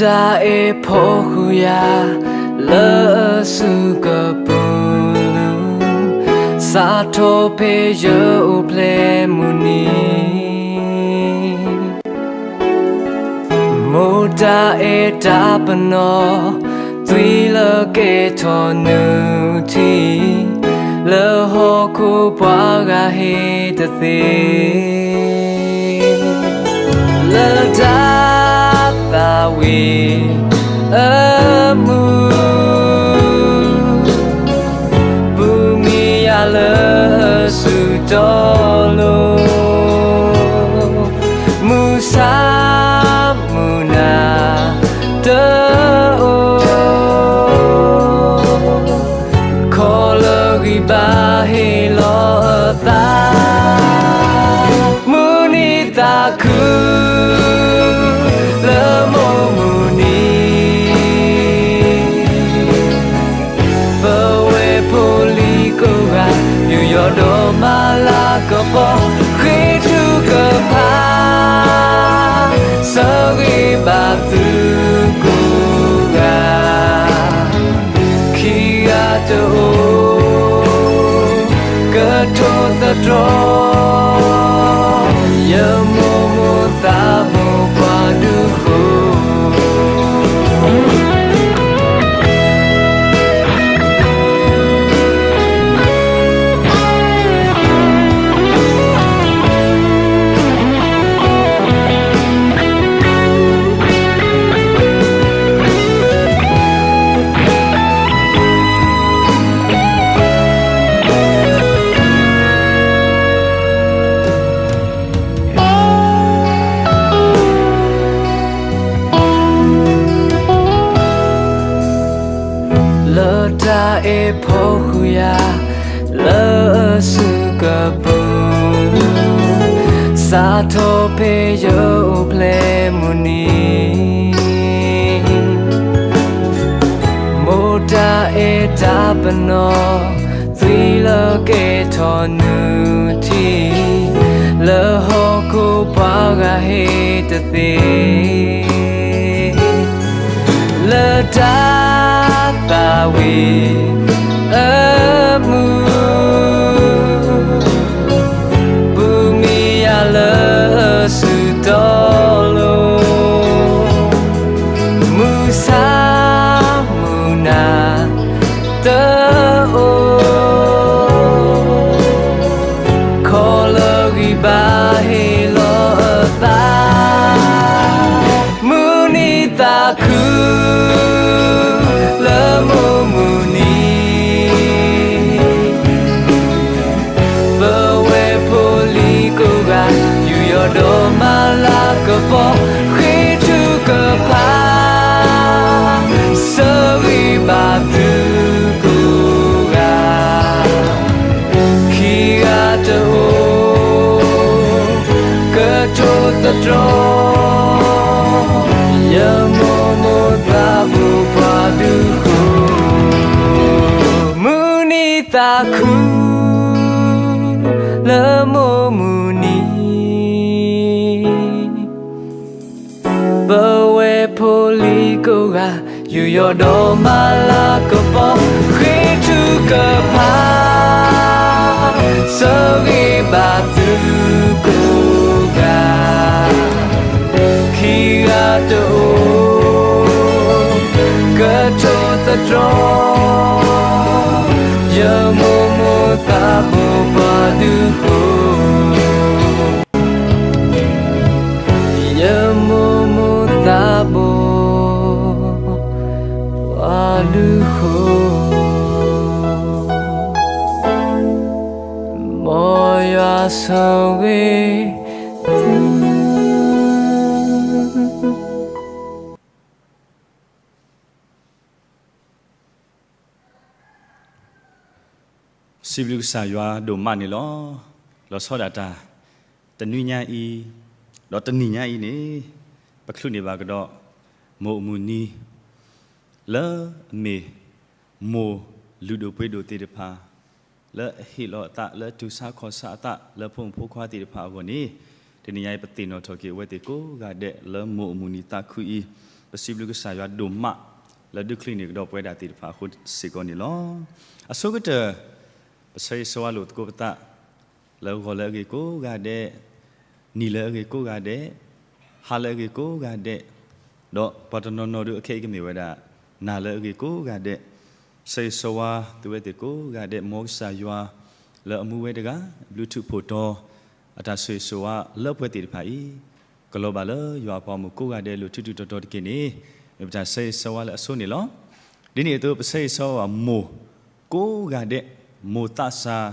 တၢ်အဲၣ်ဖီဃုာ်ယၤ လၢအစုကပူၤ, စးထီၣ်ဖဲယအိၣ်ဖျဲၣ်မုၢ်နံၤ, မိၢ်တၢ်အဲၣ်တၢ်ပနီၣ်, သွံၣ်လၢကဲထီၣ်နုၢ်ထံ, လၢဟီၣ်ခိၣ်ပှၤဂၤဟ့ၣ်တသ့ လၢတၢ်သးဝံၣ်အမုၢ်, ပူၤမံယၤလၢစုတီလိၤ, မုၢ်ဆါမုၢ်နၤတအိၣ်, ခီလၢဂံၢ်ဘါဟ့ၣ်လီၤအသး, မုၢ်နံၤသးခု လၢမိၢ်မုၢ်နံၤ, ပဝဲဖိလံၤကိးဂၤ ယူးယီၣ်ဒီးမၤလၤကပီၤ, ဃ့ထုကဖၣ် ဆၢဂ့ၤဘၣ်သုကိးဂၤ, ခံဂၤတအိၣ် ကထိသတြီ ယမိၢ်မိၢ်သးဘိပှၤဒုးဃိ လၢတၢ်အဲၣ်ဖီဃုာ်ယၤ လၢအစုကပူၤ, စးထီၣ်ဖဲယအိၣ်ဖျဲၣ်မုၢ်နံၤ, မိၢ်တၢ်အဲၣ်တၢ်ပနီၣ်, သွံၣ်လၢကဲထီၣ်နုၢ်ထံ, လၢဟီၣ်ခိၣ်ပှၤဂၤဟ့ၣ်တသ့ လၢတၢ်သးဝံၣ်အမုၢ်, ပူၤမံယၤလၢစုတီလိၤ, မုၢ်ဆါမုၢ်နၤတအိၣ်, ခီလၢဂံၢ်ဘါဟ့ၣ်လီၤအသး, မုၢ်နံၤသးခု လၢမိၢ်မုၢ်နံၤ, ပဝဲဖိလံၤကိးဂၤ ယူးယီၣ်ဒီးမၤလၤကပီၤ, ဃ့ထုကဖၣ် ဆၢဂ့ၤဘၣ်သုကိးဂၤ, ခံဂၤတအိၣ် ကထိသတြီ ယမိၢ်မိၢ်သးဘိပှၤဒုးဃိ, မုၢ်နံၤသးခု လၢမိၢ်မုၢ်နံၤ, ပဝဲဖိလံၤကိးဂၤ ယူးယီၣ်ဒီးမၤလၤကပီၤ, ဃ့ထုကဖၣ် ဆၢဂ့ၤဘၣ်သုကိးဂၤ, ခံဂၤတအိၣ် ကထိသတြီ ယမိၢ်မိၢ်သးဘိပှၤဒုးဃိ, ယမိၢ်မိၢ်သးဘိ ပှၤဒုးဃိ, မ်ယွၤဆိၣ်ဂ့ၤသု စံးဘျုးကစၢ်ယွၤဒိၣ်မးန့ၣ်လီၤ. လီၤဆီဒၣ်တၢ် တနွံညါအံၤ ဒီးတနံၤညါအံၤန့ၣ် ပချုးန့ၢ်ဘၣ်ကဒီး မိၢ်အမုၢ်နံၤ လၢအမ့ၢ် မိၢ်လုၢ်ဒိၣ်ပှ့ၤဒိၣ်သ့ၣ်တဖၣ် လၢအဟ့ၣ်လီၤအသး လၢအတူၢ်ဆါခီၣ်ဆါအသး လၢဖိမုၣ်ဖိခွါသ့ၣ်တဖၣ်အဂီၢ်န့ၣ် တနံၤညါအံၤ ပသ့ၣ်နီၣ်ထီၣ်က့ၤအဝဲသ့ၣ်ကိးဂၤဒဲး လၢမိၢ်အမုၢ်နံၤသးခုအံၤ ပစံးဘျုးကစၢ်ယွၤဒိၣ်မး လၢဒုးချုးန့ၢ်ကဒီးပဝဲဒၣ်သ့ၣ်တဖၣ်အဃိစ့ၢ်ကီးန့ၣ်လီၤ. အဆိကတၢၢ် ပဆၢဂ့ၤဆၢဝါလိာ်သကိးပသး လၢဂီၤလၢအဂ့ၤကိးဂၤဒဲး, နံၤလၢအဂ့ၤကိးဂၤဒဲး, ဟါလၢအဂ့ၤကိးဂၤဒဲး, ဒီးပှၤတနီၤနီၤဒုးအခဲအံၤကမ့ၢ်ဝဲဒၣ် နၤလၢအဂ့ၤကိးဂၤဒဲး, ဆၢဂ့ၤဆၢဝါသုဝဲသ့ၣ်ကိးဂၤဒဲး, မ်ကစၢ်ယွၤလၢအမူဝဲတဂၤ ဘျုးထူးဖှိၣ်တီၤ အတၢ်ဆိၣ်ဂ့ၤဆိၣ်ဝါလၢပှဲၤသ့ၣ်တဖၣ်အံၤ ကလီၤဘၣ်လၢယွၤအပှၤမိၢ်ကိးဂၤဒဲးလိၤထူးထူးတီၤတီၤတက့ၢ်န့ၣ် မ့ၢ်ပတၢ်ဆၢဂ့ၤဆၢဝါလၢအဆိန့ၣ်လီၤ. ဒ်န့ၣ်အသိး ပဆၢဂ့ၤဆၢဝါဘၣ်မိၢ်ကိးဂၤဒဲး, မိၢ်သးစၢ်,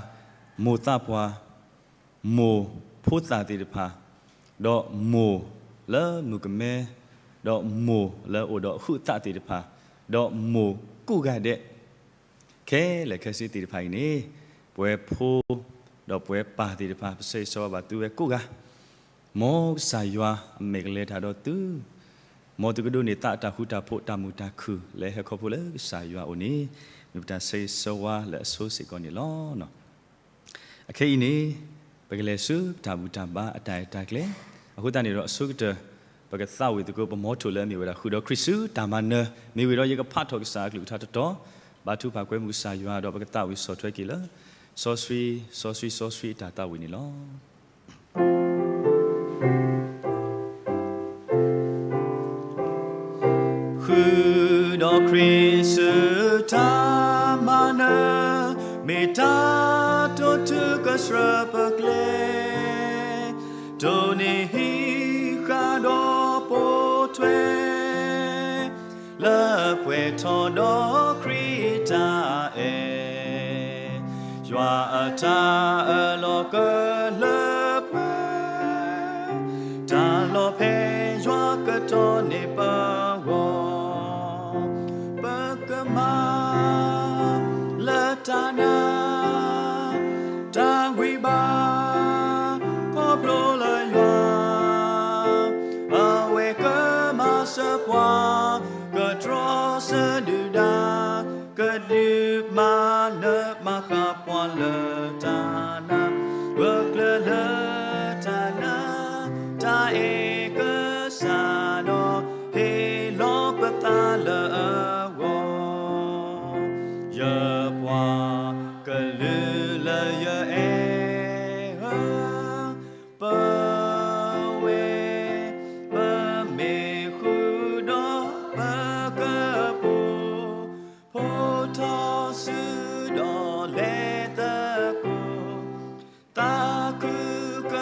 မိၢ်သးပှၢ်, မိၢ်ဖိသၣ်သ့ၣ်တဖၣ်, ဒီးမိၢ်လၢမုၣ်ကမဲ, ဒီးမိၢ်လၢအိၣ်ဒီးဟုးသးသ့ၣ်တဖၣ်, ဒီးမိၢ်ကိးဂၤဒဲး ခဲလၢာ်ခဲဆ့သ့ၣ်တဖၣ်အံၤန့ၣ် ပဝဲဖိ ဒီးပဝဲပၢ်သ့ၣ်တဖၣ် ပဆၢဂ့ၤဆၢဝါဘၣ်သုဝဲကိးဂၤ, မ်ကစၢ်ယွၤအမဲာ်ကလဲၤတၢ်ဒီးသု, မ်သုကဒိးန့ၢ်သးအတၢ်ဃူတၢ်ဖိး တၢ်မုာ်တၢ်ခုၣ်လၢဟဲခီဖျိလၢကစၢ်ယွၤအအိၣ်န့ၣ် မ့ၢ်ပတၢ်ဆၢဂ့ၤဆၢဝါလၢအဆိစ့ၢ်ကီးန့ၣ်လီၤ. အခဲအံၤန့ၣ် ပကလဲၤဆူပတၢ်ဘူၣ်တၢ်ဘါအတၢ်အဲၣ်တၢ်ကျဲ, အဃိသတးန့ၣ်ဒီးအဆိကတၢၢ် ပကသးဝံၣ်သကိးပမီထိၣ်လၢအမ့ၢ်ဝဲဒၣ်ဃုာ်ဒီးခရံာ်ဆူတၢ်မၤနၢၤ, မ့ၢ်ဝံၤဒီးယကဖးထီၣ်ကစၢ်အကလုၢ်ကထါတတီၤ, ဘါထုကဖၣ်ကွဲမုာ်ကစၢ်ယွၤဒီးပကသးဝံၣ်ဆီၣ်ထွဲက့ၤလၢ စီဆှံ, စီဆှံ, စီဆှံအတၢ်သးဝံၣ်န့ၣ်လီၤ. ဃုာ်ဒီးခရံာ်ဆူတၢ်မၤနၢၤ, မ့ၢ်တၢ်တိာ်ထူကစၢၢ်ပကျဲ, တိၢ်နီၣ်ဟံးဃာ်ဒီးပိာ်ထွဲ လၢပှဲၤထီၣ်ဒီးခရံာ်တၢ်အဲၣ်, ယွၤအတၢ်အၢၣ်လီၤကလၢပှဲၤ, တၢ်လီၤဖဲယွၤကတီၢ်န့ၢ်ပဂီၢ်, ပကမၤလၢတၢ်နာ် တၢ်ဂံၢ်ဘါ ခီဖျိလၢယွၤ, အဝဲကမၤစၢၤပှၤ ကတြီဆၢဒုၣ်ဒါ, ကဒုးမၤနၢၤမၤဃၣ်ပှၤလၢတၢ်နာ်, ဂၢၢ်ကျၢၤလၢတၢ်နာ်, တၢ်အဲၣ်ကစၢ်ဒီး ဟ့ၣ်လီၤပသးလၢအဂီၢ်, ယပှၤကလုာ်လၢယအဲၣ်ဧၢ, ပဝဲ ပမ့ၢ်ဃုာ်ဒီးပကပူၤ, ဖိထီၣ်စုဒီးလဲၤသကိး, သးခုက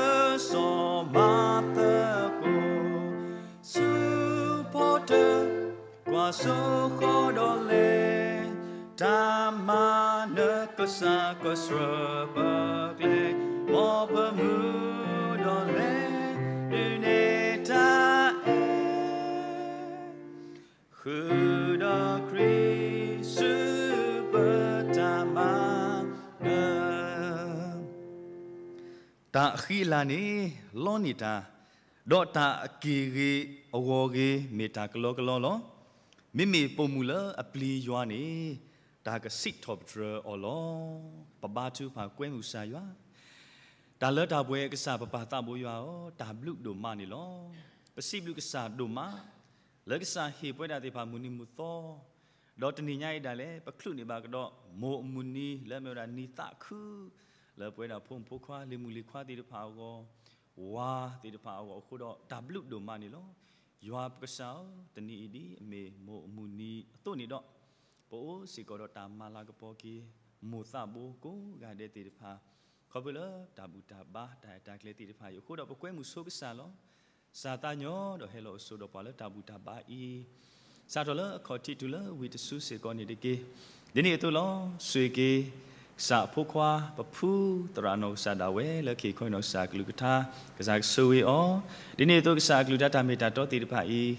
စီၣ်မၤသကိး, ဆူဖီတၢၣ် ကွၢ်စိဃီဒီးလဲၤ, တၢ်မၤနၢၤကစၢ်ကစၢၢ်ပကျဲ, မ်ပမုာ်ဒီးလဲၤဒုးနဲၣ်တၢ်အဲၣ်, ဃုာ်ဒီးခရံာ်ဆူပတၢ်မၤနၢၤ တၢ်အဃံအလၤန့ၣ် လီန့ၢ်တၢ်, ဒီးတၢ်အက့ၢ်ဂ့ၤအဂီၢ်ဂ့ၤ မ့ၢ်တၢ်ကလီကလီလီၤ. မ့မ့ၢ်ပိာ်မုၣ်လၢအပျံၤယွၤန့ၣ် တၢ်ကစံးထီၣ်ပတြၢၤအီၤလီၤ. ပဘါထုကဖၣ်ကွဲမုာ်ကစၢ်ယွၤ, တၢ်လၢတၢ်ပှဲၤကစၢ်ပပၢ်သးဘိယွၤဧၢ, တၢ်ဘျုးဒိၣ်မးန့ၣ်လီၤ. ပစံးဘျုးကစၢ်ဒိၣ်မး လၢကစၢ်ဟ့ၣ်ပဝဲဒၣ်သ့ၣ်တဖၣ်မုၢ်နံၤမုၢ်သီ, ဒီးတနံၤညါအံၤဒၣ်လဲာ် ပချုးန့ၢ်ဘၣ်ကဒီး မိၢ်အမုၢ်နံၤလၢအမ့ၢ်ဝဲဒၣ်နံၤသးခု လၢပဝဲဒၣ်ဖိမုၣ်ဖိခွါ လံၤမုၣ်လံၤခွါသ့ၣ်တဖၣ်အဂီၢ်, ဝၤသ့ၣ်တဖၣ်အဂီၢ်အဃိဒီး တၢ်ဘျုးဒိၣ်မးန့ၣ်လီၤ. ယွၤပကစၢ်ဧၢ, တနံၤအံၤဒ်အမ့ၢ်မိၢ်အမုၢ်နံၤအသိးန့ၣ်ဒီး ပအိၣ်စ့ၢ်ကီးဒီးတၢ်မၤလၤကပီၤက့ၤ မိၢ်သးဘိကိးဂၤဒဲးသ့ၣ်တဖၣ်, ခီဖျိလၢတၢ်ဘူၣ်တၢ်ဘါတၢ်အဲၣ်တၢ်ကျဲသ့ၣ်တဖၣ်အံၤအဃိဒီး ပကွဲမုာ်ဆိကစၢ်လီၤ. ကစၢ်သးညီဒီးဟဲလီၤအိၣ်ဆိးဒီးပှၤလၢတၢ်ဘူၣ်တၢ်ဘါအံၤ, စးထီၣ်လၢအခီၣ်ထံးတုၤလၢဝံၤတစုစ့ၢ်ကီးန့ၣ်တက့ၢ်. ဒ်န့ၣ်အသိးလီၤ. ဆိၣ်ဂ့ၤက့ၤ ကစၢ်အဖိခွါ ပဖုသရၣ်နီၢ်ကစၢ်ဒၣ်ဝဲလၢကဟ့ၣ်ခီနီၢ်ကစၢ်အကလုၢ်ကထါ, ကစၢ်ကဆိၣ်ဂ့ၤအီၤ, ဒ်န့ၣ်အသိးကစၢ်အကလုၢ်ကထါတၢ်မ့ၢ်တၢ်တီသ့ၣ်တဖၣ်အံၤ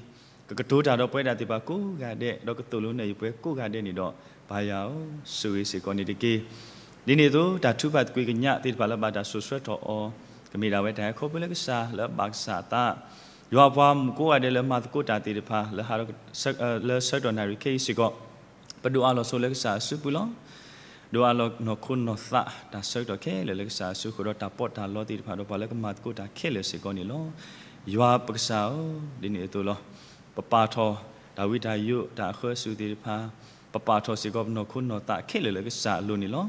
ကကတိၤတၢ်ဒီးပဝဲဒၣ်သ့ၣ်တဖၣ်ကိးဂၤဒဲး, ဒီးကသိၣ်လိနဲၣ်ယပှဲၤကိးဂၤဒဲးန့ၣ်ဒီး ပၢ်ယွၤဧၢ, ဆိၣ်ဂ့ၤစ့ၢ်ကီးန့ၣ်တက့ၢ်. ဒ်န့ၣ်အသိး တၢ်ထုကဖၣ်သကွံာ်ကညးသ့ၣ်တဖၣ်လၢဘၣ်တၢ်စိာ်ဆှၢထီၣ်အီၤ ကမ့ၢ်ဒၣ်ဝဲတၢ်ဟဲခီဖျိလၢကစၢ်လၢအဘၣ်ကစၢ်အသး, ယွၤအပှၤမုၣ်ကိးဂၤဒဲးလၢမၤသကိးတၢ်သ့ၣ်တဖၣ် လၢဟးဒီး လၢဆၢကတီၢ်နၣ်ရံၣ်ခဲအံၤစ့ၢ်ကီး ပဒိၣ်အးလီၤဆိလၢကစၢ်အစုပူၤလီၤ. ဒိၣ်အးလီၤနီၢ်ခိနီၢ်သး တၢ်ဆၢကတီၢ်ခဲလၢာ်လၢကစၢ်အစုဃုာ်ဒီးတၢ်ပီးတၢ်လီသ့ၣ်တဖၣ်ဒီးပှၤလၢကမၤသကိးတၢ်ခဲလၢာ်စ့ၢ်ကီးန့ၣ်လီၤ. ယွၤပကစၢ်ဧၢ, ဒ်န့ၣ်အသိးလီၤ. ပပာ်ထီၣ် တၢ်ဝံတၢ်ယိး တၢ်အဃၢအစူၢ်သ့ၣ်တဖၣ် ပပာ်ထီၣ်စ့ၢ်ကီးပနီၢ်ခိနီၢ်သးခဲလၢာ်လၢကစၢ်အလိၤန့ၣ်လီၤ.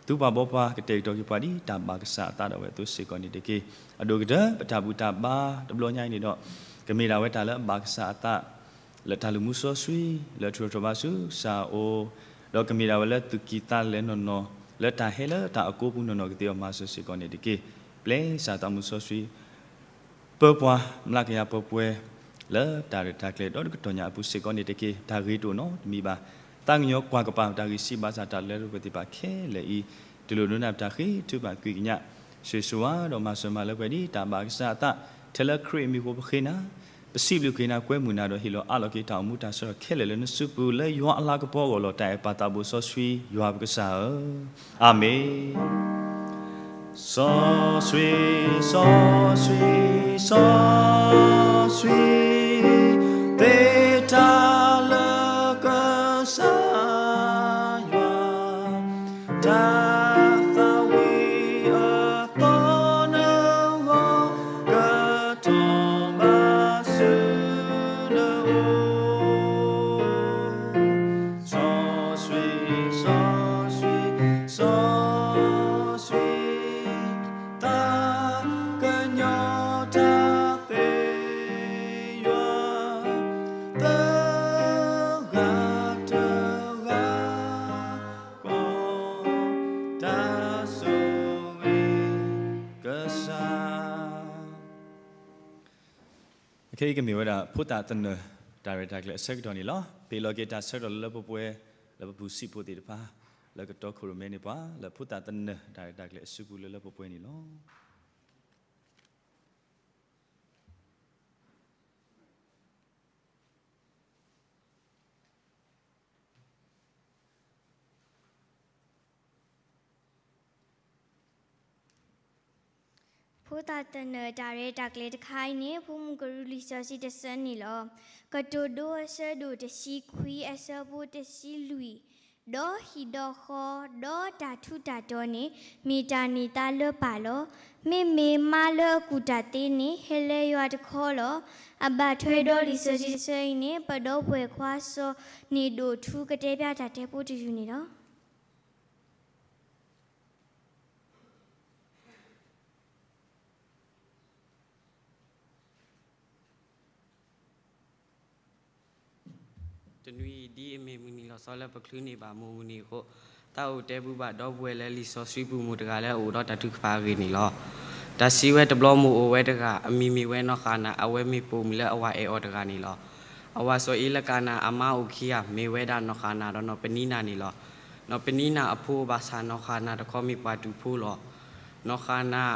သူပှၤဘီပှၤကတဲာ်ကတီၤက့ၤပှၤဒ်တၢ်ဘၣ်ကစၢ်အသးဒၣ်ဝဲအသိးစ့ၢ်ကီးန့ၣ်တက့ၢ်. အဒိၣ်ကတၢၢ် ပတၢ်ဘူၣ်တၢ်ဘါတဘျီညါအံၤန့ၣ်ဒီး ကမ့ၢ်ဒၣ်ဝဲတၢ်လၢအဘၣ်ကစၢ်အသး လၢတၢ်လုၢ်မူစီဆှံ လၢအထုးထီၣ်ထီဘၣ်ဆူကစၢ်အအိၣ်, ဒီးကမ့ၢ်ဒၣ်ဝဲလၢသူၣ်ကံၢ်သးလဲနီၢ်နီၢ် လၢတၢ်ဟဲလၢတၢ်အကိးပူၤနီၢ်နီၢ်ကသ့အီၤမၤစၢၤစ့ၢ်ကီးန့ၣ်တက့ၢ်. ပျဲကစၢ်သးမူစီဆှံ ပၢပှၤ မျးကယၤပှဲၤပှဲၤ လၢတၢ်ရဲၣ်တၢ်ကျဲၤဒီတကတီၢ်ညါအပူၤစ့ၢ်ကီးန့ၣ်တက့ၢ်. တၢ်ဂ့ၤတအိၣ်နီတမံၤဘၣ်. သးကညီၤကွၢ်ကပၤ တၢ်ဂ့ၢ်စံးဘၣ်ဆၣ်တၢ်လၢပှဲၤသ့ၣ်တဖၣ်ခဲလၢာ်အံၤ တူၢ်လိာ်ဒိကနၣ်ပတၢ်ဃ့ထုကဖၣ်ကွံာ်ကညး ဆိၣ်ဂ့ၤဆိၣ်ဝါဒီးမၤစၢၤမၤလၢပှဲၤဒ်တၢ်ဘၣ်ကစၢ်အသး ထဲလၢခရံာ်အမံၤအဃိပဃ့နၤ, ပစံးဘျုးက့ၤနၤကွဲမုာ်နၤဒီးဟ့ၣ်လီၤအးလီၤက့ၤတၢ်အိၣ်မူတၢ်ဆၢထၢၣ်ခဲလၢာ်လၢနစုပူၤလၢယွၤအလၤကပီၤအဂီၢ်လီၤ. တၢ်အဲၣ်ပၢ်သးဘိစီဆှံယွၤပကစၢ်ဧၢ, အၤမ့ၣ်. စီဆှံ, စီဆှံ, စီဆှံ, သ့တၢ်လၢကစၢ်ယွၤ တၢ်သးဝံၣ်အသီနဂီၢ် ကထီၣ်ဘၣ်ဆူနအိၣ်, စီဆှံ, စီဆှံ, စီဆှံ, သးကညီၤတၢ်သ့ယွၤ တဂၤတဂၤ ဃီ တၢ်ဆိၣ်ဂ့ၤကစၢ်. အခဲအံၤကမ့ၢ်ဝဲဒၣ် ဖိသၣ်သနၢၣ် တၢ်ရဲၣ်တၢ်ကျဲၤအဆၢကတီၢ်န့ၣ်လီၤ. ပ့ၤလီၤက့ၤတၢ်ဆၢကတီၢ်လၢလၢပှဲၤပှဲၤ လၢပပူၤစံးဖိသ့ၣ်တဖၣ် လၢကတီခိၣ်ရိၣ်မဲန့ၢ်ပှၤ လၢဖိသၣ်သနၢၣ် တၢ်ရဲၣ်တၢ်ကျဲၤအစုပူၤလၢလၢပှဲၤပှဲၤန့ၣ်လီၤ. ဖိသၣ်သနၢၣ်တၢ်ရဲၣ်တၢ်ကျဲၤတခါအံၤန့ၣ် ဖိမုၣ်ကရူၢ်လံာ်စီဆှံတဆၢန့ၣ်လီၤ. ကတိၤဒိအဆၢဒိၣ်တဆံခွံအဆၢဖိတဆံလွံၢ်, ဒီးဟံၣ်ဒီးဃီ, ဒီးတၢ်ထူးတၢ်တီၤန့ၣ် မ့ၢ်တၢ်န့ၢ်သါလၢပၢ်လီၤ. မ့မ့ၢ်မါလၢအကူၣ်တၢ်သ့န့ၣ် ဟဲလၢယွၤတခီလီၤ. အဘၣ်ထွဲဒီးလံာ်စီဆှံတဆၢအံၤန့ၣ် ပဒီပုၢ်ဝဲၢ်ခွါစီၤန့ၣ်ဒိၣ်ထူကတဲဖျါတၢ်တဲဖိတယုၢ်န့ၣ်လီၤ. တနွံအံၤဒ်အမ့ၢ်မုၢ်နံၤလီၤဆီလၢပချုးန့ၢ်ဘၣ်မိၢ်မုၢ်နံၤအဃိ, သးအိၣ်တဲဘၣ်ဒီပုၢ်ဝဲၢ်လၢလံာ်စီဆှံပူၤမိၢ်တဂၤလၢအအိၣ်ဒီးတၢ်ထုကဖၣ်အဂ့ၢ်န့ၣ်လီၤ. တၢ်စံးဝဲတဘျီမိၢ်အိၣ်ဝဲတဂၤ အမံၤမ့ၢ်ဝဲနီၢ်ဃၣ်နၤ အဝဲမ့ၢ်ပိာ်မုၣ်လၢအဝၤအဲၣ်အီၤတဂၤန့ၣ်လီၤ. အဝၤစီၤအ့လကၤနၤအမါအိၣ်ခံဂၤ မ့ၢ်ဝဲဒၣ်နီၢ်ဃၣ်နၤဒီးနီၢ်ပနံနၤန့ၣ်လီၤ. နီၢ်ပနံနၤအဖိဘၣ်ဆၣ်နီၢ်ဃၣ်နၤတခီမ့ၢ်ပှၤတူာ်ဖိလီၤ. နီၢ်ဃၣ်နၤ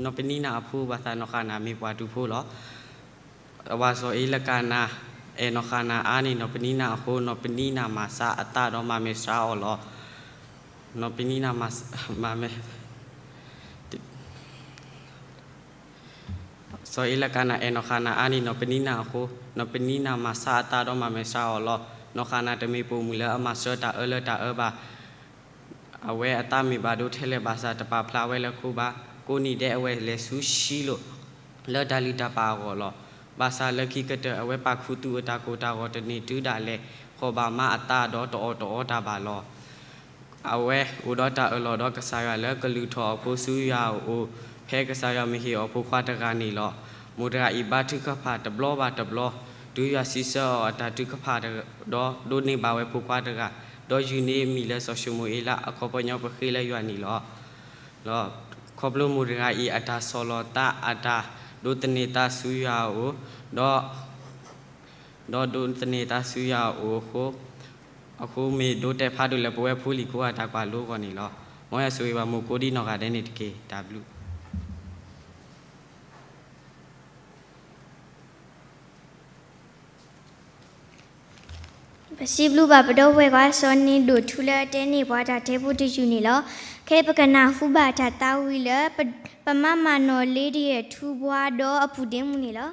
နီၢ်ပနံနၤအဖိဘၣ်ဆၣ်နီၢ်ဃၣ်နၤမ့ၢ်ပှၤတူာ်ဖိလီၤ. အဝၤစီၤအ့လကၤနၤ အဲၣ်နီၢ်ဃၣ်နၤအါန့ၢ်နီၢ်ပနံနၤအဃိ နီၢ်ပနံနၤမၤဆါအသးဒီးမၤမဲာ်ဆှးအီၤလီၤ. နီၢ်ပနံနၤမၤ မၤမဲာ် စီၤအ့လကၤနၤအဲၣ်နီၢ်ဃၣ်နၤအါန့ၢ်နီၢ်ပနံနၤအဃိ နီၢ်ပနံနၤမၤဆါအသးဒီးမၤမဲာ်ဆှးအီၤလီၤ. နီၢ်ဃၣ်နၤတမ့ၢ်ပိာ်မုၣ်လၢအမၤစၢၤတၢ်အၢလၢတၢ်အၢဘၣ်. အဝဲအသးမ့ၢ်ဘၣ်ဒိထဲလဲၣ်ဘၣ်ဆၣ် တပာ်ဖျါဝဲလၢခိဘၣ်. ကိးနံၤဒဲးအဝဲလဲၤဆူၡံလိၣ် လၢတၢ်လုၢ်တၢ်ပာ်အဂီၢ်လီၤ. ဘၣ်ဆၣ်လၢခံကတၢၢ် အဝဲပာ်ခူသူၣ်အတၢ်ကိၢ်တၢ်ဂီၤတန့ၢ်တုၤဒၣ်လဲာ် ဃီၣ်ဘၣ်မါအသးဒီးတအီၣ်တအီတၢ်ဘၣ်လီၤ. အဝဲအိၣ်ဒီးတၢ်အၢၣ်လီၤဒီးကစၢ်ယွၤလၢကလုၢ်ထီၣ်အဖိဆူယွၤအအိၣ် ဖဲကစၢ်ယွၤမ့ၢ်ဟ့ၣ်အီၤဖိခွါတဂၤန့ၣ်လီၤ. မိၢ်တဂၤအံၤဘါထုကဖၣ်တဘျီဘၣ်တဘျီ တုၤယွၤစံးဆၢအီၤအတၢ်ထုကဖၣ်ဒီး ဒိးန့ၢ်ဘၣ်ဝဲဖိခွါတဂၤ, ဒီးယုၢ်န့ၢ်အမံၤလၢစီၤၡမူၤအ့လး အခီပညီပဃ့လၢယွၤန့ၣ်လီၤ. ခီဖျိမိၢ်တဂၤအံၤအတၢ်ဆီၣ်လီၤသး အတၢ်ဒိးသန့ၤသးဆူယွၤအအိၣ် ဒီး ဒီးဒိးသန့ၤသးဆူယွၤအအိၣ်အဃိ, အဃိမ့ၢ်ဒိတဲာ်ဖးဒိၣ်လၢပဝဲဖိလံၤဖိအတၢ်ကွၢ်လိအဂီၢ်န့ၣ်လီၤ. မ်ယွၤဆိၣ်ဂ့ၤဘၣ်မိၢ်ကိးဒံနီၢ်ဂၤဒဲးန့ၣ်တက့ၢ်. တၢ်ဘျုး ပစံးဘျုးဘၣ်ပဒီပုၢ်ဝဲၢ်ခွါစီၤန့ၣ်ဒိၣ်ထူလၢအတဲန့ၢ်ပှၤတၢ်တဲဖိတယုၢ်န့ၣ်လီၤ. ခဲအံၤပကနၢ်ဟူဘၣ်တၢ်သးဝံၣ်လၢ ပမၤမၤနီၣ်လ့တယဲၢ်ထူဘှါဒီးအပူၤဒ့မုၢ်န့ၣ်လီၤ.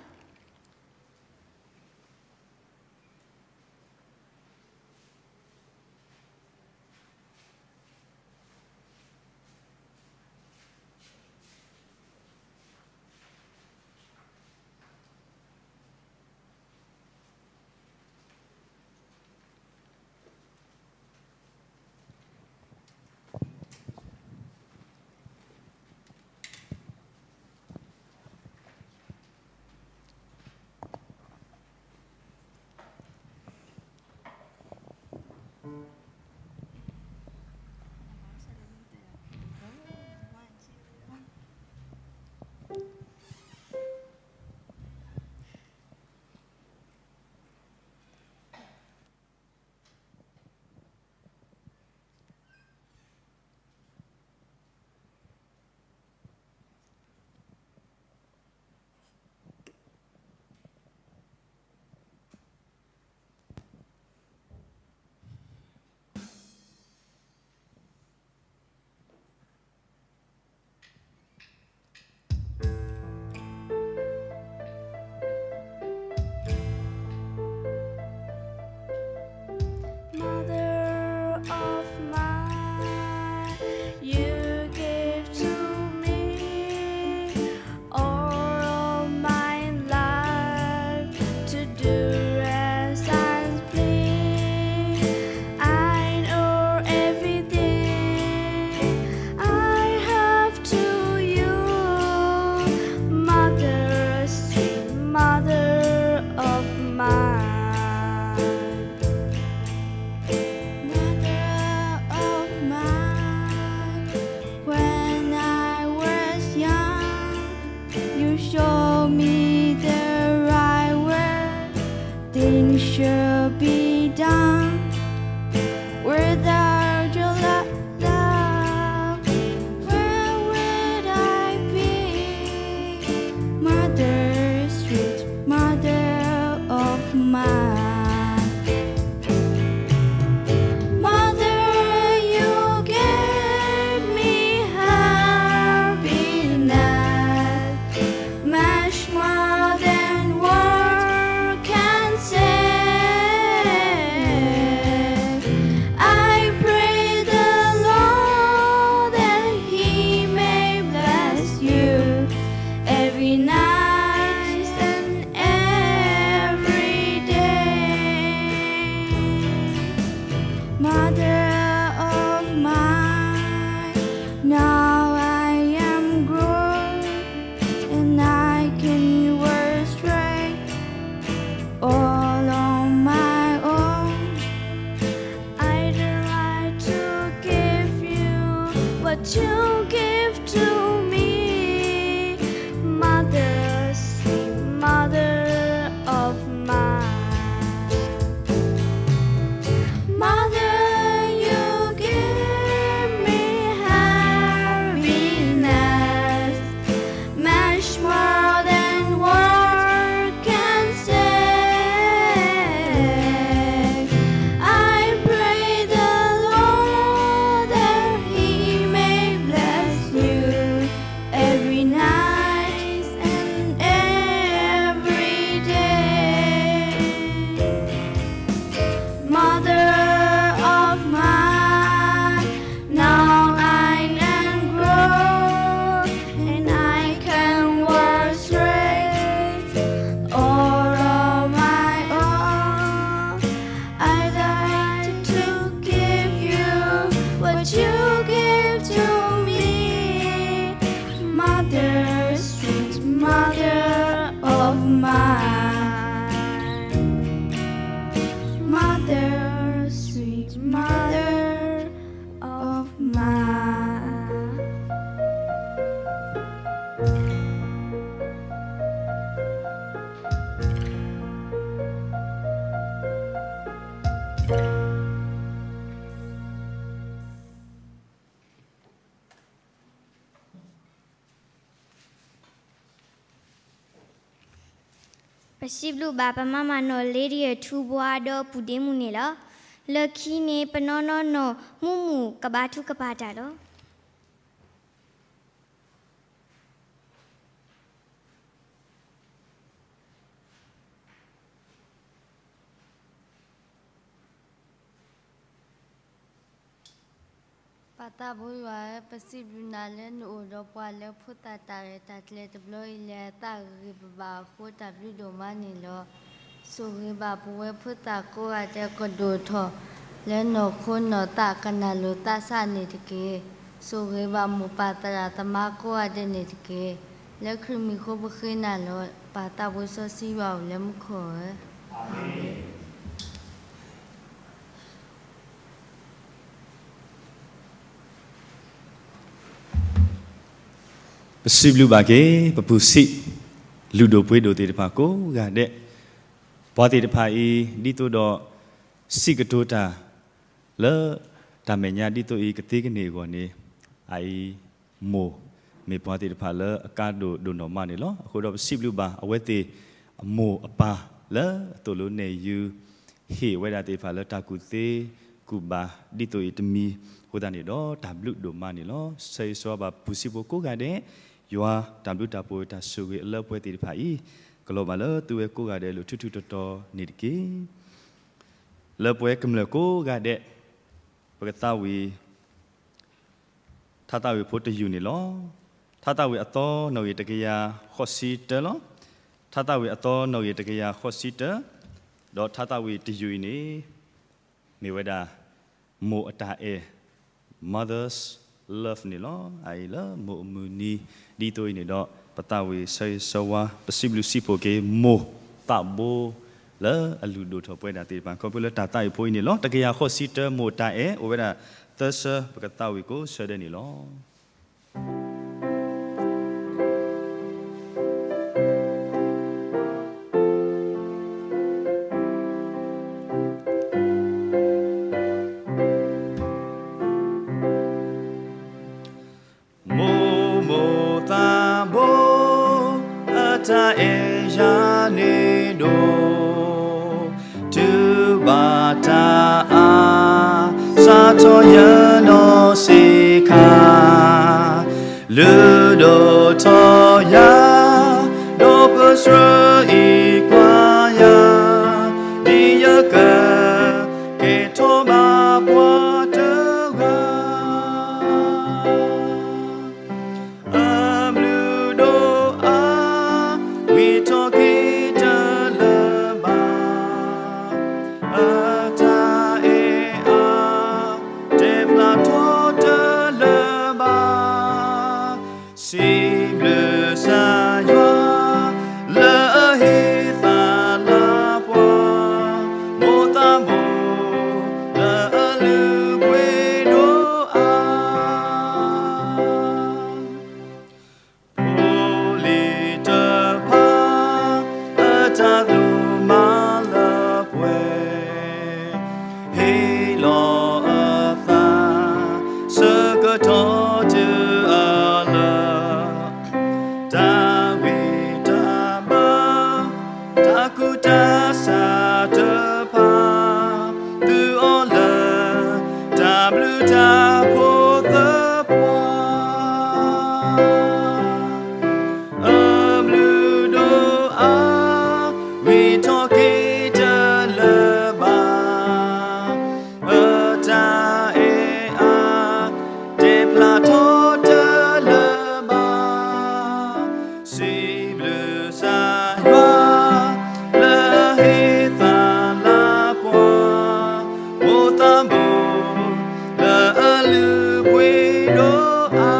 Mother of mine, now I am grown, and I can walk straight all on my own. I'd like to give you what you give to me, mother, sweet mother of mine. Mother, you give me happiness, much more than words can say. I pray the Lord that He may bless you every night and every day. Mother of mine, now I am grown, and I can walk straight all on my own. I'd like to give you what you give to me, mother, sweet mother of mine. Mother, sweet mother of mine. ပစံးဘျုးဘၣ်ပမၤမၤနီၣ် Lady ထူဘှါဒီးပုၢ်ဒ့မုၣ်န့ၣ်လီၤ. လၢခံန့ၣ် ပနီၢ်နီၢ်နီၢ်မူးမူးကဘါထုကဖၣ်တၢ်လီၤ. ပၢ်သးဘိယွၤဧၢ, ပစံးဘျုးနၤလၢနအိၣ်ဒီးပှၤလၢဖိသၣ်တၢ်ရဲၣ်တၢ်ကျဲၤတဘျီအံၤလၢအသးဂ့ၤဂ့ၤဘၣ်ဘၣ်အဃိ တၢ်ဘျုးဒိၣ်မးန့ၣ်လီၤ. ဆိၣ်ဂ့ၤဘၣ်ပဝဲဖိသၣ်ကိးဂၤဒဲးကဒိၣ်ထီၣ်လၢနီၢ်ခိနီၢ်သးကနၣ်လိာ်သးစၢ်န့ၣ်တက့ၢ်. ဆိၣ်ဂ့ၤဘၣ်မိၢ်ပၢ်သရၣ်သမါကိးဂၤဒဲးန့ၣ်တက့ၢ်. လၢခရံာ်မံၤအဃိပဃ့နၤလီၤ. ပၢ်သးဘိစီဆှံယွၤအိၣ်လၢမူခိၣ်ဧၢ. ပစံးဘျုးဘၣ်က့ၤ ပပူၤဆံး လုၢ်ဒိၣ်ပှ့ၤဒိၣ်သ့ၣ်တဖၣ်ကိးဂၤဒဲး, ပှၤသ့ၣ်တဖၣ်အံၤ ဒ်သိးဒီး စံးကတိၤတၢ် လၢတၢ်မဲာ်ညါဒ်သိးအံၤ ကသ့ကန့ၢ်အဂီၢ်န့ၣ် အအံၤ မိၢ်မ့ၢ်ပှၤသ့ၣ်တဖၣ်လၢအကါဒိၣ်ဒိၣ်နီၢ်မးန့ၣ်လီၤ. အဃိဒီးပစံးဘျုးဘၣ်အဝဲသ့ၣ် အမိၢ်အပၢ်လၢအသိၣ်လိနဲၣ်ယုၤ ဟ့ၣ်ဝဲဒၣ်သ့ၣ်တဖၣ်လၢတၢ်ကူၣ်သ့ကူၣ်ဘၣ်ဒ်သိးအံၤတမံၤအဃိသတးန့ၣ်ဒီး တၢ်ဘျုးဒိၣ်မးန့ၣ်လီၤ. ဆၢဂ့ၤဆၢဝါဘၣ်ပူၤဆံးဖိကိးဂၤဒဲး, ယွၤတၢ်ဘျုးတၢ်ဖှိၣ်တၢ်ဆိၣ်ဂ့ၤအလၢပှဲၤသ့ၣ်တဖၣ်အံၤ ကလီၤဘၣ်လၢသုဝဲကိးဂၤဒဲးလိၤထူထူတီတီန့ၣ်တက့ၢ်. လၢပှဲၤကမျၢၢ်ကိးဂၤဒဲး ပကသးဝံၣ် ထါသးဝံၣ်ဖိတယုၢ်န့ၣ်လီၤ. ထါသးဝံၣ်အသီနီၣ်ဂံၢ်တကယၤဃိးဆံတၢလီၤ. ထါသးဝံၣ်အသီနီၣ်ဂံၢ်တကယၤဃိးဆံတၢ, ဒီးထါသးဝံၣ်တယုၢ်အံၤန့ၣ် မ့ၢ်ဝဲဒၣ် မိၢ်အတၢ်အဲၣ် Mother's Love န့ၣ်လီၤ. အအံၤလၢမိၢ်အမုၢ်နံၤ ဒ်သိးအံၤန့ၣ်ဒီး ပသးဝံၣ်ဆၢဂ့ၤဆၢဝါ ပစံးဘျုးစံးဖှိၣ်က့ၤ မိၢ်သးဘိ လၢအလုၢ်ဒိၣ်ထီၣ်ပှဲၤဒၣ်သ့ၣ်တဖၣ် ခီဖျိလၢတၢ်သးဝံၣ်ဖိအံၤန့ၣ်လီၤ. တကယၤဃိးဆံတၢ မိၢ်တၢ်အဲၣ် အိၣ်ဝဲဒၣ်သၢဆၢ ပကသးဝံၣ်ကိးဆၢဒဲးန့ၣ်လီၤ. မိၢ်မိၢ်သးဘိ အတၢ်အဲၣ်ယၤန့ၣ်ဒိၣ်, တုၤဘၣ်တၢ်အါ စးထီၣ်ယနီၢ်ဆံးခါ, လုၢ်ဒိၣ်ထီၣ်ယၤ ဒီးပၢဆှၢအံၤကွၢ်ယၤ, ဒ်ယကကဲထီၣ်ဘၣ်ပှၤတဂၤ အဘျုးဒိၣ်အါ ဝံၤထီၣ်က့ၤတလၢၤဘၣ်, အတၢ်အဲၣ်အါ တၢ်ဘျုးတၢ်ဖှိၣ်သပှၢ်, အဘျုးဒိၣ်အါ, ဂံၢ်ထီၣ်က့ၤတလၢၤဘၣ်, အတၢ်အဲၣ်အါ, တဲဖျါထီၣ်တလၢၤဘၣ်. စံးဘျုးကစၢ်ယွၤ လၢအဟ့ၣ်သးလၢပှၤ, ဘိသးဘိ, လၢအလုၢ်ပှ့ၤဒိၣ်အါ.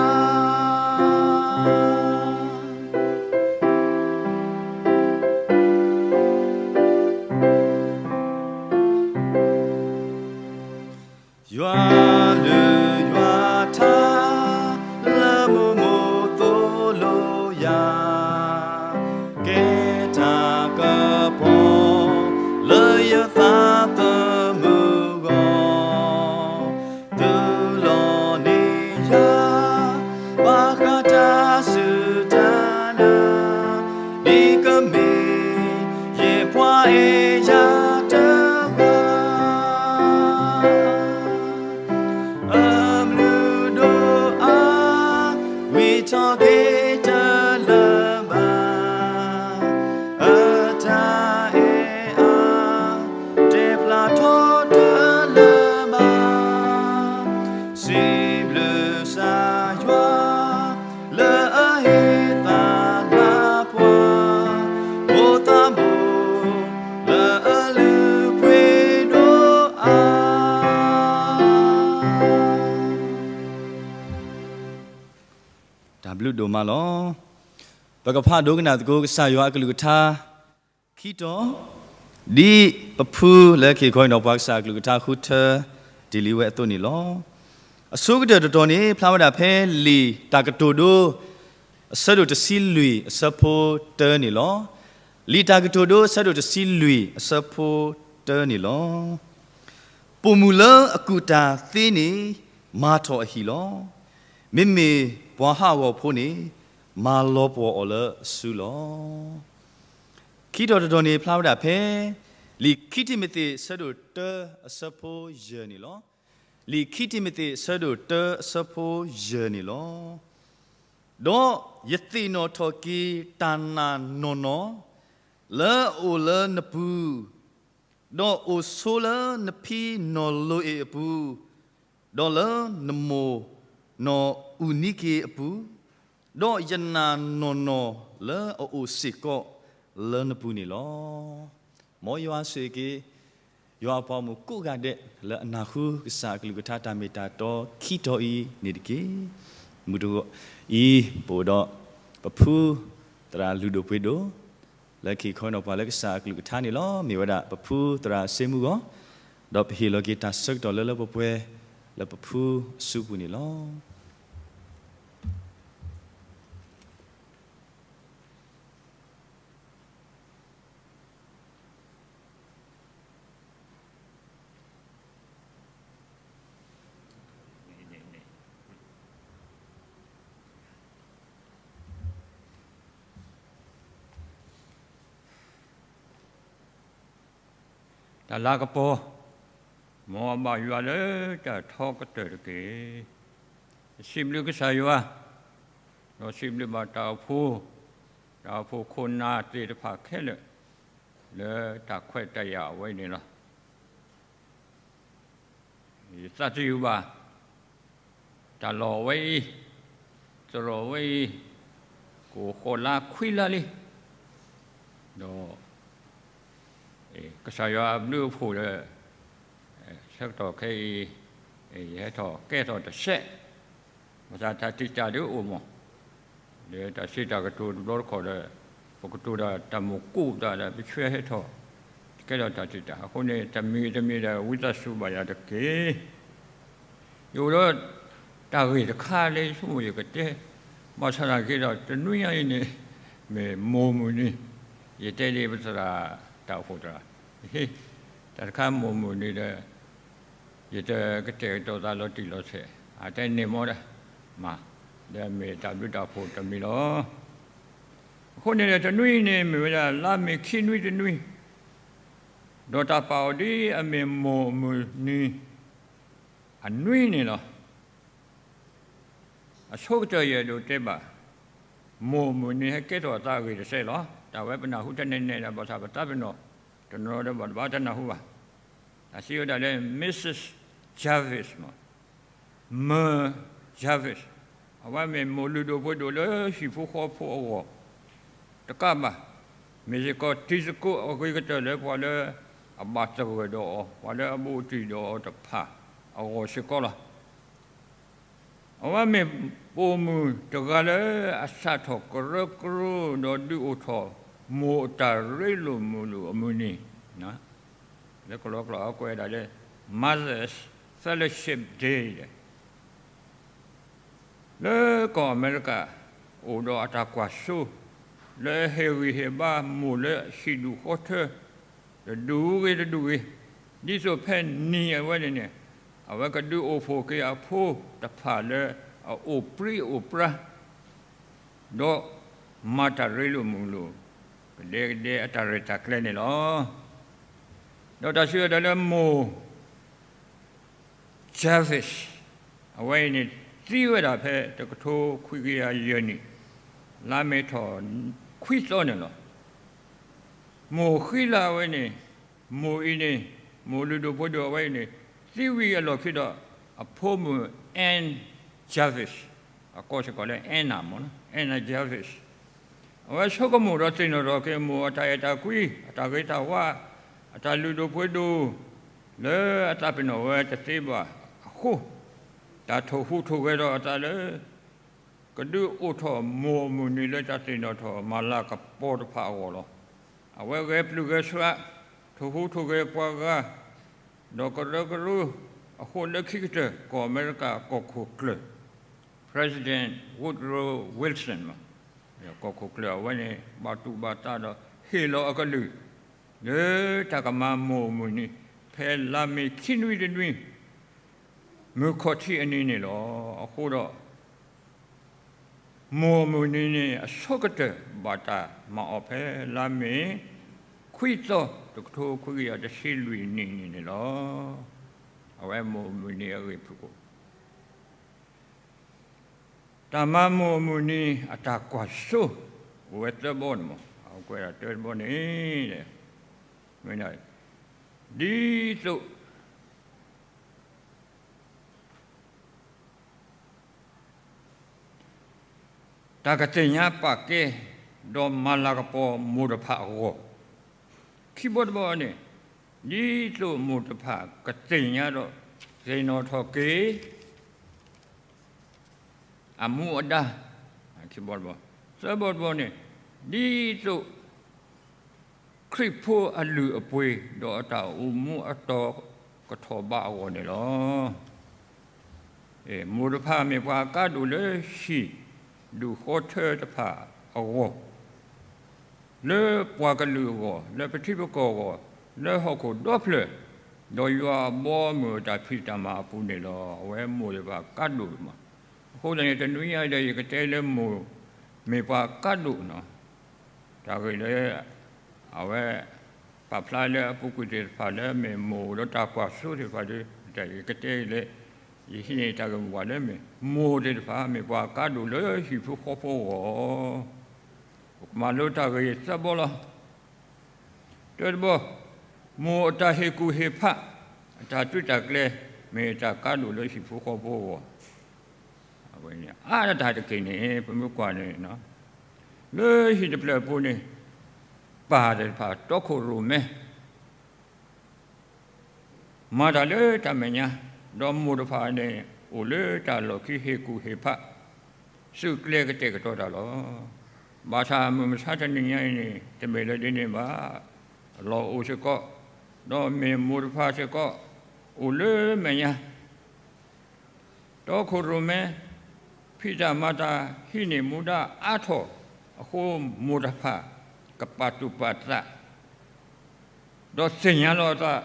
ယွၤလုၢ်ယွၤထါ လၢမိၢ်မိၢ်သိၣ်လိယၤ, ကဲတၢ်ကပီၤ လၢယသးသမူအဂီၢ်, သူၣ်လီၤန့ၢ်ယၤ ဘၣ်ဃးတၢ်စူၢ်တၢ်နာ်, ဒ်ကမ့ၢ် ယပှၤအဲၣ်ယၤတဂၤ, အဘျုးဒိၣ်အါ, ဂံၢ်ထီၣ်က့ၤတလၢၤဘၣ်, အတၢ်အဲၣ်အါ, တဲဖျါထီၣ်တလၢၤဘၣ်. စံးဘျုးကစၢ်ယွၤ လၢအဟ့ၣ်သးလၢပှၤ, ဘိသးဘိ, လၢအလုၢ်ပှ့ၤဒိၣ်အါ. တၢ်ဘျုးဒိၣ်မးလီၤ. ပကဖးဒိကနၣ်သကိး ကစၢ်ယွၤအကလုၢ်ကထါ ခံတီၤ, ဒ်ပဖုလၢခံခီအံၤနီၤ ပှၤကစၢ်အကလုၢ်ကထါဃုထၢတ့ၢ်လံဝဲအသိးန့ၣ်လီၤ. အဆိကတၢၢ်တတီၤန့ၣ် ဖျါဝဲဒၣ်ဖဲလံာ်တၢ်ကတိၤဒိ အဆၢဒိၣ်တဆံလွံၢ်အဆၢဖိတၢန့ၣ်လီၤ. လံာ်တၢ်ကတိၤဒိအဆၢဒိၣ်တဆံလွံၢ်အဆၢဖိတၢန့ၣ်လီၤ. ပိာ်မုၣ်လၢအကူၣ်တၢ်သ့န့ၣ် မၤထီၣ်အဟံၣ်လီၤ. မ့မ့ၢ်ပှၤဟးဂီၤဖိန့ၣ် မၤလီၤပှီၢ်အီၤလၢအစုလီၤ. ခံတီၤတတီၤန့ၣ် ဖျါဝဲဒၣ်ဖဲ လံာ်ခံတံၤမသ့း အဆၢဒိၣ်တၢ အဆၢဖိယဲၢ်န့ၣ်လီၤ. လံာ်ခံတံၤမသ့း အဆၢဒိၣ်တၢ အဆၢဖိယဲၢ်န့ၣ်လီၤ. ဒီးယသ့ၣ်နီၣ်ထီၣ်က့ၤတၢ်နာ်နီၢ်နီၢ် လၢအအိၣ်လၢနပူၤ, ဒီးအိၣ်ဆိလၢနဖံနီၢ်လိၤအ့ၣ်အပူၤ, ဒီးလၢနမိၢ်နီၢ်အူနံက့အပူၤ, ဒီးယနာ်နီၢ်နီၢ်လၢအအိၣ်စ့ၢ်ကီးလၢနပူၤန့ၣ်လီၤ. မ်ယွၤဆိၣ်ဂ့ၤက့ၤ ယွၤအပှၤဂီၢ်မုၢ်ကိးဂၤဒဲး လၢအနၢ်ဟူကစၢ်အကလုၢ်ကထါတၢ်မ့ၢ်တၢ်တီခံတီၤအံၤန့ၣ်တက့ၢ်. မုၢ်တဂီၤအံၤ ပအိၣ်ဒီးပဖုသရၣ်လုၢ်ဒိၣ်ပှ့ၤဒိၣ် လၢခံခီနီၤပှၤလၢကစၢ်အကလုၢ်ကထါန့ၣ်လီၤ. မ့ၢ်ဝဲဒၣ်ပဖုသရၣ်စ့မူဂီၢ်, ဒီးပဟ့ၣ်လီၤက့ၤတၢ်ဆၢကတီၢ်လၢလၢပှဲၤပှဲၤ လၢပဖုအစုပူၤန့ၣ်လီၤ. တၢ်လၤကပီၤ, မ်အဘၣ်ယွၤလၢတၢ်ထီကတၢၢ်တက့ၢ်. စံးဘျုးကစၢ်ယွၤ, ဒီးစံးဘျုးဘၣ်တၢ်အိၣ်ဖှိၣ်, တၢ်အိၣ်ဖှိၣ်ခိၣ်နၢ်သ့ၣ်တဖၣ်ခဲလၢာ်, လၢတၢ်ခွဲးတၢ်ယာ်အဝဲန့ၣ်လီၤ. ယသးသယုၢ်ဘၣ် တၢ်လီၢ်ဝဲအံၤ, သရိာ်ဝဲအံၤ, ကအိၣ်ဃိးလါခွံလါလံ. ဒီး ကစၢ်ယွၤအဘျုးအဖှိၣ်ဒီး ဆၢကတီၢ်ခဲအံၤ ယဟဲထီၣ်ကဲထီၣ်တစဲး, ဘၣ်ဆၣ်တၢ်တံာ်တာ်ဒုးအိၣ်မး, ဒီးတၢ်စံးတၢ်ကတိၤတဘျီတခီၣ်ဒီး ပကတိၤဒီးတၢ်မိၢ်ကူၣ်တၢ်ဒီး ပဆှၢဟဲထီၣ် ကဲထီၣ်တၢ်တံာ်တာ်. အဃိန့ၣ် တမံၤတမံၤဒီး ဝံသးစူၤဘၣ်ယၤတက့ၢ်. ယအိၣ်ဒီးတၢ်ဂ့ၢ်တခါလၢယဆိကမိၣ်ယကတဲ, ဘၣ်ဆၣ်သနာ်က့ဒီး တနွံအံၤန့ၣ် မ့ၢ်မိၢ်မုၢ်နံၤ, ယတဲဒ်ပသရၣ်တၢ်အိၣ်ဖှိၣ်သရၣ်, တၢ်တခါမိၢ်မုၢ်နံၤဒီး ယတကတဲာ်ကတီၤသးလီၤတံၢ်လီၤဆဲး, အတဲန့ၣ်မ့ၢ်ဒၣ်, မ့ၢ်, ဒီးမ့ၢ်တၢ်ဘျုးတၢ်ဖှိၣ်တမံၤလီၤ. အဃိန့ၣ်ဒီး တနွံအံၤန့ၣ် မ့ၢ်ဝဲဒၣ်လါမ့ၤခံနွံတနွံ, ဒီးတၢ်ပာ်အီၤဒ်အမ့ၢ်မိၢ်မုၢ်နံၤ အနွံန့ၣ်လီၤ. အဆိကတၢၢ်ယအဲၣ်ဒိးတဲဘၣ်, မိၢ်မုၢ်နံၤဟဲကဲထီၣ်အသးအဂ့ၢ်တစဲးလီၤ. တၢ်ဝဲပနၢ်ဟူတၢ်နဲၣ်နဲၣ်ဒၣ် ဘၣ်ဆၣ်ပသးပ့ၤနီၣ် တနီၤဒီးဘၣ်တဘၣ်တနၢ်ဟူဘၣ်. တၢ်စံးဝဲဒၣ်လၢ Missus Jarvis မး, မၢ် Jarvis, အဝဲမ့ၢ်မိၢ်လုၢ်ဒိၣ်ပှ့ၤဒိၣ်လၢဟံၣ်ဖိဃီဖိအဂီၢ် တကးဘၣ်, မ့ၢ်စ့ၢ်ကီးတံၤသကိးအဂ့ၤကတၢၢ်လၢပှၤလၢအဘၣ်သဂၢၢ်ဒီးအီၤ, ပှၤလၢအဘူးအတံၢ်ဒီးအီၤတဖၣ်အဂီၢ်စ့ၢ်ကီးလီၤ. အဝဲမ့ၢ်ပိာ်မုၣ်တဂၤလၢအစးထီၣ်ကရၢကရိဒီးဒုးအိၣ်ထီၣ်မိၢ်အတၢ်ရ့လိာ်မုာ်လိာ်အမုၢ်နံၤ, လၢကလီကလီအကွဲးဒၣ်လၢ Mother's Fellowship Day လၢကီၢ်အမဲရကၤ အိၣ်ဒီးအတၢ်ကွၢ်စိ လၢဟ့ၣ်ဂံၢ်ဟ့ၣ်ဘါမိၢ်လၢဟံၣ်ဒူၣ်ဃီထၢ တဒူၣ်ဂ့ၤတဒူၣ်ဂ့ၤ, ဒ်သိးဖဲနံၤအဝဲန့ၣ်န့ၣ် အဝဲကဒုးအိၣ်ဖှိၣ်က့ၤအဖိတဖၣ်လၢအအိၣ်ပြံအိၣ်ပြါ ဒီးမၤတၢ်ရ့လိာ်မုာ်လိာ် ကဒဲကဒဲအတၢ်ရဲၣ်တၢ်ကျဲၤန့ၣ်လီၤ. ဒီးတၢ်စံးဝဲဒၣ်လၢမိၢ် Jarvis အဝဲအံၤန့ၣ် သံဝဲဒၣ်ဖဲတကထိခွံကယၤယဲၢ်နံၣ် လါမ့ၤထီၣ်ခွံသီန့ၣ်လီၤ. မိၢ်ဃံလၤအဝဲန့ၣ်, မိၢ်အံၤန့ၣ်, မိၢ်လုၢ်ဒိၣ်ပှ့ၤဒိၣ်အဝဲအံၤန့ၣ် သံဝံၤအလီၢ်ခံဒီး အဖိမုၣ် Ann Jarvis, အကိးစ့ၢ်ကီးလၢ Anna မ့ၢ်နီၤ, Anna Jarvis, အဝဲဆိကမိၣ်ဒီးသ့ၣ်နီၣ်ထီၣ်က့ၤမိၢ်အတၢ်အဲၣ်တၢ်ကွံ, အတၢ်ဂ့ၤတၢ်ဝါ, အတၢ်လုၢ်ဒိၣ်ပှ့ၤဒိၣ် လၢအသးပ့ၤနီၣ်ဝဲတသ့ဘၣ်အဃိ, တၢ်ထိၣ်ဟူးထိၣ်ဂဲၤဒီးအသးလၢ ကဒုးအိၣ်ထီၣ်မိၢ်အမုၢ်နံၤလၢတၢ်သ့ၣ်နီၣ်ထီၣ်မၤလၤကပီၤတဖၣ်အဂီၢ်လီၤ. အဝဲဂဲၤပျုၢ်ဂဲၤဆှး, ထိၣ်ဟူးထိၣ်ဂဲၤပှၤဂၤ, ဒီးကရၢကရိအဃိလၢခံကတၢၢ် ကီၢ်အမဲရကၤကီၢ်ခိၣ်ကျၢၢ် President Woodrow Wilson မး, ကီၢ်ခိၣ်ကျၢၢ်အဝဲန့ၣ် ဘၣ်တူၢ်ဘၣ်တၢ်ဒီးဟ့ၣ်လီၤအကလုၢ် လၢတၢ်ကမၤမိၢ်အမုၢ်နံၤ ဖဲလါမ့ၤခံနွံတနွံ မုၢ်ခီၣ်ထံးအနံၤန့ၣ်လီၤ. အဃိဒီး မိၢ်အမုၢ်နံၤန့ၣ် အဆိကတၢၢ်ဘၣ်တၢ်မၤအီၤဖဲလါမ့ၤ ခွံသီ တကထိခွံကယၤတဆံလွံၢ်နံၣ်န့ၣ်န့ၣ်လီၤ. အဝဲမိၢ်အမုၢ်နံၤအဂ့ၢ်ဖုၣ်ကိာ် တၢ်မၤမိၢ်အမုၢ်နံၤအတၢ်ကွၢ်စိ အိၣ်ဝဲသၢဘီန့ၣ်မး, အကွဲးဒၣ်တၢတဘီန့ၣ် မ့ၢ်ဒ်သိး တၢ်ကသ့ၣ်ညါပာ်ကဲ ဒီးမၤလၤကပီၤမိၢ်တဖၣ်အဂီၢ်, ခံဘီတဘီန့ၣ် ဒ်သိးမိၢ်တဖၣ်ကသ့ၣ်ညါဒီး သ့ၣ်နီၣ်ထီၣ်က့ၤ အမူအဒါ, ခံဘီတဘီ, သၢဘီတဘီန့ၣ် ဒ်သိး ခရံာ်ဖိအလုၢ်အပှ့ၤ ဒီးအတၢ်အိၣ်မူအတီၤကထီၣ်ဘးအဂီၢ်န့ၣ်လီၤ. မိၢ်တဖၣ်မ့ၢ်ပှၤအကါဒိၣ်လၢဟံၣ်ဒူၣ်ဃီထၢတဖၣ်အဂီၢ်, လၢပှၤကလုာ်အဂီၢ်, လၢပထံပကီၢ်အဂီၢ်, လၢဟီၣ်ခိၣ်ဒီဖျၢၣ်, ဒီးယွၤအဘီအမုၢ်အတၢ်ဖံးတၢ်မၤအပူၤန့ၣ်လီၤ. အဝဲမိၢ်သ့ၣ်တဖၣ်ကါဒိၣ်မး. အဃိသတးန့ၣ် တနွံညါအံၤဒီး ယကတဲလၢမိၢ်မ့ၢ်ပှၤကါဒိၣ်နီၤ. တၢ်ဂ့ၢ်လၢ အဝဲ ပာ်ဖျါလၢအပူၤကွံာ်သ့ၣ်တဖၣ်လၢမ့ၢ်မိၢ်ဒီးတၢ်ကွၢ်စိသ့ၣ်တဖၣ်ဒီး ယကတဲအံၤလၢ ယဟံးန့ၢ်တၢ်ဂ့ၢ်မိၢ်ပှၢ်လၢမ့ၢ် မိၢ်သ့ၣ်တဖၣ်မ့ၢ်ပှၤကါဒိၣ်လၢဟံၣ်ဖိဃီဖိအဂီၢ်, ပကမၤလိတၢ်ဂ့ၢ်သၢဘီလီၤ. တၢတဘီ, မိၢ်အတၢ်ဟ့ၣ်ကူၣ်ဟ့ၣ်ဖး, အတၢ်သုးတၢ်ကျဲၤ မ့ၢ်တၢ်ကါဒိၣ်လၢဟံၣ်ဖိဃီဖိအဂီၢ် အါတၢ်တက့ၢ်န့ၣ် ပမ့ၢ်ကွၢ်န့ၣ် လၢဟံၣ်တဖျၢၣ်အပူၤန့ၣ် ပၢ်သ့ၣ်တဖၣ် တီခိၣ်ရိၣ်မဲ မၤတၢ်လၢတၢ်မဲာ်ညါ, ဒီးမိၢ်တဖၣ်န့ၣ် အိၣ်လၢတၢ်လီၢ်ခံဟ့ၣ်ကူၣ်ဟ့ၣ်ဖး သုးကျဲၤကတဲာ်ကတီၤတၢ်လီၤ. ဘၣ်ဆၣ်မုၢ်မဆါတနံၤညါအံၤန့ၣ် တမ့ၢ်လၢဒ်န့ၣ်ဘၣ်. လီၢ်အိၣ်စ့ၢ်ကီး, ဒီးမ့ၢ်မိၢ်တဖၣ်စ့ၢ်ကီး အိၣ်လၢမဲာ်ညါ တီခိၣ်ရိၣ်မဲ ဖံးတၢ်မၤတၢ်ဟံးန့ၢ်မူဒါအါထီၣ်အဃိ မိၢ်တဖၣ် ကပာ်သူၣ်ပာ်သး ဒီးသ့ၣ်ညါလီၤအသး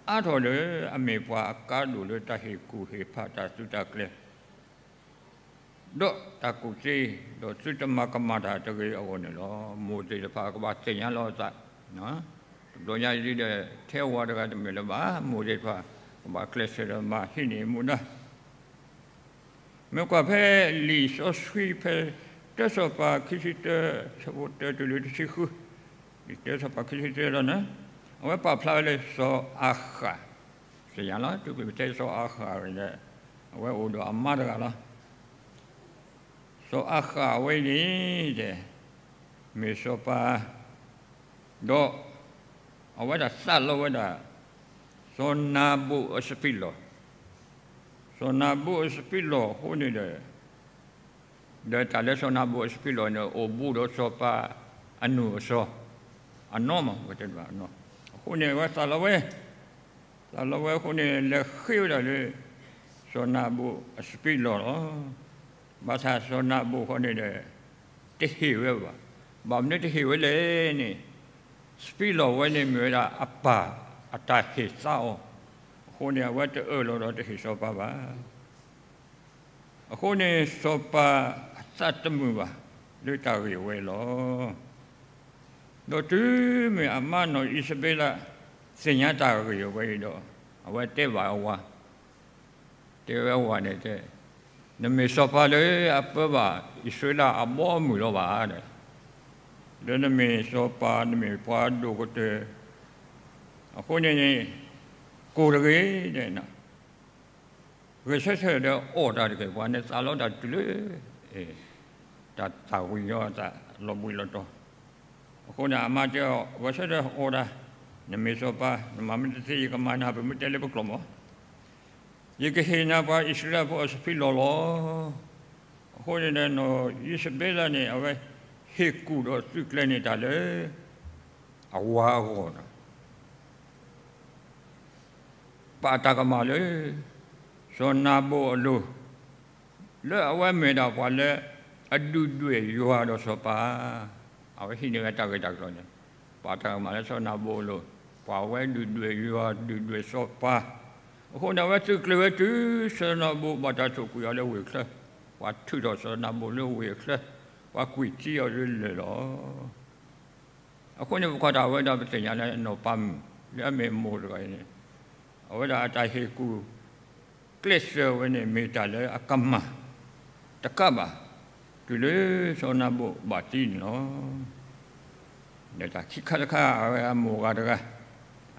အါထီၣ်လၢ အမ့ၢ်ပှၤအကါဒိၣ်လၢတၢ်ဟ့ၣ်ကူၣ်ဟ့ၣ်ဖးတၢ်သုးတၢ်ကျဲၤ ဒီးတၢ်ကူၣ်သ့ ဒီးသုတမၤကမၣ်တၢ်တဂ့ၤအဂီၢ်န့ၣ်လီၤ. မိၢ်သ့ၣ်တဖၣ်ကဘၣ်သ့ၣ်ညါလီၤအသး, တဘျီညါအံၤဒီး ထဲဝၤတဂၤတမ့ၢ်လၢၤဘၣ်, မိၢ်သ့ၣ်တဖၣ် ကဘၣ်ကျဲးစၢးဒီးမၤဟံးန့ၢ်မူဒါ. မ့ၢ်ကွၢ်ဖဲလံာ်စီဆှံဖဲ တၢစီၤပၤခံဆံတၢ ဆၢဖိတၢတုၤလၢတဆံဃု, လံာ်တၢစီၤပၤခံဆံတၢလီၤန့ၣ်, အဝဲပာ်ဖျါဝဲလၢစီၤအၤဃး, သ့ၣ်ညါလီၤ တုၤကွံာ်ပတဲစီၤအၤဃးန့ၣ်ဒီး အဝဲအိၣ်ဒီးအမါတဂၤလီၤ. စီၤအၤဃးအဝဲန့ၣ်ဒီး မ့ၢ်စီၤပၤ ဒီး အဝဲဒၣ်သးလီဝဲဒၣ် စီၤနၤဘူၣ်အစပံးလီၢ်, စီၤနၤဘူၣ်အစပံးလီၢ်အဃိန့ၣ်ဒီး ဒီးတၢ်လၢစီၤနၤဘူၣ်အစပံးလီၢ်န့ၣ် အိၣ်ဘူးဒီးစီၤပၤအနူၢ်အစီၤ အနီၢ်မး ပတဲတဘၣ်အနီၢ်, အဃိန့ၣ် အဝဲသးလီဝဲ, သးလီဝဲအဃိန့ၣ် လဲၤဃ့ဝဲဒၣ်လၢ စီၤနၤဘူၣ်အစပံးလီၢ်လီၤ. ဘၣ်ဆၣ်စီၤနၤဘူၣ်ဃီန့ၣ်ဒီး တဟ့ၣ်ဝဲဘၣ်. ဘၣ်မနုၤတဟ့ၣ်ဝဲလဲၣ်န့ၣ်, စပံးလီၢ်ဝဲန့ၣ်မ့ၢ်ဝဲဒၣ်အပၢ်အတၢ်ဟ့ၣ်သါအီၤ, အဃိန့ၣ် အဝဲတအၢၣ်လီၤဒီးတဟ့ၣ်စီၤပၤဘၣ်. အဃိန့ၣ် စီၤပၤအသးတမုာ်ဘၣ် လၢတၢ်ဂ့ၢ်ဝဲလီၤ. ဒီးတုၤမ့ၢ်အမါနီၢ်အံၤစဘ့လး သ့ၣ်ညါတၢ်ဂ့ၢ်ဝဲအံၤဒီး အဝဲတဲဘၣ်အဝၤ, တဲဝဲအဝၤန့ၣ်တဲ, နမ့ၢ်စီၤပၤလၢအပၢဘၣ်အံၣ်စရ့လးအဘီအမုၢ်လီၤဘၣ်ဒီး, ဒီးနမ့ၢ်စီၤပၤ နမ့ၢ်ပှၤဒိၣ်ကတၢၢ်, အဃိန့ၣ်န့ၣ် ကိၢ်တဂ့ၤဒီး ဂဲၤဆၢထၢၣ်ဒီးအီၣ်တၢ်တက့ၢ်, ပှၤန့ၣ်သးလီတၢ်တုၤလၢ တၢ်သၣ်ဝံၤညီအသးလီၤဘှံးလီၤတီၤ, အဃိန့ၣ် အမါတဲအီၤ ဂဲၤဆၢထၢၣ်အီၣ်တၢ်, နမ့ၢ်စီၤပၤ နမၤမ့ၢ်တသ့ ယကမၤနၤ ပမ့ၢ်တဲလၢပကျိာ်မး, ယကဟ့ၣ်နၤပှၤအံၣ်စရ့လးဖိအစပံးလီၢ်လီၤ. အဃိန့ၣ်ဒီး နီၢ်အံၣ်စဘ့လးန့ၣ် အဝဲဟ့ၣ်ကူၣ်ဒီးသုးကျဲၤန့ၢ်တၢ်လၢ အဝၤအဂီၢ်ဒီး ပာ်တၢ်ကမၣ်လၢ စီၤနၤဘူၣ်အလိၤ, လၢအဝဲမ့ၢ်ဒၣ်ပှၤလၢအဒုၣ်ဒွဲၣ်ယွၤဒီးစီၤပၤ, အဝဲဟံးန့ၢ်ဝဲတၢ်ဂ့ၢ်တၢ်ကျိၤန့ၣ်, ပာ်တၢ်ကမၣ်လၢစီၤနၤဘူၣ်အလိၤ, ပှၤဝဲဒုၣ်ဒွဲၣ်ယွၤ ဒုၣ်ဒွဲၣ်စီၤပၤ, အဃိန့ၣ် အဝဲသုးကျဲၤဝဲတုၤစီၤနၤဘူၣ်ဘၣ်တၢ်ထိၣ်ကွံာ်အီၤလၢဝ့ၢ်ချၢ, ပှၤထုးထီၣ်စီၤနၤဘူၣ်လၢဝ့ၢ်အချၢ, ပှၤကွံာ်ထံအီၤလၢလၢၢ်လီၤ. အဃိန့ၣ် ပကွၢ်တၢ်ဝဲဒီး ပသ့ၣ်ညါလၢနီၢ်ပၤမုၣ် လၢအမ့ၢ်မိၢ်တဂၤအံၤန့ၣ်, အဝဲဒၣ်အတၢ်ဟ့ၣ်ကူၣ်ကျဲးစၢးဝဲန့ၣ် မ့ၢ်တၢ်လၢအကမၣ်တကးဘၣ် တုၤလၢစီၤနၤဘူၣ်ဘၣ်သံန့ၣ်လီၤ. ဒီးတၢ်ခံခါတခါ အဝဲအမိၢ်ဂၤတဂၤ,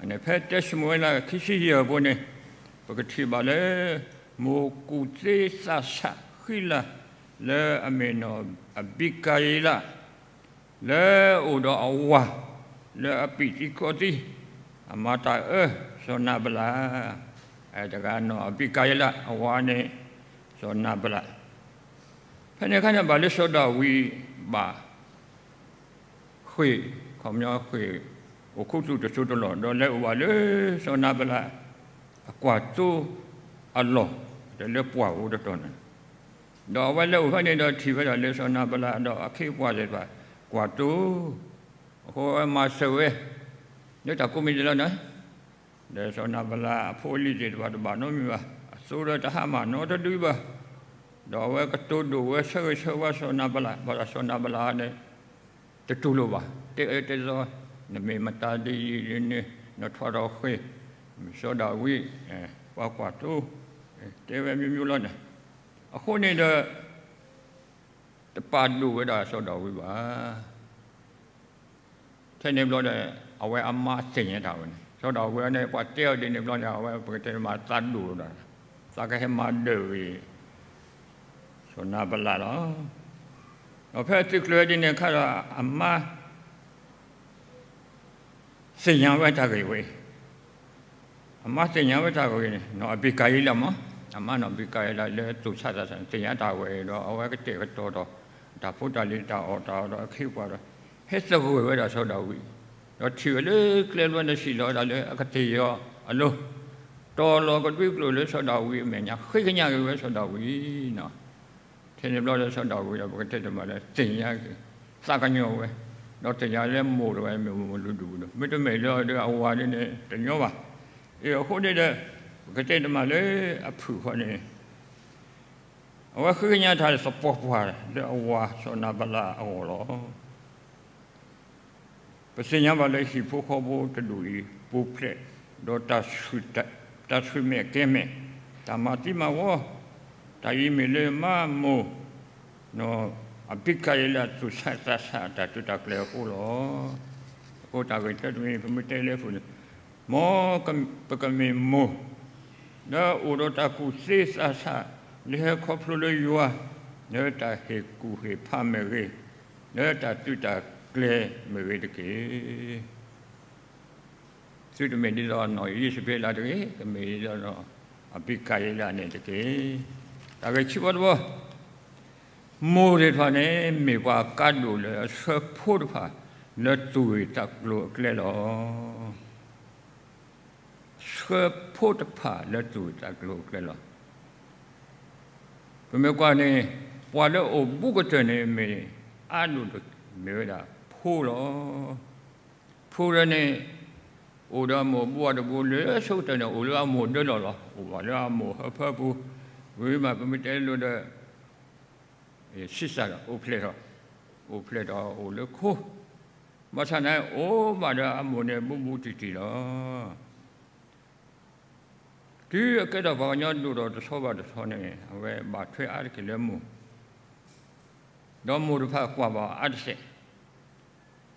အန့ၣ်ဖဲတၢၡမူၤအ့လးခံဆံယဲၢ်အပူၤန့ၣ်, ပကထံၣ်ဘၣ်လၢ မိၢ်ကူၣ်သ့သးဆးဃံလၤ လၢအမ့ၢ်နီၢ်အဘံကၤယံလး လၢအအိၣ်ဒီးအဝၤ လၢအပံာ်သံခီသံ, အမၤတၢ်အၢစီၤနၤဘလး, တဂၤနီၢ်အဘံကၤယံလး အဝၤန့ၣ် စီၤနၤဘလး. ဖဲန့ၣ်အခါန့ၣ် ဘၣ်လၢစီၤဒၤဝံးဘၣ် ဃ့ၢ်, ခီပညီဃ့ၢ် အိၣ်ခူသူၣ်တစိၢ်တလီၢ် ဒီးလဲၤအိၣ်ဘၣ်လၢစီၤနၤဘလးအကွၢ်သိအလီၢ်, ဒီးလၢပှၢ်ဧိၤတတီၤန့ၣ်, ဒီးအဝဲလဲၤအိၣ်ဖဲန့ၣ်ဒီးထံၣ်ဝဲဒၣ်လၢစီၤနၤဘလးဒီးအခ့အပှၤသ့ၣ်တဖၣ် ကွၢ်သိ, အဃိအဝဲမၤစၢၤဝဲ လၢတၢ်ကိးမံၤဒဲးလီၤန့ၣ်, ဒီးစီၤနၤဘလးအဖိအလံၤသ့ၣ်တဖၣ်တဘၣ်နီတမံၤဘၣ်, အသိဒီးတဟါမၢ်နီတဒုဘၣ်, ဒီးအဝဲကတိၤဒိၣ်ဝဲဆၢဂ့ၤဆၢဝါစီၤနၤဘလး, ဘၣ်ဆၣ်စီၤနၤဘလးန့ၣ် တတူၢ်လိာ်ဘၣ်, တဲအၢတဲသီ, နမ့ၢ်မတၤဒ်အံၤဒ်န့ၣ် နထွဲထီၣ်ဃ့ၢ်, မ့ၢ်စီၤဒၤဝံး ပှၤကွၢ်သိ, တဲဝဲမျိုးမျိုးလီၤန့ၣ်, အဃိန့ၣ်ဒီး တပာ်ဒိၣ်ဝဲဒၣ်စီၤဒၤဝံးဘၣ်. ထဲန့ၣ်ဘျီဒီး အဝဲအမါသ့ၣ်ညါတၢ်ဝဲန့ၣ်, စီၤဒၤဝံးန့ၣ် ပှၤတဲအီၤဒ်န့ၣ်ဘျီန့ၣ် အဝဲပကတဲမးသးဒိၣ်ဒီး သးကဟဲမၤဒၢးဂ့ၤ စီၤနၤဘလးလီၤ. ဒီးဖဲသုးကျဲၤဝဲဒ်န့ၣ်အခါဒီး အမါ သ့ၣ်ညါဝဲတၢ်ဂ့ၢ်ဝဲအံၤ, အမါသ့ၣ်ညါဝဲတၢ်ဂ့ၢ်န့ၣ် နီၢ်အဘံကၤယံလးမး, အမါနီၢ်အဘံကၤယံလးလၢသူၣ်ဆးသးဆးန့ၣ် သ့ၣ်ညါတၢ်ဂ့ၢ်ဒီး အဝဲကတဲာ်ကတီၤဒီး တၢ်ဖိတၢ်လံၤတၢ်အီၣ်တၢ်အီဒီးအခ့အပှၤဒီး ဟဲသဂၢၢ်ဝဲဒၣ်စီၤဒၤဝံး, ဒီးထံၣ်ဝဲလၢကျဲဘျီန့ၣ် စံၣ်လီၤဝဲဒၣ်လၢအကသ့ၣ်ယီၤအလိၤ, တီၤလီၤကဒွံကျိာ်လၢစီၤဒၤဝံးအမဲာ်ညါ ဃ့ကညးက့ၤဝဲစီၤဒၤဝံးန့ၣ် ထဲန့ၣ်ဘျီဒီးစီၤဒၤဝံးဒီး ပကတဲတမးလၢသ့ၣ်ညါက့ၤ သးကညီၤဝဲ, ဒီးသ့ၣ်ညါလၢမိၢ်တဂၤမ့ၢ်မုၢ်မုၢ်ဒိၣ်ဒိၣ်ဒီး မ့တမ့ၢ်လၢအဝၤဒ်န့ၣ်တညီဘၣ်. အဃိန့ၣ်ဒီး ပကတဲတမးလၢအဖုၣ်ဃီန့ၣ် အဝဲဃ့ကညးတၢ်သပှၢ်ပှၢ်လၢအဝၤစီၤနၤဘလးအဂီၢ်လီၤ. ပသ့ၣ်ညါဘၣ်လၢဟံၣ်ဖိဃီဖိတဒူၣ်အံၤ ပူၤဖျဲးဒီးတၢ်ဆူၣ်တၢ် တၢ်ဆူၣ်မဲာ်ကဲၤမဲာ်, တၢ်မၤသံမၤဝီ, တၢ်အံၤမ့ၢ်လၢမၤမိၢ် အဘံကၤယလးသူၣ်ဆးသးဆးအတၢ်သုးတၢ်ကျဲၤအဃိလီၤ. အဃိတၢ်ဂ့ၢ်တမံၤ ပမ့ၢ်တဲလၢအပူၤန့ၣ်, မ်ပကမ့ၢ်မိၢ် လၢအအိၣ်ဒီးတၢ်ကူၣ်သ့သးဆး, လၢဟဲခီဖျိလၢယွၤ လၢတၢ်ဟ့ၣ်ကူၣ်ဟ့ၣ်ဖးမ့ၢ်ဂ့ၤ, လၢတၢ်သုးတၢ်ကျဲၤမ့ၢ်ဂ့ၤတက့ၢ်. သုတမ့ၢ်ဒ်သိးနီၢ်အံၤယ့ၣ်စဘ့းလးတဂ့ၤ, ကမ့ၢ်ဒ်သိးနီၢ်အဘံကၤယလးန့ၣ်တက့ၢ်. တၢ်ဂ့ၢ်ခံဘီတဘီ, မိၢ်သ့ၣ်တဖၣ်န့ၣ် မ့ၢ်ပှၤကါဒိၣ်လၢအဆှၢဖိတဖၣ် လၢသူၣ်ဂ့ၢ်သးကျိၤအကျဲလီၤ. ဆှၢဖိတဖၣ်လၢသူၣ်ဂ့ၢ်သးကျိၤအကျဲလီၤ. ပမ့ၢ်ကွၢ်န့ၣ် ပှၤလၢအအိၣ်ဘူးကတၢၢ်န့ၣ် မ့ၢ်အါဒိၣ်မ့ၢ်ဝဲဒၣ်ဖိလီၤ. ဖိဒၣ်န့ၣ် အိၣ်ဒီးအမိၢ်အဘူးအတဘူးလၢအဆိကတၢၢ်န့ၣ် အိၣ်လၢအမိၢ်ဒၢလီၢ်လီၤ. အိၣ်ဘၣ်လၢအမိၢ်ဟၢဖၢပူၤ, ဝံၤမးပမ့ၢ်တဲလိာ်ဒီး ဆံးစၢ်ဒီးအိၣ်ဖျဲၣ်ထီၣ်, အိၣ်ဖျဲၣ်ထီၣ်အိၣ်လၢခိ, ဘၣ်ဆၣ်န့ၣ်အိၣ်ဘၣ်ဒီးအမိၢ်န့ၣ်ဘူးဘူးတံၢ်တံၢ်လီၤ. တုၤအကဲထီၣ်ပှၤကညီဒိၣ်ထီၣ်တဆီဘၣ်တဆီန့ၣ် အဝဲဘၣ်ထွဲအါတက့ၢ်လၢမိၢ်, ဒီးမိၢ်တဖၣ်ကွၢ်ဘၣ်အါတစဲး,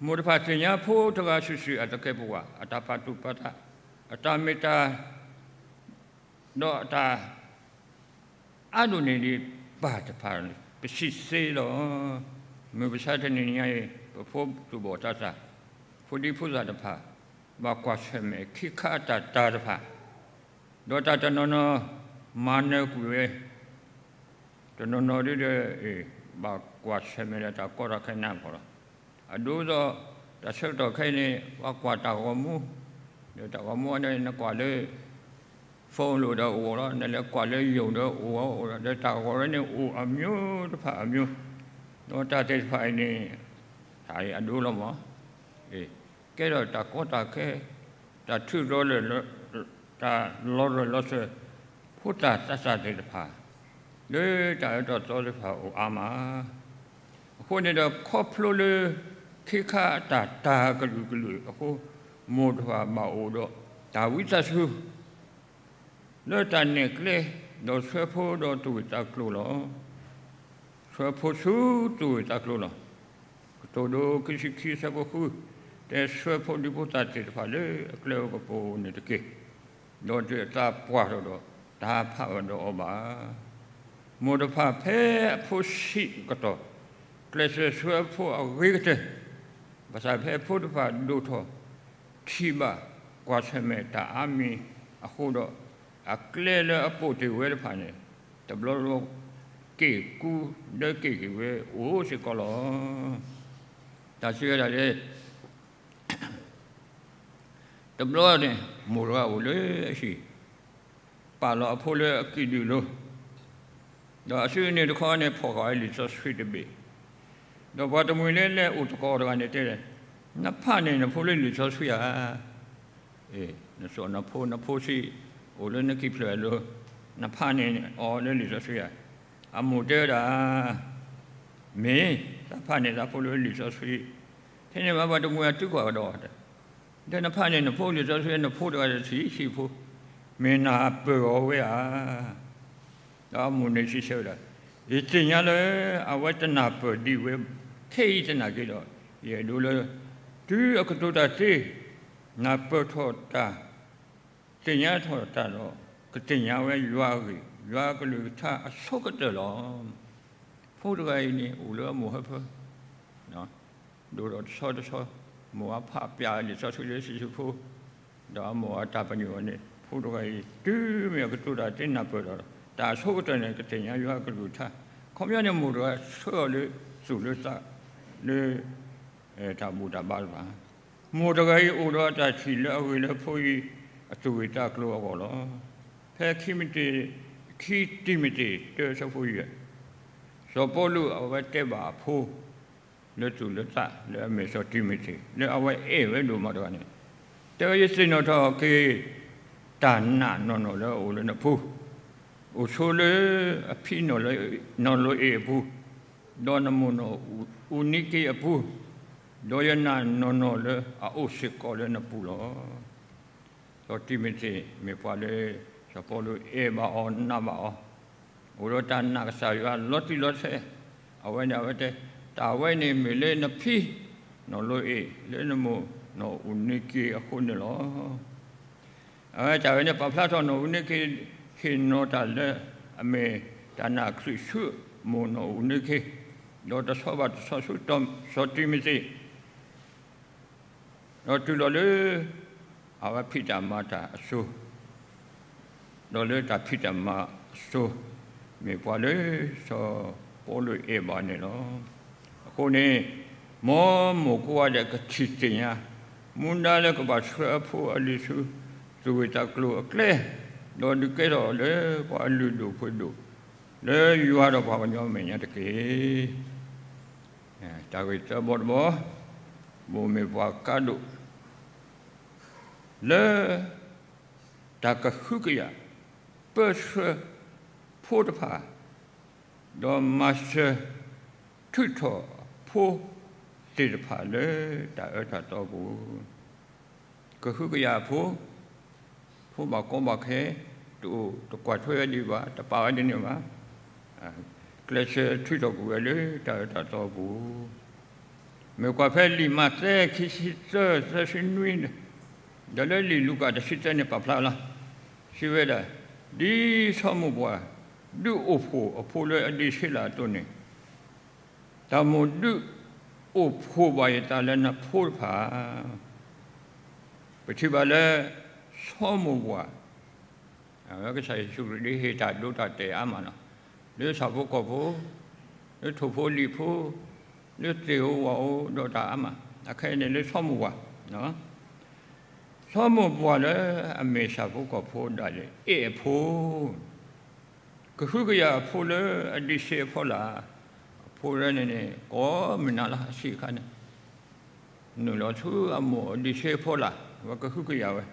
မိၢ်တဖၣ်သ့ၣ်ညါဖိတဂၤစုာ်စုာ်အသကဲးပဝး, အတၢ်ပာ်သူၣ်ပာ်သး, အတၢ်မ့ၢ်တၢ် ဒီးအတၢ်အါဒိၣ်န့ၢ်ဒံးပၢ်တဖၣ် ပစံးသ့လီၤ. မုၢ်မဆါတနံၤညါအံၤ ပဖိသူၣ်ဘီၣ်သးစၢ်, ဖိဒံဖိသၣ်တဖၣ် ဘၣ်ကွၢ်ဆၢၣ်မဲာ်ခံခါအတၢ်တၢ်တဖၣ်, ဒီးတၢ်တနီၤနီၤ မၤနၢၤကွံာ်ဝဲ တနီၤနီၤဒ်ဒီး ဘၣ်ကွၢ်ဆၢၣ်မဲာ်ဒီးတၢ်ကီတၢ်ခဲနးဖီၣ်လီၤ. အဒိသိး တၢ်ဆၢကတီၢ်ခဲအံၤန့ၣ် ပှၤကွၢ်တၢ်ဂီၤမူ, ဒီးတၢ်ဂီၤမူအံၤန့ၣ် နကွၢ်လၢ phone လိၤဒီးအိၣ်လီၤ, နလဲၤကွၢ်လၢယိၤဒီးအိၣ်လီၤ, ဒီးတၢ်ဂီၤဝဲန့ၣ်အိၣ်အမျိုးတဖၣ်အမျိုး, ဒီးတၢ်သ့ၣ်တဖၣ်အံၤန့ၣ် တၢ်အံၤအဒိလီၤမး, ကဲထီၣ်တၢ်ကီတၢ်ခဲ, တၢ်ထုးလီၤလၢာ် တၢ်လီၤရၢၢ်လီၤစၢၤ ဖိသၣ်သးစၢ်သ့ၣ်တဖၣ် လၢတၢ်အၢတၢ်သီသ့ၣ်တဖၣ်အိၣ်အါမး. အဃိန့ၣ်ဒီး ခီဖျိလၢ ခ့ခါအတၢ်တၢ်ကလုာ်ကလုာ်အဃိ မိၢ်တဖၣ်ဘၣ်အိၣ်ဒီးတၢ်ဝံသးစူၤ လၢတၢ်နဲၣ်ကျဲ ဒီးဆှၢဖိဒီးသူၣ်ဂ့ၢ်သးကျိၤလီၤ. ဆှၢဖိဆူသူၣ်ဂ့ၢ်သးကျိၤလီၤ. ကတိၤဒိခံဆံခံဆၢဖိဃု, တဲဆှၢဖိဒံဖိသၣ်သ့ၣ်တဖၣ်လၢအကျဲအကပူၤန့ၣ်တက့ၢ်. ဒီးတသးပှၢ်ထီၣ်ဒီး တၢ်ဟးဖးအီၤဒီးအီၤဘၣ်. မိၢ်တဖၣ်ဖဲအဖိဆံးအကတီၢ် ကျဲးစၢးဆှၢအဖိအဂ့ၤကတၢၢ်, ဘၣ်ဆၣ်ဖဲအဖိတဖၣ်ဒိၣ်ထီၣ် ထံၣ်ဘၣ်ကွၢ်ဆၢၣ်မဲာ်တၢ်အါမံၤအဃိဒီး အကျဲလၢအပိာ်တ့ၢ်ဝဲတဖၣ်န့ၣ် တဘျီတဘျီ က့ၢ်ကူဒၢက့ၢ်က့ၤဝဲအိၣ်စ့ၢ်ကီးလီၤ. တၢ်စံးဝဲဒၣ်လၢ တဘျီန့ၣ် မိၢ်တဂၤအိၣ်လၢအဟံၣ် ပာ်လီၤအဖိလၢအကံၣ်ဒုၣ်လိၤ, ဒီးအစုန့ၣ်တခီန့ၣ် ဖီၣ်ဃာ်ဝဲလံာ်စီဆှံတဘ့ၣ်, ဒီးပှၤတမှံၤလၢလဲၤအိၣ်သကိးတဂၤန့ၣ်တဲ, နဖးန့ၢ်နဖိလၢလံာ်စီဆှံဧါ. နစိာ်နဖိ နဖိဆံး အိၣ်လၢနကံၢ်ဖျၢၣ်အလိၤ, နဖးန့ၢ်အီၤလၢလံာ်စီဆှံဧါ. အမိၢ်တဲဝဲဒၣ် မ့ၢ်, သးဖးန့ၢ်သးဖိလၢလံာ်စီဆှံ, ဖဲန့ၣ်မးပှၤတမှံၤအတုကွၢ်ကဒီး, ဒီးနဖးန့ၢ်နဖိလံာ်စီဆှံ နဖိတဂၤတထံၣ်ဆံးဖိ, မ့ၢ်နပၢၢ်အီၤဝဲဧါ. ဒီးအမိၢ်န့ၣ်စံးဆၢဝဲဒၣ်, ယသ့ၣ်ညါလၢအဝဲတနၢ်ပၢၢ်ဒံးဝဲခဲအံၤသနာ်က့ဒီး, ယအဲၣ်ဒိးလၢ တုၤအကတိၤတၢ်သ့ နၢ်ပၢၢ်ထီၣ်တၢ် သ့ၣ်ညါထီၣ်တၢ်ဒီး ကသ့ၣ်ညါဝဲယွၤအဂ့ၢ် ယွၤအကလုၢ်ကထါအဆိကတၢၢ်လီၤ. ဖိတဂၤအံၤန့ၣ် အိၣ်လၢအမိၢ်ဟၢဖၢ ဒိၣ်ထီၣ်တဆီတဆီ, မိၢ်အဖးပျၢ်လံာ်စီဆှံလၢဆံးဆံးဖိ, ဒီးအမိၢ်အတၢ်ပညိၣ်အီၤန့ၣ် ဖိတဂၤအံၤ တုၤမ့ၢ်အကတိၤတၢ်သ့နၢ်ပၢၢ်ဒီး တၢ်အဆိကတၢၢ်န့ၣ် ကသ့ၣ်ညါယွၤအကလုၢ်ကထါ, ခီပညီန့ၣ် မိၢ်တဂၤဆှၢအီၤလၢသူၣ်လၢသး လၢ တၢ်ဘူၣ်တၢ်ဘါတဖၣ်, မိၢ်တဂၤအံၤအိၣ်ဒီးအတၢ်ထံၣ်လၢအဂ့ၤလၢအဖိအံၤအသူၣ်ဂ့ၢ်သးကျိၤအဂီၢ်လီၤ. ဖဲခံမံးတံး, ခံတံၤမသ့း တၢ ဆၢဖိယဲၢ်, စီၤပီလူးအဝဲတဲဘၣ်အဖိ လၢသူၣ်လၢသး လၢအမ့ၢ်စီၤတံၤမသ့း လၢအဝဲအဲၣ်ဝဲဒိၣ်မးတဂၤန့ၣ်, တဲဝဲ ယသ့ၣ်နီၣ်ထီၣ်က့ၤ တၢ်နာ်နီၢ်နီၢ်လၢအအိၣ်လၢနပူၤ, အိၣ်ဆိလၢအဖံနီၢ်လိၤအ့ၣ်အပူၤ, ဒီးနမိၢ်နီၢ်အူနံက့အပူၤ, ဒီးယနာ်နီၢ်နီၢ်လၢအအိၣ်စ့ၢ်ကီးလၢနပူၤလီၤ. စီၤတံၤမသ့း မ့ၢ်ပှၤလၢ စီၤပီလူးအဲၣ်ဘၣ်အီၤနာ်ဘၣ်အီၤ, အိၣ်ဒီးတၢ်နာ်ကစၢ်ယွၤလီၤတံၢ်လီၤဆဲး, အဝဲန့ၣ်အဝဲတဲ, တၢ်ဝဲန့ၣ်မ့ၢ်လၢနဖံ, နီၢ်လိအ့ၣ် လၢနမိၢ်နီၢ်အူန့က့အဃိန့ၣ်လီၤ. အဝဲတၢ်ဝဲန့ၣ်ပာ်ဖျါထီၣ်နီၢ်အူန့က့ ဟ့ၣ်နီၤတၢ်လၢ အမ့ၢ်တၢ်နာ်ခရံာ်ဆူမိၢ်နီၢ်အူန့က့, ဒီးတဆီဘၣ်တဆီဆူစီၤတံၤမသ့း ဒီးတုၤလီၤလၢ အဝဲဖံးတၢ်မၤတၢ်အစိၤ, ဒီးလၢတၢ်ဖံးတၢ်မၤအစိၤ, မ့ၢ်ပှၤလၢစီၤပီလူးအဲၣ်ဘၣ်န့ၣ်လီၤ. အဃိန့ၣ်, မ်မိၢ်ကိးဂၤဒဲးကထံၣ်သ့ၣ်ညါ, မူဒါလၢကဘၣ်ဆှၢအဖိအလံၤဆူ သူၣ်ဂ့ၢ်သးကျိၤအကျဲ, ဒီးဒုးကဲထီၣ်လၢပှၤလုၢ်ဒိၣ်ပှ့ၤဒိၣ် လၢယွၤဒီးပှၤကညီအမဲာ်ညါတက့ၢ်. တၢ်ဂ့ၢ်သၢဘီတဘီ, မိၢ်မ့ၢ်ပှၤကါဒိၣ် လၢ တၢ်ကဟုကယာ် ပၢဆှၢ ဖိတဖၣ်, ဒီးမၤစၢၤ ထုးထီၣ်ဖိသ့ၣ်တဖၣ်လၢတၢ်အၢတၢ်သီအပူၤ, ကဟုကယာ်အဖိ, ဖိဘၣ်ကီဘၣ်ခဲ, တအိၣ်တကွၢ်ထွဲဝဲဒံးဘၣ်, တပာ်ဝဲဒ်န့ၣ်ဘၣ်. ကျဲးစၢးထုးထီၣ်ကွံာ်ဝဲလၢတၢ်အၢတၢ်သီအပူၤ, မ့ၢ်ကွၢ်ဖဲလံာ်မးသဲ ခံဆံသၢ သၢဆံနွံ, ဒီးလၢလံာ်လူၤကၣ် တဆံသၢန့ၣ် ပာ်ဖျါလီၤ. စံးဝဲဒၣ်, ဒ်စီၤမိၢ်ပှၢ် ဒုးအိၣ်ဖှိၣ်အဖိလၢအဒ့စ့လးအသိးန့ၣ်, တၢ်မိၣ်ဒုးအိၣ်ဖှိၣ်ဘၣ်ယသးလၢနဖိတဖၣ်. ပထံၣ်ဘၣ်လၢ စီၤမိၢ်ပှၢ် ကစၢ်ယ့ၣ်ၡူးခရံာ်ဒ် ဟ့ၣ်တၢ်ဒိတၢ်တဲာ်အါမးလီၤ. လၢဆၣ်ဖိကီၢ်ဖိ, လၢထိၣ်ဖိလံာ်ဖိ, လၢသ့ၣ်ဧိၤဝၣ်ဧိၤ ဒီးတၢ်အါမး, အခဲအံၤန့ၣ်လၢစီၤမိၢ်ပှၢ်, စီၤမိၢ်ပှၢ်လၢအမ့ၢ်ဆၣ်ဖိကီၢ်ဖိဒၣ်လဲာ် အဲၣ်အဖိ ကဟုကယာ်အဖိလၢအဒ့စ့အဖီလာ်, အဖိဒၣ်န့ၣ်န့ၣ် ကိးမုၢ်နၤလၢ အဆံးအခါန့ၣ်, နုာ်လီၤဆူအမိၢ်အဒ့စ့အဖီလာ်, အဝဲကဟုကယာ်ဝဲ.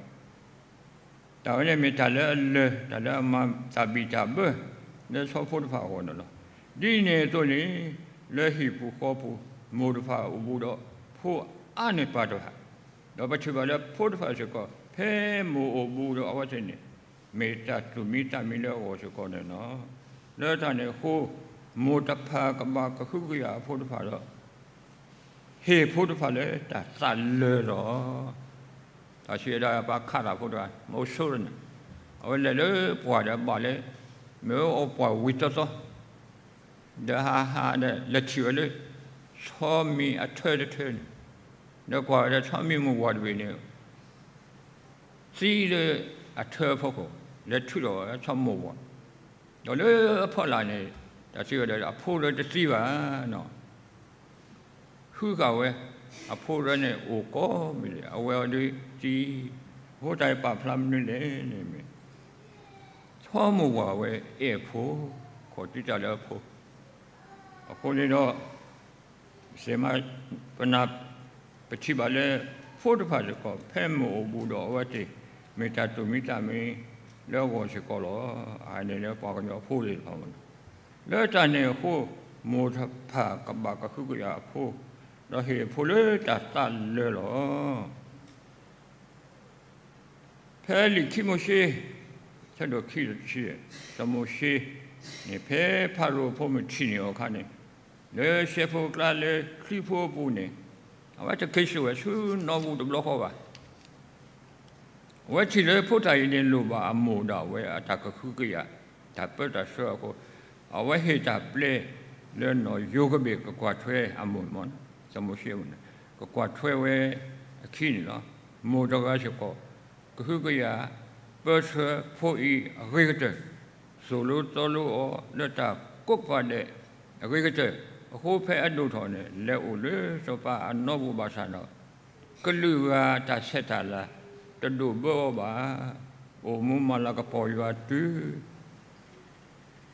တၢ်ဝဲန့ၣ်မ့ၢ်တၢ်လၢအလၢာ်, တၢ်လၢအမၤတၢ်ဘံၣ်တၢ်ဘၢ လၢဆီဖိတဖၣ်အဂီၢ်န့ၣ်လီၤ. ဒ်န့ၣ်အသိးန့ၣ်, လၢဟံၣ်ပူၤဃီပူၤ မိၢ်တဖၣ်အိၣ်ဘူးဒီးဖိအါန့ၢ်ပၢ်တဖၣ်, ဒီးပထံၣ်ဘၣ်လၢဖိတဖၣ်စ့ၢ်ကီး ဖဲမိၢ်အိၣ်ဘူးဒီးအဝဲသ့ၣ်န့ၣ်, မ့ၢ်တၢ်သူၣ်မံသးမံလၢအဂီၢ်စ့ၢ်ကီးန့ၣ်လီၤ. လၢတၢ်န့ၣ်အဃိ, မိၢ်တဖၣ်ကဘၣ်ကဟုကယာ်အဖိတဖၣ်ဒီး ဟ့ၣ်ဖိတဖၣ်လၢတၢ်သးလၢာ်လီၤ. တၢ်ဆံးဝဲဒၣ်ပှၤခးတၢ်ဖိတဂၤ မ့ၢ်အိၣ်ဆိန့ၣ်, အဝဲလဲၤလၢပှၢ်ဒီးဘၣ်လၢ မ့ၢ်အိၣ်ပှၢ်ဝံၤသီသီ, ဒီးဟးဟးဒီးလဲၤထံၣ်ဝဲလၢ ဆီမံၤအထၢတထၢန့ၣ်, ဒီးကွၢ်ဝဲဒၣ်ဆီမံၤမုၢ်ဝၤတဘ့ၣ်န့ၣ် သံလၢအထၢအဖီခိၣ်, လဲၤထုးထီၣ်ဝဲဆီမုၢ်ဝၤ, ဒီးလၢအဖီလာ်န့ၣ်, တၢ်စံးဝဲဒၣ်အဖိဒီးတသံဘၣ်နီၤ, ဟုဃာ်ဝဲ, အဖိဒီးန့ၣ်အိၣ်ကိးမုၢ်နံၤ အဝဲအီၤဒုးသံ, အဃိတၢ်အံၤပာ်ဖျါမနုၤလဲၣ်န့ၣ်မ့ၢ် ဆီမုၢ်ဝၤဝဲအဲၣ်အဖိ, ခိးတံာ်တာ်လၢအဖိ, အဃိန့ၣ်ဒီး စ့မး ပနၢ် ပထံၣ်ဘၣ်လၢ ဖိတဖၣ်စ့ၢ်ကီး ဖဲမိၢ်အိၣ်ဘူးဒီးအဝဲသ့ၣ် မ့ၢ်တၢ်သူၣ်မံသးမံလၢအဂီၢ်စ့ၢ်ကီးလီၤ. အန့ၣ်လၢပှၤကညီအဖိသ့ၣ်တဖၣ်မ့ၢ်နီၤ. လၢတၢ်န့ၣ်အဃိ မိၢ်တဖၣ်ကဘၣ်ကဟုကယာ်အဖိ, ဒီးဟ့ၣ်အဖိလၢတၢ်သးလၢာ်လီၤ. ဖဲလံာ်ခံမိၤၡ့ ဆၢဒိၣ်ခံ တဆံ, စီၤမိၤၡ့န့ၣ် ဖဲဖၤရိၤအဖိမုၣ်ထံၣ်န့ၢ်အီၤအခါန့ၣ်, လၢရှဲဖိကျါလၢချံဖိအပူၤန့ၣ်, အဝဲတက့ၤစိာ်ဝဲဆူနီၣ်ပူၤတဘျီဃီဘၣ်. အဝဲထံၣ်လၢဖိသၣ်အံၤန့ၣ်လိၣ်ဘၣ်အမိၢ်ဒၣ်ဝဲအတၢ်ကဟုကယာ်, တၢ်ပၢတၢ်ဆှၢအဃိ, အဝဲဟ့ၣ်တၢ်ပျဲလၢနီၢ်ယိၤကဘ့ၣ်ကကွၢ်ထွဲအမိၢ်မ့ၢ်နီၤ, စီၤမိၤၡ့မ့ၢ်နီၤ, ကကွၢ်ထွဲဝဲအခံန့ၣ်လီၤ. မိၢ်တဂၤစ့ၢ်ကီး ကဟုကယာ် ပၢဆှၢဖိအံၤအဂ့ၤကတၢၢ်, သိၣ်လိသီလိအီၤလၢတၢ်ကိးကပၤဒဲးအဂ့ၤကတၢၢ်, အဃိဖဲအဒိၣ်ထီၣ်န့ၣ် လဲၤအိၣ်လၢစီၤပၤအနီၣ်ပူၤဘၣ်ဆၣ်ဒီး ကလုာ်ဂၤတၢ်ဆဲးတၢ်လၤ တဒိးဘၢအီၤဘၣ်, အိၣ်မူမၤလၤကပီၤယွၤတုၤ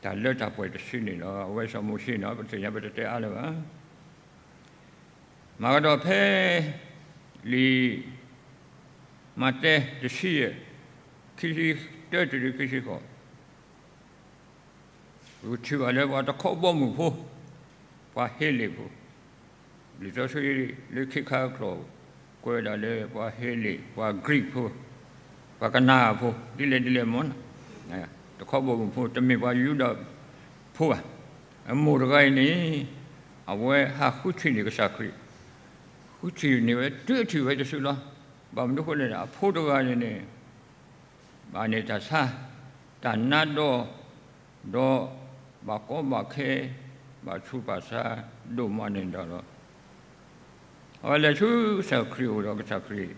တၢ်လၢတၢ်ပှဲၤတစုန့ၣ်လီၤ. အဝဲစီၤမိၤၡ့န့ၣ် ပသ့ၣ်ညါပတတဲအါလၢၤဘၣ်. မၤကဒီးဖဲ လံာ်မးသဲ တဆံယဲၢ် ခံဆံတၢတုၤခံဆံဃိး, ပကထံၣ်ဘၣ်လၢပှၤတခီဘီမုၢ်ဖိ, ပှၤဟ့လ့ၣ်ဖိ, လံာ်စီဆှံလၢခံခါအကျိာ် ကွဲးဝဲဒၣ်လၢပှၤဟ့လ့ၣ် ပှၤ Greek ဖိ, ပှၤကနၤအၣ်ဖိ ဒ်လဲၣ်ဒ်လဲၣ်မ့ၢ်နီၤ, တခီဘီမုၢ်ဖိ တမ့ၢ်ပှၤယူဒၤဖိဘၣ်. အမိၢ်တဂၤအံၤန့ၣ် အဝဲဟးဃုထံၣ်န့ၢ်ကစၢ်ခရံာ်, ဃုထံၣ်န့ၢ်ဝဲတုၤအထံၣ်ဝဲတစုလီၤ. ဘၣ်မနုၤအဃိလဲၣ်န့ၣ် အဖိတဂၤန့ၣ်န့ၣ် ဘၣ်န့ၢ်တၢ်ဆါ, တၢ်နါဒီး, ဒီးဘၣ်ကီဘၣ်ခဲ, ဘၣ်ဆူးဘၣ်ဆါဒိၣ်မးန့ၣ်ဒီးလီၤ. အဝဲလဲၤဆူကစၢ်ခရံာ်အအိၣ်ဒီးကစၢ်ခရံာ်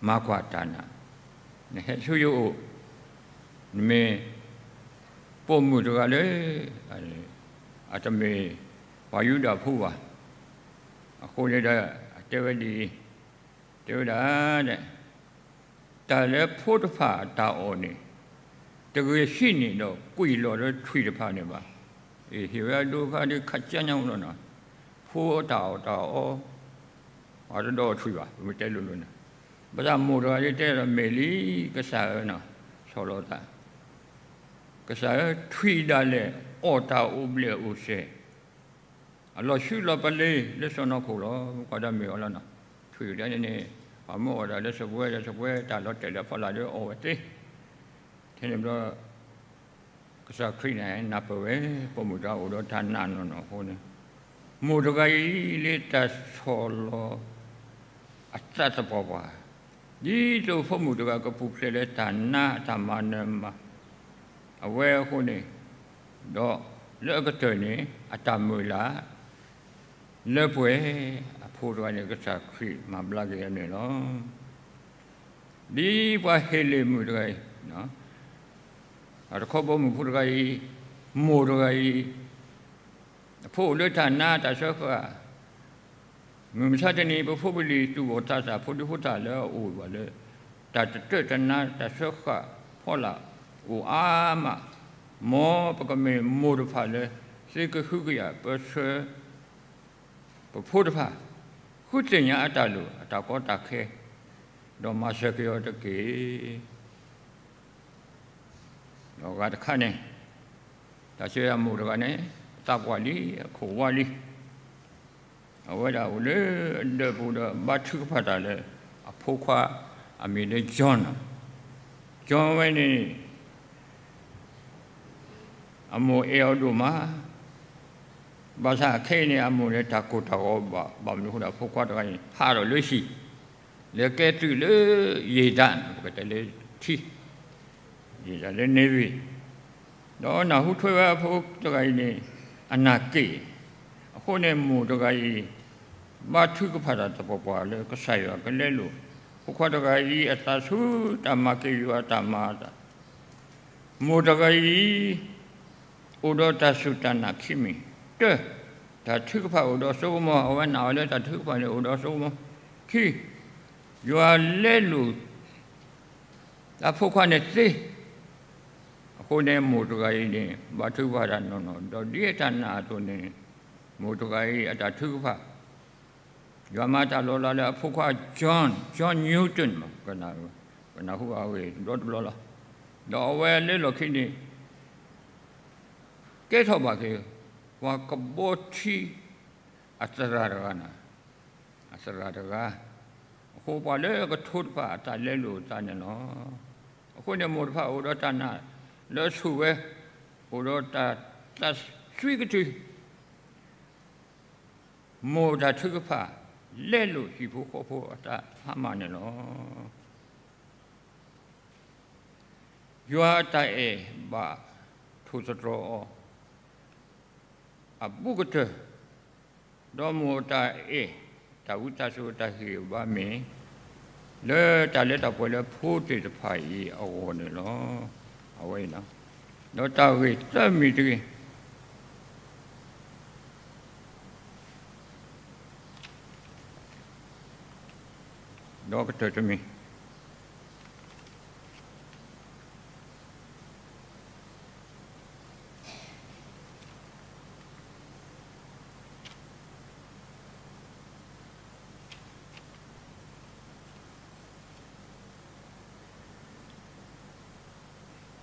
မၤကွၢ်တၢ်နး, နဟဲဆူယအိၣ်, နမ့ၢ်ပိာ်မုၣ်တဂၤလၢ အတမ့ၢ်ပှၤယူဒၤဖိဘၣ်. အဃိန့ၣ်ဒီး အတဲဝဲဒ်အံၤ, တဲဝဲဒၣ် တၢ်လၢဖိတဖၣ်အတၢ်အီၣ်န့ၣ် တဂ့ၤဟံးန့ၢ်ဒီးကွံာ်လီၤလၢ ထွံၣ်တဖၣ်န့ၣ်ဘၣ်. အ့ၣ် ဟ့ၣ်ဝဲအဒိဖးဒ်ခးကညါလီၤနီၤ, ဖိအတၢ်အီၣ်တၢ်အီ ပှၤတဒိးထွံၣ်ဘၣ် ပမ့ၢ်တဲလိၤလိၤန့ၣ်, ဘၣ်ဆၣ်မိၢ်တဂၤဒ်တဲဒီး မ့ၢ်လံ ကစၢ်ဧၢနီၤ, ဆီၣ်လီၤသး, ကစၢ်ဧၢ ထွံၣ်ဒၣ်လဲာ် အီၣ်တၢ်အိၣ်ဘျဲၣ်အိၣ်စဲး အလီၤဆူလီၤပလ့ၤလၢစီၢ်နီၤခိၣ်လီၤ. ကွၢ်ဒၣ်မ့ၢ်အီၤလီၤနီၤ, ထွံၣ်ဒၣ်န့ၣ်န့ၣ် ပှၤမ့ၢ်အီၣ်တၢ်လၢစပွဲဒီး စပွဲတၢ်လီၤတဲာ်လၢဖီလာ်ဒီးအီၣ်ဝဲသ့, ထဲန့ၣ်ဘျီ ကစၢ်ခရံာ်န့ၣ် နၢ်ပၢၢ်ဝဲ ပိာ်မုၣ်တဂၤအိၣ်ဒီးတၢ်နးနီၢ်နီၢ်အဃိန့ၣ်, မိၢ်တဂၤအံၤလၢတၢ်ဆီၣ်လီၤအသးသပှၢ်ပှၢ်, ဒ်သိးဖိမုၣ်တဂၤကပူၤဖျဲးလၢတၢ်နါအတၢ်မၤနၢၤမၤ အဝဲအဃိန့ၣ်, ဒီးလၢအကတၢၢ်န့ၣ် အတၢ်မုၢ်လၢ် လၢပှဲၤ အဖိတဂၤန့ၣ် ကစၢ်ခရံာ်မၤဘျါက့ၤအီၤန့ၣ်လီၤ. ဒ်ပှၤဟ့းလ့ၣ်မုၣ်တဂၤအံၤ, အတခီဘီမုၢ်ဖိတဂၤအံၤ, မိၢ်တဂၤအံၤ, အဖိအိၣ်လၢတၢ်နါတၢ်စၢဃာ်, မုၢ်မဆါတနံၤ ပဖိပလံၤသူၣ်ဘီၣ်သးစၢ် ဖိဒံဖိသၣ်လၢအအိၣ်ဘၣ်လၢ တၢ်တတၢၢ်တနါတၢ်စၢဃာ်ဖီလာ်အိၣ်အါမး, မ်ပကမ့ၢ်မိၢ်တဖၣ်လၢ သ့ကဟုကယာ်ပၢဆှၢ ပဖိတဖၣ် ဃုသ့ၣ်ညါအတၢ်လိၣ်အတၢ်ကီတၢ်ခဲ, ဒီးမၤစၢၤက့ၤအီၤတက့ၢ်. ဒီးအဂၤတခါန့ၣ်, တၢ်စံးဝဲဒၣ်မိၢ်တဂၤန့ၣ် အသးပှၢ်လံ အခိၣ်ဝါလံ, အဝဲဒၣ်အိၣ်လၢအဒၢးပူၤဒီး ဘါထုကဖၣ်တၢ်လၢအဖိခွါအမံၤလၢ John, John ဝဲန့ၣ် အမိၢ်အဲၣ်အီၤဒိၣ်မး, ဘၣ်ဆၣ်ခဲအံၤန့ၣ် အမိၢ်န့ၣ် တၢ်ကိၢ်တၢ်ဂီၤဘၣ်, ဘၣ်မနုၤအဃိဒီး ဖိခွါတဂၤန့ၣ် ဟးထီၣ်လၢဟံၣ်, လဲၤကဲသုးလၢယံာ်ဒၣ်, ပကတဲလၢထံ, ယံာ်ဒၣ်လၢ Navy, ဒီးနၢ်ဟူထွဲဝဲအဖိတဂၤအံၤန့ၣ် အနၢ်က့ၣ်, အဃိန့ၣ်မိၢ်တဂၤအံၤ ဘါထုကဖၣ်တၢ်သပှၢ်ပှၢ်လၢကစၢ်ယွၤကလဲလိာ် ဖိခွါတဂၤအံၤအသးဆူတၢ်မၤက့ၤယွၤအတၢ်မၤအသး, မိၢ်တဂၤအံၤ အိၣ်ဒီးတၢ်စူၢ်တၢ်နာ်ခံမံၤ, တၢ, တၢ်ထုကဖၣ်အိၣ်ဒီးစိကမီၤ, အဝဲနာ်အီၤလၢတၢ်ထုကဖၣ်န့ၣ်အိၣ်ဒီးစိကမီၤ, ခံ, ယွၤလဲလိာ် တၢ်ဖိခွါန့ၣ်သ့, အဃိန့ၣ်မိၢ်တဂၤအံၤန့ၣ် ဘါထုကဖၣ်တၢ်နီၢ်နီၢ်, ဒီးဒ်အတၢ်နာ်အသိးန့ၣ် မိၢ်တဂၤအံၤအတၢ်ထုကဖၣ် ယွၤမၤတၢ်လီၤလးလၢအဖိခွါ John, John Newton မး, ကနၢ်ဟူအဂ့ၢ်ဒီတဘျီလီၤ. ဒီးအဝဲလၢလီၢ်ခံန့ၣ် ကဲထီၣ်ဘၣ်က့ၤ ပှၤကဘီထံအသရၣ်တဂၤန့ၣ်, အသရၣ်တဂၤ, အဃိပှၤလၢအကထိတဖၣ်အတၢ်လဲလိာ်အသးန့ၣ်လီၤ. အဃိန့ၣ်မိၢ်တဖၣ်အိၣ်ဒီးတၢ်နာ်လၢအဆိၣ်ဝဲ, အိၣ်ဒီးတၢ်သးစွံကတုၤ မိၢ်တၢ်ထုကဖၣ် လဲလိာ်ဟံၣ်ဖိဃီဖိအတၢ်ဟါမၢ်န့ၣ်လီၤ. ယွၤအတၢ်အဲၣ်ဘၣ်ထိၣ်သတြီၤအီၤ အဘူးကတၢၢ်, ဒီးမိၢ်အတၢ်အဲၣ် တၢ်ဝံသးစူၤအတၢ်ဟ့ၣ်အဘါမ့ၢ် လၢတၢ်လၢတၢ်ပှဲၤလၢဖိသ့ၣ်တဖၣ်အံၤအဂီၢ်န့ၣ်လီၤ. အဝဲအံၤ ဒီးတၢ်ဂ့ၢ်သၢမံၤတဂ့ၤ ဒီးကတၢၢ်တမံၤ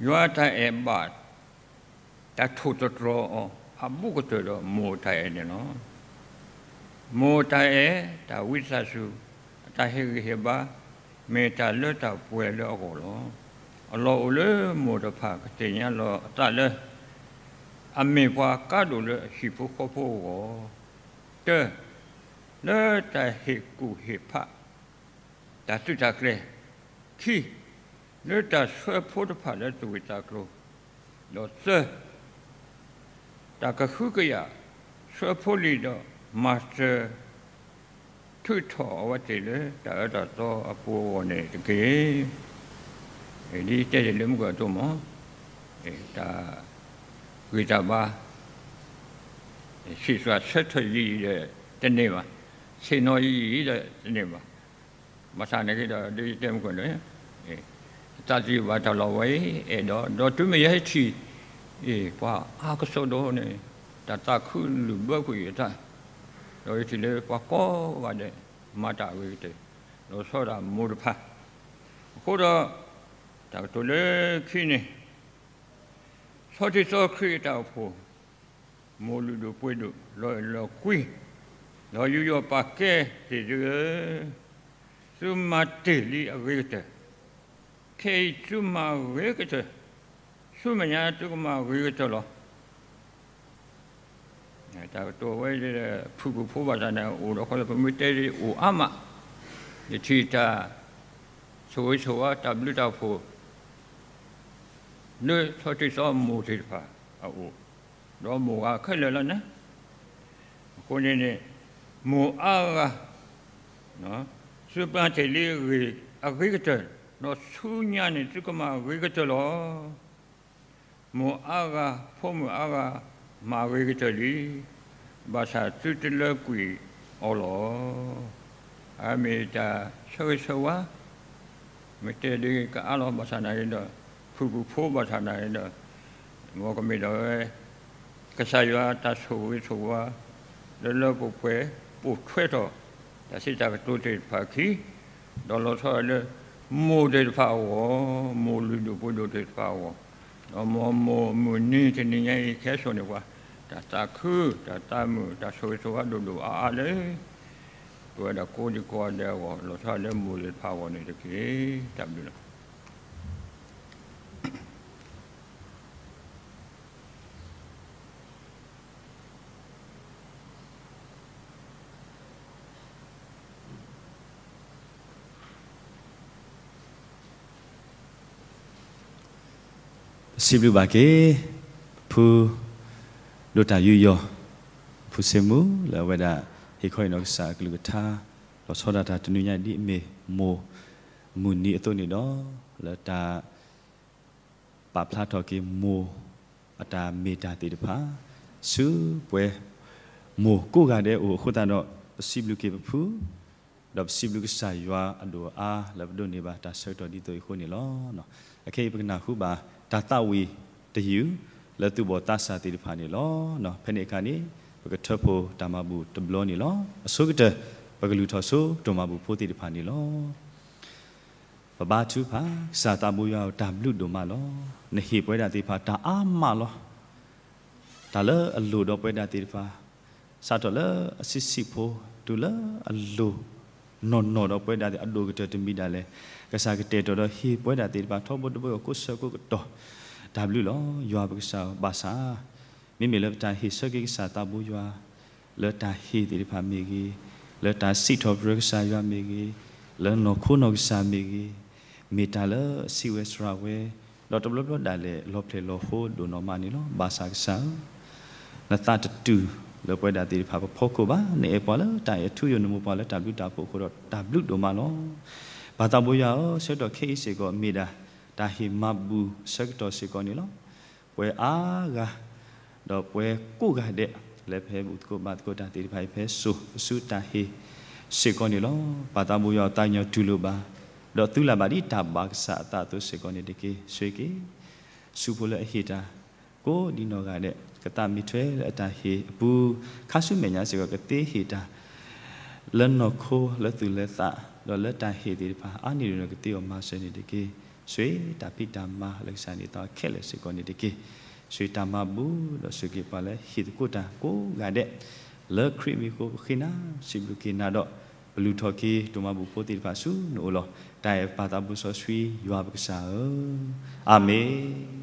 ယွၤအတၢ်အဲၣ်ဘၣ် တၢ်ထိၣ်သတြီၤအီၤ အဘူးကတၢၢ်ဒီးမိၢ်တၢ်အဲၣ်န့ၣ်လီၤ. မိၢ်တၢ်အဲၣ် တၢ်ဝံသးစူၤ အတၢ်ဟ့ၣ်ဂံၢ်ဟ့ၣ်ဘါ မ့ၢ်တၢ်လၢတၢ်ပှဲၤလၢအဂီၢ်လီၤ. အလီၢ်အိၣ်လၢမိၢ်တဖၣ်ကသ့ၣ်ညါလီၤအသးလၢ အမ့ၢ်ပှၤကါဒိၣ်လၢအဟံၣ်ဖိဃီဖိအဂီၢ်, တၢ, လၢတၢ်ဟ့ၣ်ကူၣ်ဟ့ၣ်ဖး တၢ်သုးတၢ်ကျဲၤ, ခံ, လၢတၢ်ဆှၢဖိတဖၣ်လၢသူၣ်ဝံၣ်သးကျိၤ, ဒီးသၢ, တၢ်ကဟုကယာ်ဆှၢဖိလံၤဒီး မၤစၢၤ ထုးထီၣ်အဝဲသ့ၣ်လၢတၢ်အၢတၢ်သီအပူၤအဂီၢ်န့ၣ်တက့ၢ်. ဒ်တဲတ့ၢ်လၢမုၢ်ကၢၢ်အသိးမး, တၢ်ဂံၢ်တၢ်ဘါ ဆံးစှၤဆၢထၢၣ်ယံာ်ယံာ်ဒီးတန့ၢ်ဘၣ်, ဆ့ၣ်နီၤယံာ်ယံာ်ဒီးတန့ၢ်ဘၣ်. ဘၣ်ဆၣ်နာ်က့ဒီး ဒ်တဲမုၢ်ကၢၢ်န့ၣ် သးသယုၢ်ဘၣ်တၢ်လီၤဝဲအံၤ အဲၣ်ဒိး ဒီးတုၤမ့ၢ်ယဟဲထံၣ် အ့ၣ် ပှၤအါကစီဒီန့ၣ် တၢ်သးခုလုၢ်ဘၢကွံာ်အသး, ဒီးယထံၣ်လၢပှၤကိးဂၤဒဲး မၤတၢ်အဂ့ၤကတၢၢ်, လီၤဆီဒၣ်မိၢ်တဖၣ်, အဃိဒီး တၢ်ကတိၤလၢခံန့ၣ် ဆီထံသီခရံာ်အတၢ်အိၣ်ဖှိၣ်, မိၢ်လုၢ်ဒိၣ်ပှ့ၤဒိၣ် လီၤအဲၣ်လီၤကွံ, ဒီးယူးယီၣ်ပာ်ကဲသ့ၣ်သုဧၢ, သုမၤတ့ၢ်လံအဂ့ၤကတၢၢ်, ခဲအံၤသုမၤဂ့ၤကတၢၢ်, ဆူမဲာ်ညါသုကမၤဂ့ၤကတၢၢ်လီၤ. တၢ်ကတိၤဝဲ ဖုၣ်ကိာ်ဖိဘၣ်ဆၣ်န့ၣ် အိၣ်ဒီးခီ ပမ့ၢ်တဲဒ်အိၣ်အါမး, ယထံၣ်တၢ်ဆိၣ်ဂ့ၤဆိၣ်ဝါ တၢ်ဘျုးတၢ်ဖှိၣ် လၢဆီထံသီမိၢ်သ့ၣ်တဖၣ်အအိၣ်, ဒီးမိၢ်ဂၤခဲလၢာ်လီၤန့ၣ်, အဃိန့ၣ်န့ၣ် မိၢ်အါဂၤ သုပာ်တ့ၢ်လံအဂ့ၤကတၢၢ်, ဒီးဆူညါန့ၣ် သုကမၤဂ့ၤကတၢၢ်လီၤ. မိၢ်အါဂၤ ဖိမုၣ်အါဂၤ မၤဂ့ၤကတၢၢ်လံ, ဘၣ်ဆၣ်သုတလၢကွံာ်အီၤလီၤ. အမ့ၢ်တၢ်ဆၢဂ့ၤဆၢဝါ, မ့ၢ်တဲဒ်ကအါလီၤ ဘၣ်ဆၣ်နာ်က့ဒီး ဖုၣ်ကိာ်ဖိဘၣ်ဆၣ်နာ်က့ဒီး မ်ကမ့ၢ်ဒၣ်ဝဲ ကစၢ်ယွၤတၢ်ဆိၣ်ဂ့ၤဆိၣ်ဝါ လၢလၢပှဲၤပှဲၤ ပိာ်ထွဲထီၣ် တၢ်စံးတၢ်ကတိၤသ့ၣ်တဖၣ်အခံ, ဒီးလီၤဆီဒၣ်လၢ မိၢ်သ့ၣ်တဖၣ်အဂီၢ်, မိၢ်လုၢ်ဒိၣ်ပှ့ၤဒိၣ်သ့ၣ်တဖၣ်အဂီၢ်, ဒီးမ်မိၢ်မုၢ်နံၤတနံၤညါအံၤ ကဟဲစိာ်န့ၢ်ပှၤ တၢ်သးခု တၢ်သးမုာ် တၢ်ဆိၣ်ဂ့ၤဆိၣ်ဝါဒိၣ်ဒိၣ်အါအါလၢ ပဝဲဒၣ်ကိးဒံကိးဂၤဒဲးအဂီၢ်, လီၤဆီဒၣ်လၢမိၢ်သ့ၣ်တဖၣ်အဂီၢ်န့ၣ်တက့ၢ်. တၢ်ဘျုးလီၤ. ပစံးဘျုးဘၣ်က့ၤ ပဖု ဒိၣ်တၢ်ယူးယီၣ် ဖုစ့မူ လၢအဝဲဒၣ် ဟ့ၣ်ခီအံၤနီၢ်ကစၢ်အကလုၢ်ကထါ လီၤဆီဒၣ်တၢ်တနွံညါဒ်အမ့ၢ် မိၢ်မုၢ်နံၤအသိးန့ၣ်ဒီး လၢတၢ် ပာ်ဖျါထီၣ်က့ၤမိၢ်အတၢ်မ့ၢ်တၢ်သ့ၣ်တဖၣ် ဆူပှဲၤ မိၢ်ကိးဂၤဒဲးအအိၣ်အဃိသတးဒီး ပစံးဘျုးက့ၤပဖု ဒီးပစံးဘျုးကစၢ်ယွၤအဒိၣ်အါ လၢပဒိးန့ၢ်ဘၣ်တၢ်ဆၢကတီၢ်ဒ်သိးအံၤအဃိန့ၣ်လီၤ. အခဲအံၤပကနၢ်ဟူဘၣ် တၢ်သးဝံၣ်တယုၢ် လၢသူၣ်ဘီၣ်သးစၢ်သ့ၣ်တဖၣ်န့ၣ်လီၤ. ဖဲန့ၣ်အခါန့ၣ် ပကထၢဖှိၣ်တၢ်မၤဘူၣ်တဘျီန့ၣ်လီၤ. အဆိကတၢၢ် ပကလုၢ်ထီၣ်ဆိ ဒိၣ်မၤဘူၣ်ဖိသ့ၣ်တဖၣ်န့ၣ်လီၤ. ပဘါထုကဖၣ်, ကစၢ်သးဘိယွၤဧၢ, တၢ်ဘျုးဒိၣ်မးလီၤ. နဟ့ၣ်ပဝဲဒၣ်သ့ၣ်တဖၣ် တၢ်အါမးလီၤ. တၢ်လၢအလိၣ်ဒီးပဝဲဒၣ်သ့ၣ်တဖၣ်, စးထီၣ်လၢအဆံးဆံးဖိ တုၤလၢအလိၣ်နီၢ်နီၢ်ဒီးပဝဲဒၣ်သ့ၣ် အဒိၣ်ကတၢၢ်တမံၤဒၣ်လဲာ်, ကစၢ်ကတဲာ်ကတီၤဒီးဟ့ၣ်ပဝဲဒၣ်သ့ၣ်တဖၣ် ထီဘိတဘိအကိးဆၢကိးကတီၢ်, တၢ်ဘျုးလီၤ. ယွၤပကစၢ်ဧၢ, ဘၣ်ဆၣ် မ့မ့ၢ်လၢပတၢ်ဟ့ၣ်ဆၢက့ၤကစၢ်သးဘိယွၤ လၢတၢ်ဟ့ၣ်သ့ၣ်တဖၣ်မ့ၢ်ဂ့ၤ, လၢတၢ်စံးထီၣ်ပတြၢၤကစၢ်ယွၤမ့ၢ်ဂ့ၤ, လၢနီၢ်ခိနီၢ်ကစၢ်မ့ၢ်ဂ့ၤ, မ့ၢ်တၢ်လၢအစံးဝဲစှၤဝဲ, ဒီးတဘျီဘျီဒၣ်လဲာ် လီၤဖျဲၣ်လီၤဟိဒိၣ်နီၢ်မးန့ၣ်လီၤ. ဘၣ်ဆၣ်ကစၢ်ဧၢ, နသးတတုၤလၢပဝဲဒၣ်သ့ၣ်တဖၣ်ပဖီခိၣ်ဘၣ်. နအဲၣ်ပှၤလၢတၢ်အဲၣ်ထူယိာ် နမၢပှၤလၢတၢ်ဘျုးတၢ်ဖှိၣ်အဃိဒီး တၢ်ဘျုးဒိၣ်မးလီၤ. ပၢ်သးဘိယွၤဧၢ, ဆၢကတီၢ်ခဲအံၤစ့ၢ်ကီး မ့ၢ်ဒၣ်တၢ်ဟ့ၣ်မၤဘူၣ်အဆၢကတီၢ်စ့ၢ်ကီးန့ၣ်လီၤ. ပှၤအါဂၤ ဒီးပှၤကိးဂၤဒဲး လၢပဟဲဘူၣ်သကိးဘါသကိးတၢ်သ့ၣ်တဖၣ်အံၤ ပဟဲစိာ်ပစုတၢ်ဟ့ၣ်စ့ၢ်ကီးန့ၣ်လီၤ. ပၢ်သးဘိယွၤ သးကညီၤတူၢ်လိာ်ဘၣ်, ဒီးသုလၢ်ဘၣ်ဒ်တၢ်ဘၣ်ကစၢ်အသးအသိးစ့ၢ်ကီးန့ၣ်တက့ၢ်. ဆိၣ်ဂ့ၤက့ၤ ဆူဖိလၢအဟ့ၣ်တၢ် ကိးဒံနီၢ်ဂၤဒဲး ကသးမံထွဲလၢအတၢ်ဟ့ၣ်အပူၤ, ခါဆူမဲာ်ညါစ့ၢ်ကီး ကသ့ဟ့ၣ်တၢ် လၢနီၢ်ခိလၢသူၣ်လၢသး, ဒီးလၢတၢ်ဟ့ၣ်သ့ၣ်တဖၣ် အါန့ၢ်ဒံးဒီးကသ့အီၤမၤစၢၤန့ၣ်တက့ၢ်. ဆိၣ်ဂ့ၤတၢ်ဖံးတၢ်မၤလၢကစၢ်န့ၣ်သးခဲလၢာ်စ့ၢ်ကီးန့ၣ်တက့ၢ်. ဆိၣ်ဂ့ၤတၢ်မၤဘူၣ်ဒီးဆိၣ်ဂ့ၤပှၤလၢဟ့ၣ်သကိးတၢ်ကိးဂၤဒဲး, လၢခရံာ်မံၤအဃိပဃ့နၤ, စံးဘျုးက့ၤနၤဒီး ပလူၤထီၣ်က့ၤဒိၣ်မးပူၤဖိသ့ၣ်တဖၣ်ဆူနအိၣ်လီၤ. တၢ်အဲၣ်ပၢ်သးဘိစီဆှံယွၤပကစၢ်ဧၢ, အၤမ့ၣ်.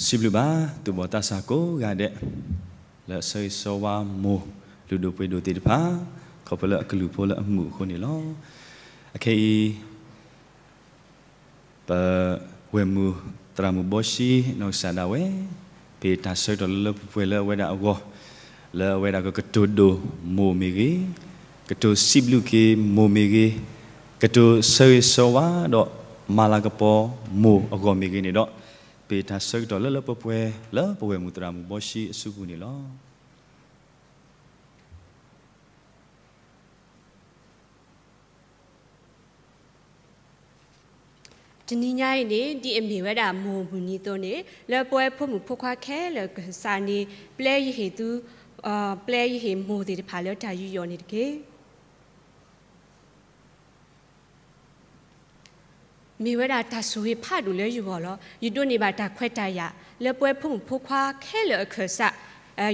စံးဘျုးဘၣ် သူၣ်ဘီၣ်သးစၢ်ကိးဂၤဒဲး လၢအဆၢဂ့ၤဆၢဝါမိၢ်လုၢ်ဒိၣ်ပှ့ၤဒိၣ်သ့ၣ်တဖၣ် ခီဖျိလၢအကလုၢ်ဖိလၢအမုာ်အဃိန့ၣ်လီၤ. အခဲအံၤ ပဝဲၢ်မုၢ်သရၣ်မုၣ်ဘီၡံနီၢ်ကစၢ်ဒၣ်ဝဲ ပတၢ်ဆၢကတီၢ်လၢလၢပှဲၤပှဲၤလၢအဝဲဒၣ်အဂီၢ် လၢအဝဲဒၣ်ကကတိၤဒိၣ်မိၢ်မ့ၢ်ဂ့ၤ, ကတိၤစံးဘျုးက့ၤမိၢ်မ့ၢ်ဂ့ၤ, ကတိၤဆၢဂ့ၤဆၢဝါဒီးမၤလၤကပီၤမိၢ်အဂီၢ်မ့ၢ်ဂ့ၤန့ၣ်ဒီး ပတၢ်ဆၢကတီၢ်လၢလၢပှဲၤပှဲၤလၢပဝဲၢ်မုၢ်သရၣ်မုၣ်ဘီၡံအစုပူၤန့ၣ်လီၤ. တနံၤညါအံၤန့ၣ် ဒ်အမ့ၢ်ဝဲဒၣ်မိၢ်မုၢ်နံၤအသိးန့ၣ် လၢပဝဲဖိမုၣ်ဖိခွါခဲလၢာ်ကစၢ်န့ၣ် ပျဲယဟ့ၣ်သု, ပျဲယဟ့ၣ်မိၢ်သ့ၣ်တဖၣ်လၢတၢ်ယူးယီၣ်န့ၣ်တက့ၢ်. မ့ၢ်ဝဲဒၣ်တၢ်ဆိၣ်ဂ့ၤဖးဒိၣ်လၢယဂီၢ်လီၤ. ယဒိးန့ၢ်ဘၣ်တၢ်ခွဲးတၢ်ယာ် လၢပဝဲဖိမုၣ်ဖိခွါခဲလၢာ်အခၢၣ်စး,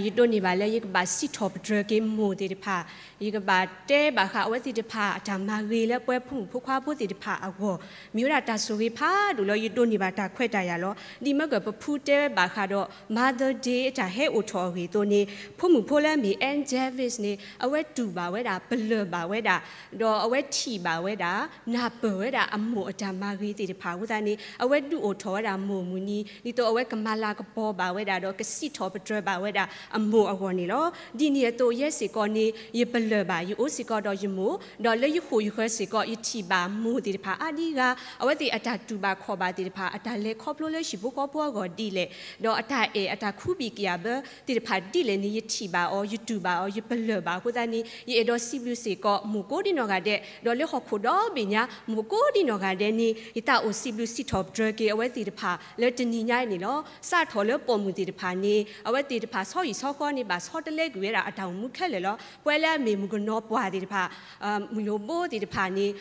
ယဒိးန့ၢ်ဘၣ်လၢယကဘၣ်စံးထီၣ်ပတြၢၤက့ၤမိၢ်သ့ၣ်တဖၣ်, ယကဘၣ်တဲဘၣ်ဃးအဝဲသ့ၣ်တဖၣ်အတၢ်မၤဂ့ၤလၢပဝဲဖိမုၣ်ဖိခွါဖိသ့ၣ်တဖၣ်အဂီၢ်, မ့ၢ်ဝဲဒၣ်တၢ်ဆိၣ်ဂ့ၤဖးဒိၣ်လၢယဒိးန့ၢ်ဘၣ်တၢ်ခွဲးတၢ်ယာ်လီၤ. ဒ်မၢကၢၢ်ပဖုတဲဝဲဘၣ်ဃးဒီး Mother Day အတၢ်ဟဲအိၣ်ထီၣ်အဂ့ၢ်အသိးန့ၣ် ဖိမုၣ်ဖိလၢအမ့ၢ် Ann Jarvis န့ၣ် အဝဲတူၢ်ဘၣ်ဝဲဒၣ် ပလၢၢ်ဘၣ်ဝဲဒၣ် ဒီးအဝဲထံၣ်ဘၣ်ဝဲဒၣ် နၢ်ပၢၢ်ဝဲဒၣ်အမိၢ်အတၢ်မၤဂ့ၤသ့ၣ်တဖၣ်အဃိသတးန့ၣ် အဝဲဒုးအိၣ်ထီၣ်ဝဲဒၣ်မိၢ်မုၢ်နံၤ ဒ်သိးအဝဲကမၤလၤကပီၤဘၣ်ဝဲဒၣ် ဒီးကစံးထီၣ်ပတြၢၤဘၣ်ဝဲဒၣ်အမိၢ်အဂီၢ်န့ၣ်လီၤ. ဒ်န့ၣ်အသိးယဲစ့ၢ်ကီးန့ၣ် ယပလၢၢ်ဘၣ် ယအိၣ်စ့ၢ်ကီးဒီးယမိၢ် ဒီးလၢယဟိၣ်ယဃၢၤစ့ၢ်ကီး ယထံၣ်ဘၣ်မိၢ်သ့ၣ်တဖၣ်အါဒံအါဂၤ အဝဲသ့ၣ်အတၢ်တူၢ်ဘၣ်ခီၣ်ဘၣ်သ့ၣ်တဖၣ် အတၢ်လဲၤခီဖျိလၢဟံၣ်ဖိဃီဖိအဂီၢ်ဒ်လဲၣ် ဒီးအတၢ်အဲၣ်အတၢ်ခူဘံၣ်ကယာ်ဘၢသ့ၣ်တဖၣ်ဒ်လဲၣ်န့ၣ် ယထံၣ်ဘၣ်အီၤ ယတူၢ်ဘၣ်အီၤ ယပလၢၢ်ဘၣ်အဃိသတးန့ၣ် ယအဲၣ်ဒိးစံးဘျုးစ့ၢ်ကီး မိၢ်ကိးဒံနီၢ်ဂၤဒဲး ဒီးလၢဟီၣ်ခိၣ်ဒီဘ့ၣ်ညါ မိၢ်ကိးဒံနီၢ်ဂၤဒဲးန့ၣ် ယသးအိၣ်စံးဘျုးစံးထီၣ်ပတြၢၤက့ၤအဝဲသ့ၣ်တဖၣ်လၢတနံၤညါအံၤန့ၣ်လီၤ. စးထီၣ်လၢပိာ်မုၣ်သ့ၣ်တဖၣ်န့ၣ် အဝဲသ့ၣ်တဖၣ်ဆီဟံၣ်ဆီဃီန့ၣ် ဘၣ်ဆီတလဲကွံာ်ဝဲဒၣ်အတၢ်အိၣ်မူခဲလၢာ်လီၤ. ပဝဲလၢအမ့ၢ်မုၣ်ကနီၤပှၢ်သ့ၣ်တဖၣ် မုၣ်လိၣ်ဘိသ့ၣ်တဖၣ်န့ၣ်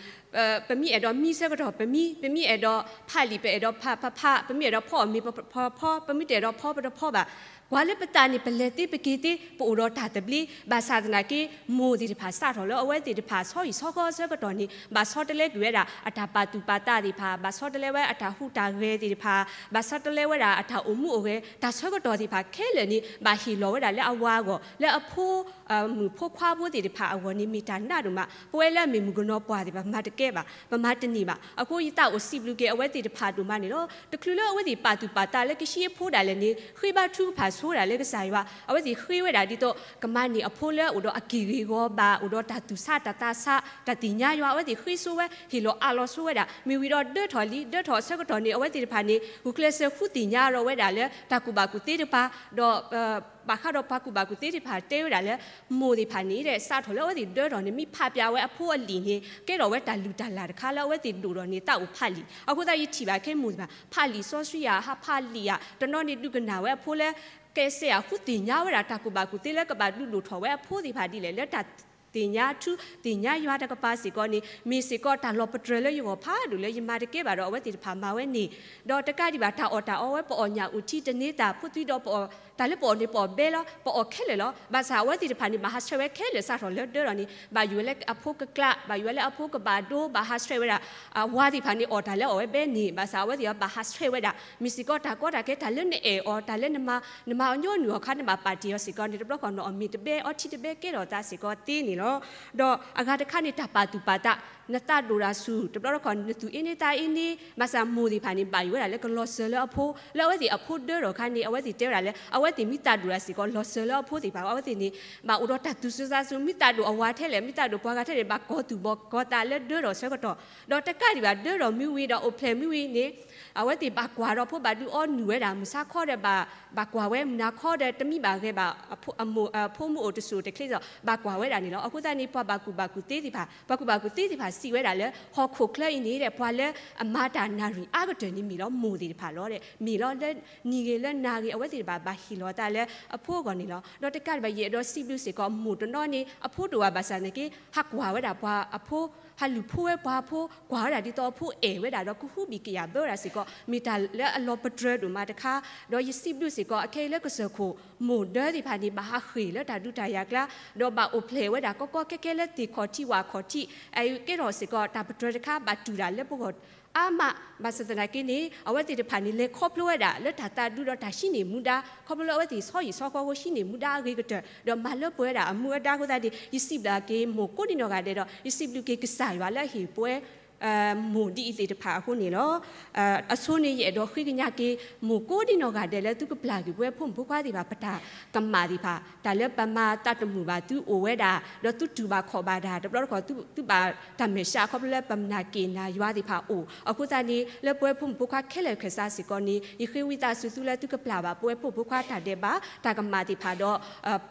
ပမ့ၢ်အဲၣ်ဒိးမံဆၢကတီၢ် ပမံ, ပမ့ၢ်အဲၣ်ဒိးဖးလံာ် ပအဲၣ်ဒိးဖးဖးဖး, ပမ့ၢ်အဲၣ်ဒိးဖီအီၣ်မ့ၤ ပဖီဖီ, ပမ့ၢ်တအဲၣ်ဒိးဖီ ပတဖီဘၣ်. ပှၤလၢပသးန့ၣ် ပလဲၤသ့ပက့ၤသ့ ပအိၣ်ဒီးတၢ်သဘျ့, ဘၣ်ဆၣ်သနာ်က့ မိၢ်သ့ၣ်တဖၣ်စးထီၣ်လၢအဝဲသ့ၣ်တဖၣ်ဆီဟံၣ်ဆီဃီအဆၢကတီၢ်န့ၣ် ဘၣ်ဆီတလဲကွံာ်ဝဲဒၣ် အတၢ်ပာ်သူၣ်ပာ်သးသ့ၣ်တဖၣ်, ဘၣ်ဆီတလဲဝဲအတၢ်ဟူးတၢ်ဂဲၤသ့ၣ်တဖၣ်, ဘၣ်ဆီတလဲဝဲဒၣ်အတၢ်အိၣ်မူအိၣ်ဂဲၤ တၢ်ဆၢကတီၢ်သ့ၣ်တဖၣ်ခဲလၢာ်န့ၣ် ဘၣ်ဟ့ၣ်လီၤဝဲဒၣ်လၢအဝၤအဂီၢ် လၢအဖိ မုၣ်ဖိခွါဖိသ့ၣ်တဖၣ်အဂီၢ်န့ၣ် မ့ၢ်တၢ်နးဒိၣ်မး. ပဝဲလၢအမ့ၢ်မုၣ်ကနီၤပှၢ်သ့ၣ်တဖၣ် ပမၤတကဲဘၣ်, ပမၤတန့ၢ်ဘၣ်. အဃိယသးအိၣ်စံးဘျုးက့ၤအဝဲသ့ၣ်တဖၣ်ဒိၣ်မးန့ၣ်လီၤ. တချုးလၢအဝဲသ့ၣ်ပာ်သူၣ်ပာ်သးလၢကဟံးအဖိဒၣ်လဲာ်န့ၣ် ဃ့ဘါထုကဖၣ်ဆိဝဲဒၣ်လၢကစၢ်ယွၤ, အဝဲသ့ၣ်ဃ့ဝဲဒၣ်ဒ်သိး ကမၤန့ၢ်အဖိလၢအိၣ်ဒီးအက့ၢ်ဂ့ၤဂီၤဘၣ်, အိၣ်ဒီးတၢ်သူၣ်ဆးတၢ်သးဆး တၢ်သ့ၣ်ညါယွၤ, အဝဲသ့ၣ်ဃ့ဆိဝဲ ဟ့ၣ်လီၤအးလီၤဆိဝဲဒၣ်. မ့ၢ်ဝံၤဒီးဒၢထီၣ်လံ, ဒၢထီၣ်အဆၢကတီၢ်န့ၣ် အဝဲသ့ၣ်တဖၣ်န့ၣ် ဂုာ်ကျဲးစၢးဃုသ့ၣ်ညါဒီးဝဲဒၣ်လၢတၢ်ကူၣ်ဘၣ်ကူၣ်သ့တဖၣ်, ဒီး ဘၣ်ဃးဒီးပှၤကူၣ်ဘၣ်ကူၣ်သ့သ့ၣ်တဖၣ်တဲဝဲဒၣ်လၢ မိၢ်သ့ၣ်တဖၣ်န့ၣ် စးထီၣ်လၢအဝဲသ့ၣ်ဒၢထီၣ်န့ၣ် မ့ၢ်ဖးပၠးဝဲအဖိအလံာ်န့ၣ် ကဲထီၣ်ဝဲတၢ်လုၢ်တၢ်လၢ်တခါလၢအဝဲသ့ၣ်ဒိၣ်ထီၣ်န့ၣ် သးအိၣ်ဖးလံာ်. အဃိသတးယထံၣ်ဘၣ်ခဲမိၢ်သ့ၣ်တဖၣ် ဖးလံာ်စီဆှံဧါ, ဟးဖးလံာ်ဧါ, တနီၤန့ၣ်ဒုးကနၣ်ဝဲအဖိလၢ ကဲစဲးဧါ ဃုသ့ၣ်ညါဝဲဒၣ်တၢ်ကူၣ်ဘၣ်ကူၣ်သ့လၢကဘၣ်ဒုးဒိၣ်ထီၣ်ဝဲအဖိသ့ၣ်တဖၣ်ဒ်လဲၣ်. လၢတၢ်သ့ၣ်ညါထူသ့ၣ်ညါယွၤတကပၤစ့ၢ်ကီးန့ၣ် မ့ၢ်စ့ၢ်ကီးတၢ်လီၤပတြၢၤလၢယဂီၢ်ဖးဒိၣ်လၢယမၤတကဲဘၣ်ဒီးအဝဲသ့ၣ်တဖၣ်မၤဝဲန့ၣ်, ဒီးတကးဒံးဘၣ် တၢ်အီၣ်တၢ်အီဝဲ ပအီၣ်ညၣ်အုၣ်ထံတန့သး ဖိသွံဒီးပအီၣ် တၢ်လၢပအီၣ်န့ၣ် ပအီၣ်ဘဲလီၤ, ပအီၣ်ခဲလၢာ်လီၤ. ဘၣ်ဆၣ်အဝဲသ့ၣ်တဖၣ်န့ၣ် ဘၣ်ဟးဆှဲးဝဲခဲလၢာ် စးထီၣ်လၢဒၢထီၣ်န့ၣ် ဘၣ်ယိၣ်ဝဲလၢအဖိကကျး, ဘၣ်ယိၣ်ဝဲလၢအဖိကဘၣ်ဒိ, ဘၣ်ဟးဆှဲးဝဲဒၣ် အဝၤသ့ၣ်တဖၣ်န့ၣ် အီၣ်တၢ်လၢအီၣ်ဝဲဘဲန့ၣ်, ဘၣ်ဆၣ်အဝဲသ့ၣ်ဘၣ်ဟးဆှဲးဝဲဒၣ် မ့ၢ်စ့ၢ်ကီးတၢ်ကီတၢ်ခဲ တၢ်လၢနအဲၣ်အီၤ တၢ်လၢနမၤ နမၤအီၤညီနုၢ်အီၤခါ နဘၣ်ပာ်တ့ၢ်အီၤစ့ၢ်ကီးန့ၣ် တဘျီဃီနီၣ်အီၣ်မ့ၤတဘဲ အီထံတဘဲကဲထီၣ်သးစ့ၢ်ကီးသ့န့ၣ်လီၤ. ဒီးအဂၤတခါန့ၣ် တၢ်ပာ်သူၣ်ပာ်သး နသးဒိၣ်တၢ်ဆူၣ် တဘျီဃီ နသူၣ်အ့န့သးအ့န့ ဘၣ်ဆၣ်မိၢ်သ့ၣ်တဖၣ်န့ၣ် ဘၣ်ယိၣ်ဝဲဒၣ်လၢကလီၤစၢၤလၢအဖိ, လၢအဝဲသ့ၣ်အဖိဒၢထီၣ်ခါန့ၣ် အဝဲသ့ၣ်တဲဝဲဒၣ်လၢ အဝဲသ့ၣ်မ့ၢ်သးဒိၣ်တၢ်စ့ၢ်ကီး လီၤစၢၤလၢအဖိသ့ၣ်တဖၣ် အဝဲသ့ၣ်န့ၣ် ဘၣ်အိၣ်ဒီးတၢ်သူၣ်စူၤသးစူၤ မ့ၢ်သးဒိၣ်အဝၤထဲလဲၣ် မ့ၢ်သးဒိၣ်ပှၤဂၤထဲလဲၣ် ဘၣ်ကီၤသူၣ်ဘီကီၤသးလၢဒၢထီၣ်ဆၢကတီၢ်, ဒီးတကးဒံးဘၣ် ဒၢထီၣ်မ့ၢ်ဝံၤဒီးအိၣ်ဖျဲၣ်မ့ၢ်ဝံၤန့ၣ် အဝဲသ့ၣ်ဘၣ်ကွၢ်ဒီးဖိ ဘၣ်ဒုးအီနုၢ်ဝဲဒၣ် မုၢ်ဆါခီဒီး ဘၣ်ကွၢ်ဝဲ မုၢ်နၤခီဒီး တမံဘၣ်ဂဲၤဘၣ် အဖိမုၣ်အိၣ်တစိၤတချ့ဒီး ဘၣ်ကွၢ်ဝဲဒၣ်န့ၣ်လီၤ. အဃိသတးန့ၣ် ပှၤဘၣ်ကူၣ်ဘၣ်ကူၣ်သ့သ့ၣ်တဖၣ် ပှၤကူၣ်ဘၣ်ကူၣ်သ့သ့ၣ်တဖၣ်စံးဝဲဒၣ်လၢ ဟီၣ်ခိၣ်ချၢအံၤန့ၣ် ပှၤလၢအမၤတၢ်နၣ်ရံၣ်အါကတၢၢ်န့ၣ် မ့ၢ်လီၤမိၢ်သ့ၣ်တဖၣ်လီၤ. မ့ၢ်လီၤလၢနံၤဂ့ၤလၢနၤဂ့ၤ အဝဲသ့ၣ်တဖၣ်ဘၣ်ဟ့ၣ်လီၤသးလၢအဖိအဂီၢ်န့ၣ်လီၤ. ဒီးတကးဒံးဘၣ် ယအဲၣ်ဒိးစံးဘျုးစ့ၢ်ကီး မိၢ်တနီၤန့ၣ် အဖိတအိၣ်ဘၣ်ဘၣ်ဆၣ်သနာ်က့ ဟးကွၢ်ဝဲဒၣ်ပှၤအဖိ ဟးလူၤဖိဝဲပှၤအဖိ ကွၢ်ဝဲဒၣ်ဒ်သိးအဖိအဲၣ်ဝဲဒၣ်ဒီး ကဟူးဘံၣ်ကယာ်ဘၢဝဲဒၣ်စ့ၢ်ကီး မ့ၢ်တၢ်လၢအလီၤပတြၢၤဒိၣ်မးတခါ, ဒီးယစံးဘျုးစ့ၢ်ကီး အခဲအံၤလၢကစၢၢ်ခိၣ် မိၢ်ဒၢသ့ၣ်တဖၣ်န့ၣ် ဘၣ်ဟးဃ့ၢ်လၢတၢ်ဒုးတၢ်ယၤကျါ, ဒီးဘၣ်အိၣ်ဖျဲၣ်ဝဲဒၣ်ကီကီခဲခဲလၢသ့ၣ်ခီၣ်ထံးဝၣ်ခီၣ်ထံး, အကဲထီၣ်စ့ၢ်ကီးတၢ်ပတြၢၤတခါ ဘၣ်တူၢ်တၢ်လၢပဂီၢ် အါမး, ဘၣ်ဆၣ်သနာ်က့န့ၣ် အဝဲသ့ၣ်တဖၣ်န့ၣ် လဲၤခီဖျိဝဲဒၣ်လၢတၢ်သးဒူဒီးတၢ်ဟံးန့ၢ်မူဒါ ခီဖျိလၢအဝဲသ့ၣ်ဆီဟံၣ်ဆီဃီအဃိ ဟံးန့ၢ်မူဒါအဂ့ၤကတၢၢ် ဒီးမၤလၢပှဲၤဝဲဒၣ်အမူအဒါအဃိသတးန့ၣ် ယစံးဘျုးက့ၤမိၢ်ကိးဒံနီၢ်ဂၤဒဲးဒီး ယစံးဘျုးက့ၤကစၢ်ယွၤလၢအဟ့ၣ်ပဝဲ မိၢ်ဒ်အံၤသ့ၣ်တဖၣ်အဃိန့ၣ်လီၤ. အဆိန့ၣ်ယအဲၣ်ဒိးဃ့ကညးက့ၤ မိၢ်ကိးဒံနီၢ်ဂၤဒဲးလၢသုကပျၢ်က့ၤပဝဲဖိမုၣ်ဖိခွါသ့ၣ်တဖၣ် ပတၢ်ကမၣ်သ့ၣ်တဖၣ် တၢ်လၢပမၤသးတမုာ်ဘၣ်သုအိၣ်ဝဲဒၣ် ဒီးသုတူၢ်ဘၣ်ခီၣ်ဘၣ်တၢ် တဘျီတခီၣ် သုဘၣ်တၢ်မဲာ်ဆှးခီဖျိလၢပမၤနာ်က့ၢ်နာ်ယွၤသ့ၣ်တဖၣ်အိၣ် အဃိသတးန့ၣ် လၢပဝဲဖိမုၣ်ဖိခွါခဲလၢာ်ခဲဆ့စ့ၢ်ကီးန့ၣ် ယဃ့ဝံသးစူၤသုလၢသုကပျၢ်ဘၣ်ပဝဲဖိမုၣ်ဖိခွါတၢ်ဒဲးဘးတၢ်ကမၣ်သ့ၣ်တဖၣ်ဒီး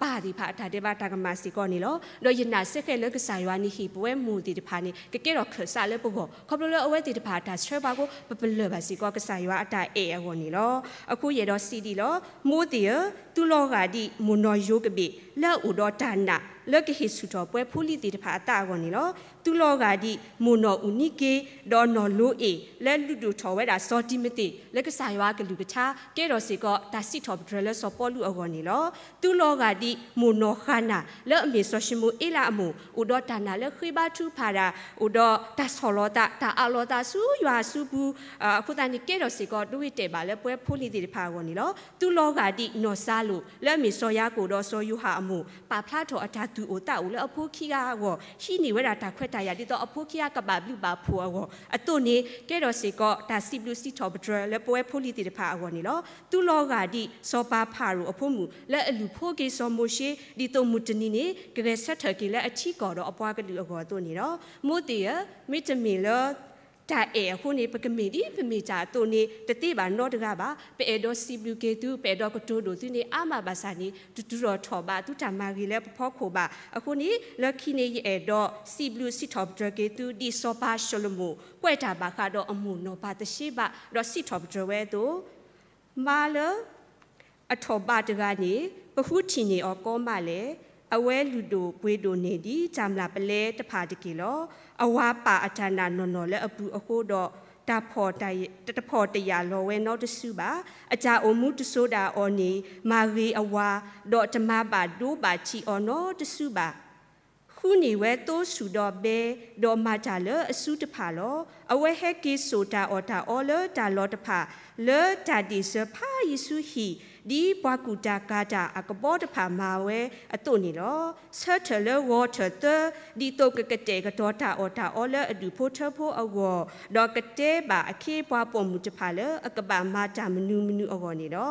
ပၢ်သ့ၣ်တဖၣ်အတၢ်ဒဲးဘးတၢ်ကမၣ်စ့ၢ်ကီးန့ၣ်လီၤ. ဒီးယနာ်စ့ၢ်ကီးလၢကစၢ်ယွၤန့ၣ်ဟ့ၣ်ပဝဲမိၢ်သ့ၣ်တဖၣ်န့ၣ် ကကဲထီၣ်ခၢၣ်စးလၢပဂီၢ် ခီဖျိလၢအဝဲသ့ၣ်တဖၣ်အတၢ်ဆှၢပှၤအဃိ ပပလၢၢ်ဘၣ်စ့ၢ်ကီးကစၢ်ယွၤအတၢ်အဲၣ်အဂီၢ်န့ၣ်လီၤ. အဃိယအဲၣ်ဒိးစံးဒ်အံၤလီၤ. မိၢ်သ့ၣ်ဧၢ, သုလီၤဂာ်ဒ်မိၢ်နီၢ်ယိၤကဘ့ၣ် လၢအအိၣ်ဒီးတၢ်နာ် လၢကဟ့ၣ်ဆူၣ်ထီၣ်ပဝဲဖိလံၤသ့ၣ်တဖၣ်အသးအဂီၢ်န့ၣ်လီၤ. သုလီၤဂာ်ဒ်မိၢ်နီၢ်အူနံက့ ဒီးနီၢ်လိအ့ၣ် လၢလုၢ်ဒိၣ်ထီၣ်ဝဲဒၣ်စီၤတံၤမသ့း လၢကစၢ်ယွၤအကလုၢ်ကထါ ကဲထီၣ်စ့ၢ်ကီးတၢ်စံးထီၣ်ပတြၢၤလၢစီၤပီလူးအဂီၢ်န့ၣ်လီၤ. သုလီၤဂာ်ဒ်မိၢ်နီၢ်ဃၤနၤ လၢအမ့ၢ်စီၤၡမူၤအ့လးအမိၢ် အိၣ်ဒီးတၢ်နာ်လၢဃ့ဘါထုကဖၣ်တၢ် အိၣ်ဒီးတၢ်ဆီၣ်လီၤသး တၢ်အးလီၤသးဆူယွၤအစုပူၤ အဃိသတးန့ၣ် ကဲထီၣ်စ့ၢ်ကီး ဒိဂ့ၤတဲာ်ဘၣ်လၢပဝဲဖိလံၤသ့ၣ်တဖၣ်အဂီၢ်န့ၣ်လီၤ. သုလီၤဂာ်ဒ်နီၢ်စၤလိာ် လၢအမ့ၢ်စီၤယၤကိာ်ဒီးစီၤယိၤဟၣ်အမိၢ် ပာ်ဖျါထီၣ်အတၢ်သူၣ်အိၣ်သးအိၣ်လၢအဖိခံဂၤအဂီၢ် ဟံးန့ၢ်ဝဲဒၣ်တၢ်ခွဲးတၢ်ယာ် ဒ်သိးအဖိခံဂၤကဘၣ်ဘျုးဘၣ်ဖှိၣ်အဂီၢ်အသိးန့ၣ် ကဲထီၣ်စ့ၢ်ကီး တၢ်စံးဘျုးစံးထီၣ်ပတြၢၤလၢပဝဲဖိလံၤသ့ၣ်တဖၣ်အဂီၢ်န့ၣ်လီၤ. သုလီၤဂာ်ဒ်စီၤပၤဖၤရိၤအဖိမုၣ် လၢအလုၢ်ဖိက့ၤစီၤမိၤၡ့ ဒ်သိးမုၢ်တနံၤန့ၣ် ကဂဲၤဆၢထၢၣ်က့ၤလၢအထံကီၢ်ဒီးအပှၤကလုာ်အဂီၢ်အသိးန့ၣ်လီၤ. မိၢ်သ့ၣ်ဧၢ, မ့တမ့ၢ်လၢ တၢ်အဲၣ်အဃိန့ၣ် ပကမ့ၢ်ဒ်ပမ့ၢ်တၢ်အသိးန့ၣ် တသ့ဘၣ်နီတဂၤဘၣ်. ပအဲၣ်ဒိးစံးဘျုးက့ၤသု, ပအဲၣ်ဒိးကတိၤဒိၣ်သုန့ၣ် အါမးဘၣ်ဆၣ်န့ၣ် တတုၤထီၣ်ထီၣ်ဘၣ်သုတၢ်မၤဂ့ၤလၢပဖီခိၣ်ဘၣ်. အဃိန့ၣ် လၢခံန့ၣ် ယအဲၣ်ဒိးစံးဘျုးစံးထီၣ်ပတြၢၤက့ၤသု ဒ်စီၤပၤၡလိၤမိၣ် ကွဲးတၢ်ဘၣ်ဃးဒီးအမိၢ်နီၢ်ပၤသရှ့ဘး ဒီးစံးထီၣ်ပတြၢၤဝဲအသိး မါလၢ အထီၣ်ဘးတဂၤန့ၣ် ပဃုထံၣ်န့ၢ်အီၤကီမးလဲၣ်. အဝဲလုၢ်ဒိၣ်ပှ့ၤဒိၣ်န့ၢ်ဒ်တၢ်မျၢ်ပလဲတဖၣ်တက့ၢ်လီၤ. အဝၤပာ်အတၢ်နာ်နီၢ်နီၢ်လၢအပူၤအဃိဒီး တၢ်ဖီၣ်တယာ်လီၤဝဲနီတစုဘၣ်. အတၢ်အိၣ်မူတစိၤဒၣ်အီၤန့ၣ် မၤဂ့ၤအဝၤ, ဒီးတမၤဘၣ်ဒိဘၣ်ထံးအီၤနီတစုဘၣ်. ဃုန့ၢ်ဝဲသိဆူၣ်ဒီးဘဲ, ဒီးမၤတၢ်လၢအစုတဖၣ်လီၤ. အဝဲဟဲက့ၤစိာ်တၢ်အီၣ်တၢ်အီလၢတၢ်လီၢ်တဖၣ် လၢတၢ်ဒ့ၣ်စၢၤဖးယံၤဆူဟံၣ်, ဒ်ပှၤကူၣ်တၢ်ကၤတၢ်အကဘီတဖၣ်မၤဝဲအသိးန့ၣ်လီၤ. ဆၢထၢၣ်လၢဂီၤထၢၣ်သၢ, ဒ်သိးကကတဲာ်ကတီၤတၢ်အီၣ်တၢ်အီလၢအဒူၣ်ဖိထၢဖိအဂီၢ်, ဒီးကတဲဘၣ်အခ့အပှၤပိာ်မုၣ်တဖၣ်လၢအကဘၣ်မၤတၢ်မနုၤမနုၤအဂီၢ်န့ၣ်လီၤ.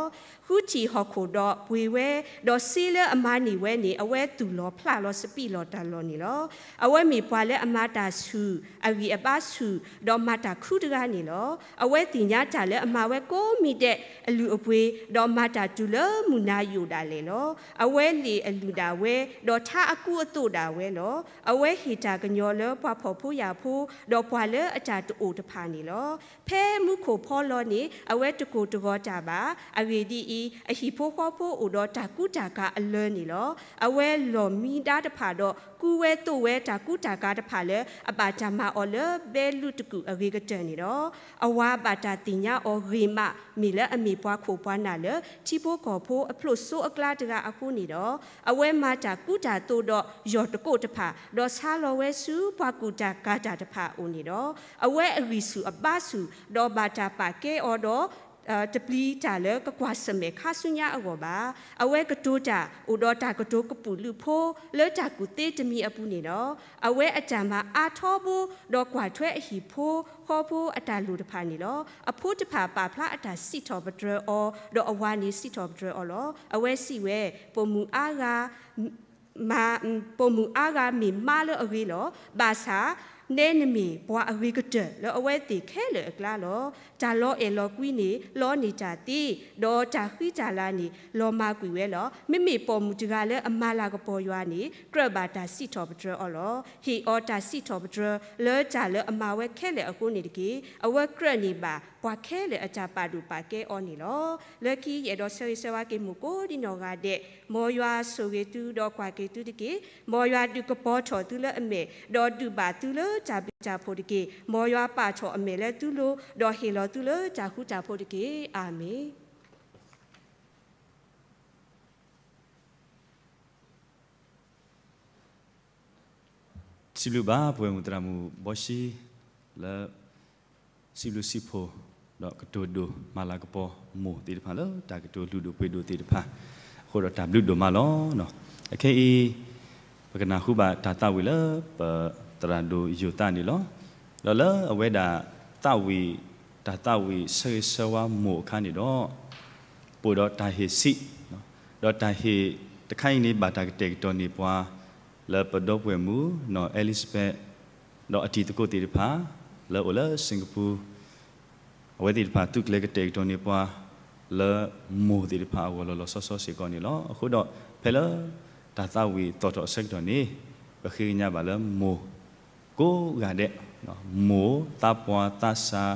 ဃုထံၣ်ဟီၣ်ခိၣ်ဒီးပှ့ၤဝဲ, ဒီးစ့လၢအမၤန့ၢ်ဝဲန့ၣ် အဝဲသူၣ်လီၤဖျးလီၤစပံးလီၤတၢ်လီၢ်န့ၣ်လီၤ. အဝဲမ့ၢ်ပှၤလၢအမၤတၢ်ဆူၣ်, အဂံၢ်အဘါဆူၣ်, ဒီးမၤတၢ်ခုတဂၤန့ၣ်လီၤ. အဝဲသ့ၣ်ညါတၢ်လၢအမၤဝဲကိးမံၤဒဲးအလုၢ်အပှ့ၤ, ဒီးမၤတၢ်တုၤလၢမုၢ်နၤယိာ်ဒၣ်လဲာ်လီၤ. အဝဲလ့ၣ်အလုၢ်ဒၣ်ဝဲ, ဒီးထါအကူအသိးဒၣ်ဝဲလီၤ. အဝဲဟ့ၣ်တၢ်ကညီၤလၢပှၤဖှီၣ်ဖိယာ်ဖိ, ဒီးပှၤလၢအတၢ်တအိၣ်တဖၣ်န့ၣ်လီၤ. ဖဲမူခိၣ်ဖီလီၤန့ၣ် အဝဲတကိၢ်တဂီၤတၢ်ဘၣ်. အဂ့ၢ်ဒ်အံၤ, အဟံၣ်ဖိဃီဖိအိၣ်ဒီးတၢ်ကူတၢ်ကၤအလၢာ်န့ၣ်လီၤ. အဝဲလီၢ်မံဒါတဖၣ်ဒီး ကူဝဲသိးဝဲတၢ်ကူတၢ်ကၤတဖၣ်လၢအဘၣ်တၢ်မၤအီၤလၢဘဲလုးတကူၣ်အဂ့ၤကတၢၢ်န့ၣ်လီၤ. အဝၤဘၣ်တၢ်သ့ၣ်ညါအီၤဂ့ၤမး မ့ၢ်လၢအမ့ၢ်ပှၤခိၣ်ပှၤနၢ်လၢထံဖိကီၢ်ဖိအဖျိးစိအကျါတဂၤအဃိန့ၣ်ဒီး, အဝဲမၤတၢ်ကူတၢ်သိးဒီးယီၢ်တကိးတဖၣ်, ဒီးဆါလီၤဝဲဆူပှၤကူၣ်တၢ်ကၤတၢ်တဖၣ်အအိၣ်န့ၣ်ဒီး, အဝဲအဂံၢ်ဆူၣ်အဘါဆူၣ်, ဒီးဘၣ်တၢ်ပာ်ကဲအီၤဒီး တပျံၤတၢ်လၢကကွၢ်ဆၢၣ်မဲာ်ခါဆူညါအဂီၢ်ဘၣ်. အဝဲကတိၤတၢ်အိၣ်ဒီးတၢ်ကတိၤကပုာ်လုးဖိ လၢတၢ်ကူၣ်သ့တမံၤအပူၤန့ၣ်ဒီး, အဝဲအတၢ်မၤအါထီဘိ, ဒီးကွၢ်ထွဲအဟံၣ်ဖိဃီဖိအတၢ်လိၣ်တဖၣ်န့ၣ်လီၤ. အဖိတဖၣ်ပာ်ဖျါအတၢ်စံးထီၣ်ပတြၢၤအီၤ, ဒီးအဝၤန့ၣ်စံးထီၣ်ပတြၢၤအီၤလီၤ. အဝဲစံးဝဲ, ပိာ်မုၣ်အါဂၤ မ ပိာ်မုၣ်အါဂၤမ့ၢ်မါလၢအဂ့ၤလီၤ. ဘၣ်ဆၣ်, နဲနမ့ၢ်ပှၤအဂ့ၤကတၢၢ်လၢအဝဲသ့ၣ်ခဲလၢာ်အကျါလီၤ. တၢ်လီၤအဲၣ်လီၤကွံန့ၣ် လီန့ၢ်တၢ်သ့, ဒီးတၢ်ဃံတၢ်လၤန့ၣ် လီၤမၢ်ကွံာ်ဝဲလီၤ. မ့မ့ၢ်ပိာ်မုၣ်တဂၤလၢအမၤလၤကပီၤယွၤန့ၣ် ကြၢးဘၣ်တၢ်စံးထီၣ်ပတြၢၤအီၤလီၤ. ဟ့ၣ်အီၤတၢ်စံးထီၣ်ပတြၢၤ လၢတၢ်လၢအမၤဝဲခဲလၢာ်အဃိန့ၣ်တက့ၢ်. အဝဲကြၢးန့ၢ်ဘၣ်ပှၤခဲလၢာ်အတၢ်ပာ်ဒိၣ်ပာ်ကဲအီၤန့ၣ်လီၤ. လၢခံယအဲၣ်ဒိးဆၢဂ့ၤဆၢဝါက့ၤမိၢ်ကိးဒံနီၢ်ဂၤဒဲး, မ်ယွၤဆိၣ်ဂ့ၤသုဒီးကွၢ်က့ၤသုတက့ၢ်. မ်ယွၤဒုးကပီၤထီၣ်သုလၢအမဲာ်, ဒီးဒုးဘၣ်သုလၢတၢ်ဘျုးတၢ်ဖှိၣ်တက့ၢ်. မ်ယွၤပာ်ထီၣ်အမဲာ်လၢသုလိၤ, ဒီးဟ့ၣ်လီၤသုလၢတၢ်ဃူတၢ်ဖိးတက့ၢ်. အၤမ့ၣ်. စံးဘျုးဘၣ်ပဝဲမုၢ်သရၣ်မုၣ်ဘီၡ့ လၢ စံးထီၣ်ပတြၢၤ စံးဘျုးစံးဖှိၣ် ဒီးကတိၤဒိၣ်မၤလၤကပီၤမိၢ်သ့ၣ်တဖၣ်လၢတၢ်ကတိၤလုၢ်ဒိၣ်ပှ့ၤဒိၣ်သ့ၣ်တဖၣ်အဃိဒီးတၢ်ဘျုးဒိၣ်မးလီၤ. အခဲအံၤ ပကနၢ်ဟူဘၣ်တၢ်သးဝံၣ်လၢပသရၣ်ဒိၣ်ယိၤသးန့ၣ်လီၤ. ဒီးလၢအဝဲဒၣ်သးဝံၣ် တၢ်သးဝံၣ်ဆၢဂ့ၤဆၢဝါမိၢ်အခါန့ၣ်ဒီး ပအိၣ်ဒီးတၢ်ဟ့ၣ်ဆံး, ဒီးတၢ်ဟ့ၣ်တခါအံၤန့ၣ် ဘၣ်တၢ်ကတဲာ်ကတီၤန့ၢ်ပှၤ လၢပဒီပုၢ်ဝဲၢ်မုၣ် နီၢ်အဲလံစဘဲး ဒီးအတံၤသကိးသ့ၣ်တဖၣ် လၢအိၣ်လၢ Singapore အဝဲသ့ၣ်တဖၣ်သုးကျဲၤကတဲာ်ကတီၤန့ၢ်ပှၤ လၢမိၢ်သ့ၣ်တဖၣ်အဂီၢ်လီၤလီၤဆီဆီစ့ၢ်ကီးန့ၣ်လီၤ. အဃိဒီး ဖဲလၢတၢ်သးဝံၣ်သီၣ်ထီၣ်အဆၢကတီၢ်န့ၣ် ပဃ့ကညးဘၣ်လၢမိၢ်ကိးဂၤဒဲး, မိၢ်သးပှၢ်သးစၢ်,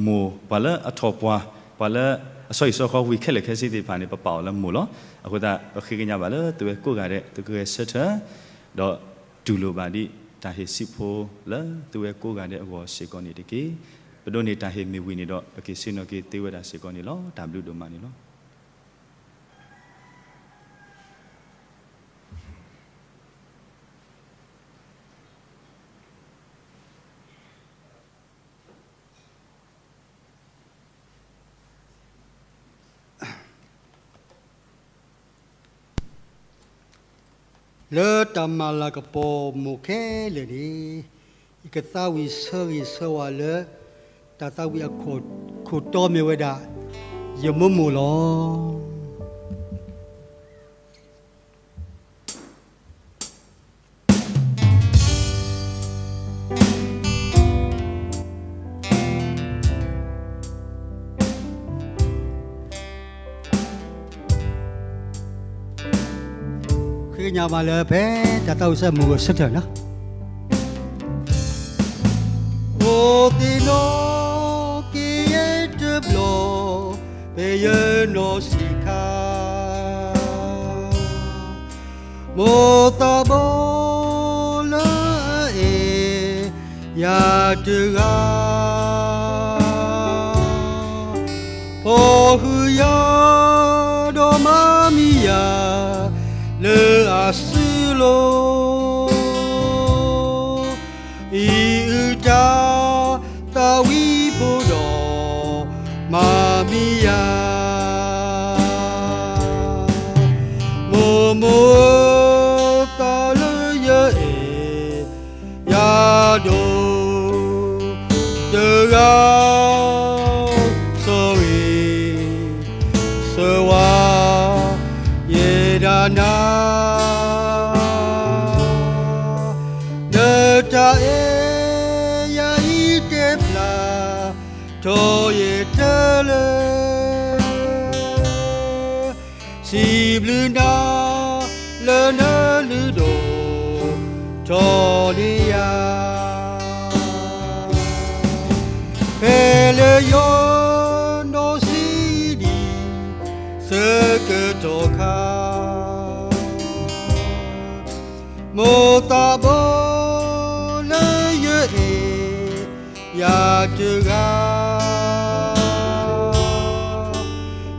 မိၢ်ပှၤလၢအထီၣ်ပှၢ်, ပှၤလၢအဆီဟံၣ်ဆီဃီဝံၤခဲလၢာ်ခဲဆ့သ့ၣ်တဖၣ်န့ၣ် ပပာ်အီၤလၢမိၢ်လီၤ. အဃိသတး ပဃ့ကညးဘၣ်လၢသုဝဲကိးဂၤဒဲး သုကဂဲၤဆၢထၢၣ် ဒီးတူၢ်လိာ်ဘၣ်ဒံးတၢ်ဟ့ၣ်ဆံးဖိလၢသုဝဲကိးဂၤဒဲးအဂီၢ်စ့ၢ်ကီးန့ၣ်တက့ၢ်. ပဒိးန့ၢ်တၢ်ဟ့ၣ်မ့ၢ်ဝံၤန့ၣ်ဒီး ပက့ၤဆ့ၣ်နီၤက့ၤသ့ဝဲဒၣ်စ့ၢ်ကီးန့ၣ်လီၤ. တၢ်ဘျုးဒိၣ်မးန့ၣ်လီၤ. လၢတၢ်မၤလၤကပီၤမိၢ်ခဲလၢာ်န့ၣ် ယကသးဝံၣ်ဆၢဂ့ၤဆၢဝါလၢ တၢ်သးဝံၣ်အခိၣ်တီမ့ၢ်ဝဲဒၣ် ယမိၢ်မိၢ်လီၤ. ဃ့ကညးဘၣ်လၢဖဲတၢ်သးဝံၣ်ဆၢမိၢ်ဂီၢ်ဆၢထၢၣ်လီၤ. အိၣ်သ့ၣ်နီၣ်က့ၤယဲတဘျီ ဖဲယနီၢ်ဆံးခါ မိၢ်သးဘီလၢအအဲၣ်ယၤတဂၤ ဖီၣ်ဃုာ်ယၤဒီးမၤမံယၤလၢအစုလိၤ အံၤအုၣ်တၢ်သးဝံၣ်ဖိဒီးမၤမံယၤ မိၢ်မိၢ်ဧၢ သးလၢယအဲၣ်ယၤဒိၣ်တဂၤ ဆိၣ်ဂ့ၤဆၢဝါယဲဒၣ်နၤ နတၢ်အဲၣ်ယၤအံၤတဲဖျါထီၣ်ယဲတလၢ စံးဘျုးနၤလၢနလုၢ်ဒိၣ် ထီၣ်န့ၢ်ယၤ ဖဲလၢယနီၢ်ဆံးဒံး ဆၢကတီၢ်ခါ မိၢ်သးဘီလၢယအဲၣ်ယၤတဂၤ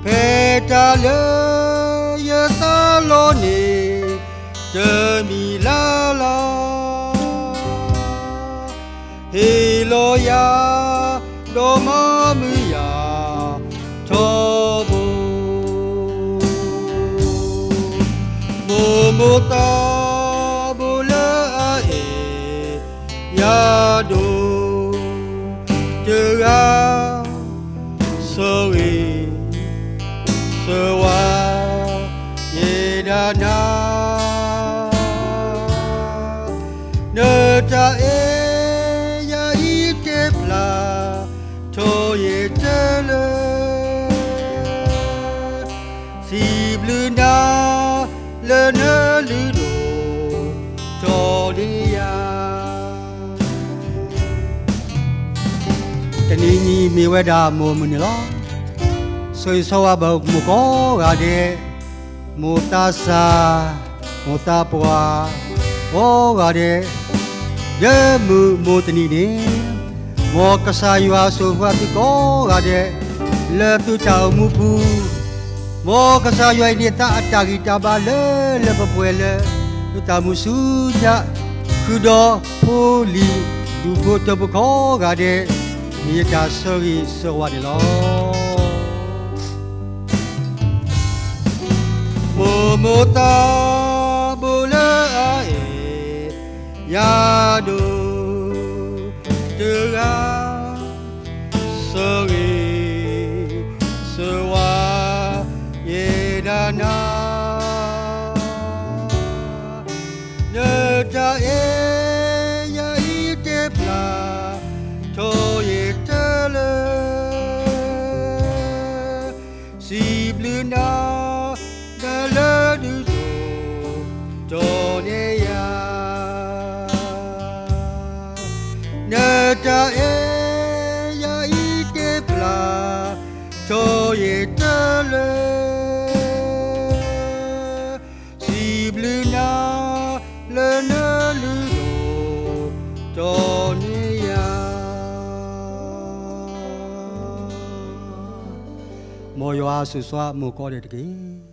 ဖဲတၢ်လၢယသးလီန့ၣ် တမံၤလၢ်လၢ် ဟ့ၣ်လီၤယၤ ဒီးမၤမုာ်ယၤထီဘိ မိၢ်မိၢ်သးဘိလၢအအဲၣ်ယၤဒိၣ်တဂၤ ဆိၣ်ဂ့ၤဆၢဝါယဲဒၣ်နၤ နတၢ်အဲၣ်ယၤအံၤတဲဖျါထီၣ်ယဲတလၢ စံးဘျုးနၤလၢနလုၢ်ဒိၣ်ထီၣ်န့ၢ်ယၤ တနံၤအံၤမ့ၢ်ဝဲဒၣ်မိၢ်မုၢ်နံၤလီၤ. ဆိၣ်ဂ့ၤဆၢဝါဘၣ်မိၢ်ကိးဂၤဒဲး, မိၢ်သးစၢ်, မိၢ်သးပှၢ်, ကိးဂၤဒဲး, လၢမုၢ်မိၢ်တနံၤန့ၣ်, မ်ကစၢ်ယွၤဆိၣ်ဂ့ၤသုကိးဂၤဒဲး, လၢသုတၢ်အိၣ်မူပူၤ, မ်ကစၢ်ယွၤအံၤန့ၢ်သါအတၢ်ဂံၢ်တၢ်ဘါလၢလၢပှဲၤပှဲၤလၢ သုတၢ်မုၢ်ဆူညါ, ဃုာ်ဒီးဖိလံၤဒူၣ်ဖိထၢဖိကိးဂၤဒဲး, မ့ၢ်ယတၢ်ဆၢဂ့ၤဆၢဝါန့ၣ်လီၤ. မိၢ်မိၢ်သးဘိလၢအအဲၣ် ယၤဒိၣ်တဂၤ, ဆၢဂ့ၤဆၢဝါ ယဲဒၣ်နၤ, နတၢ်အဲၣ်ယၤအံၤတဲဖျါ ထီၣ်ယတလၢ စံးဘျုးနၤ နလၢဒုးဒိၣ် တီၢ်န့ၢ်ယၤ, နတၢ်အဲၣ်ယၤအံၤတဲဖျါ ထီၣ်ယတလၢ စံးဘျုးနၤ လၢနလုၢ်ဒိၣ် တီၢ်န့ၢ်ယၤ. မ်ယွၤဆိၣ်ဂ့ၤဆိၣ်ဝါမိၢ်ကိးဂၤဒဲးတက့ၢ်.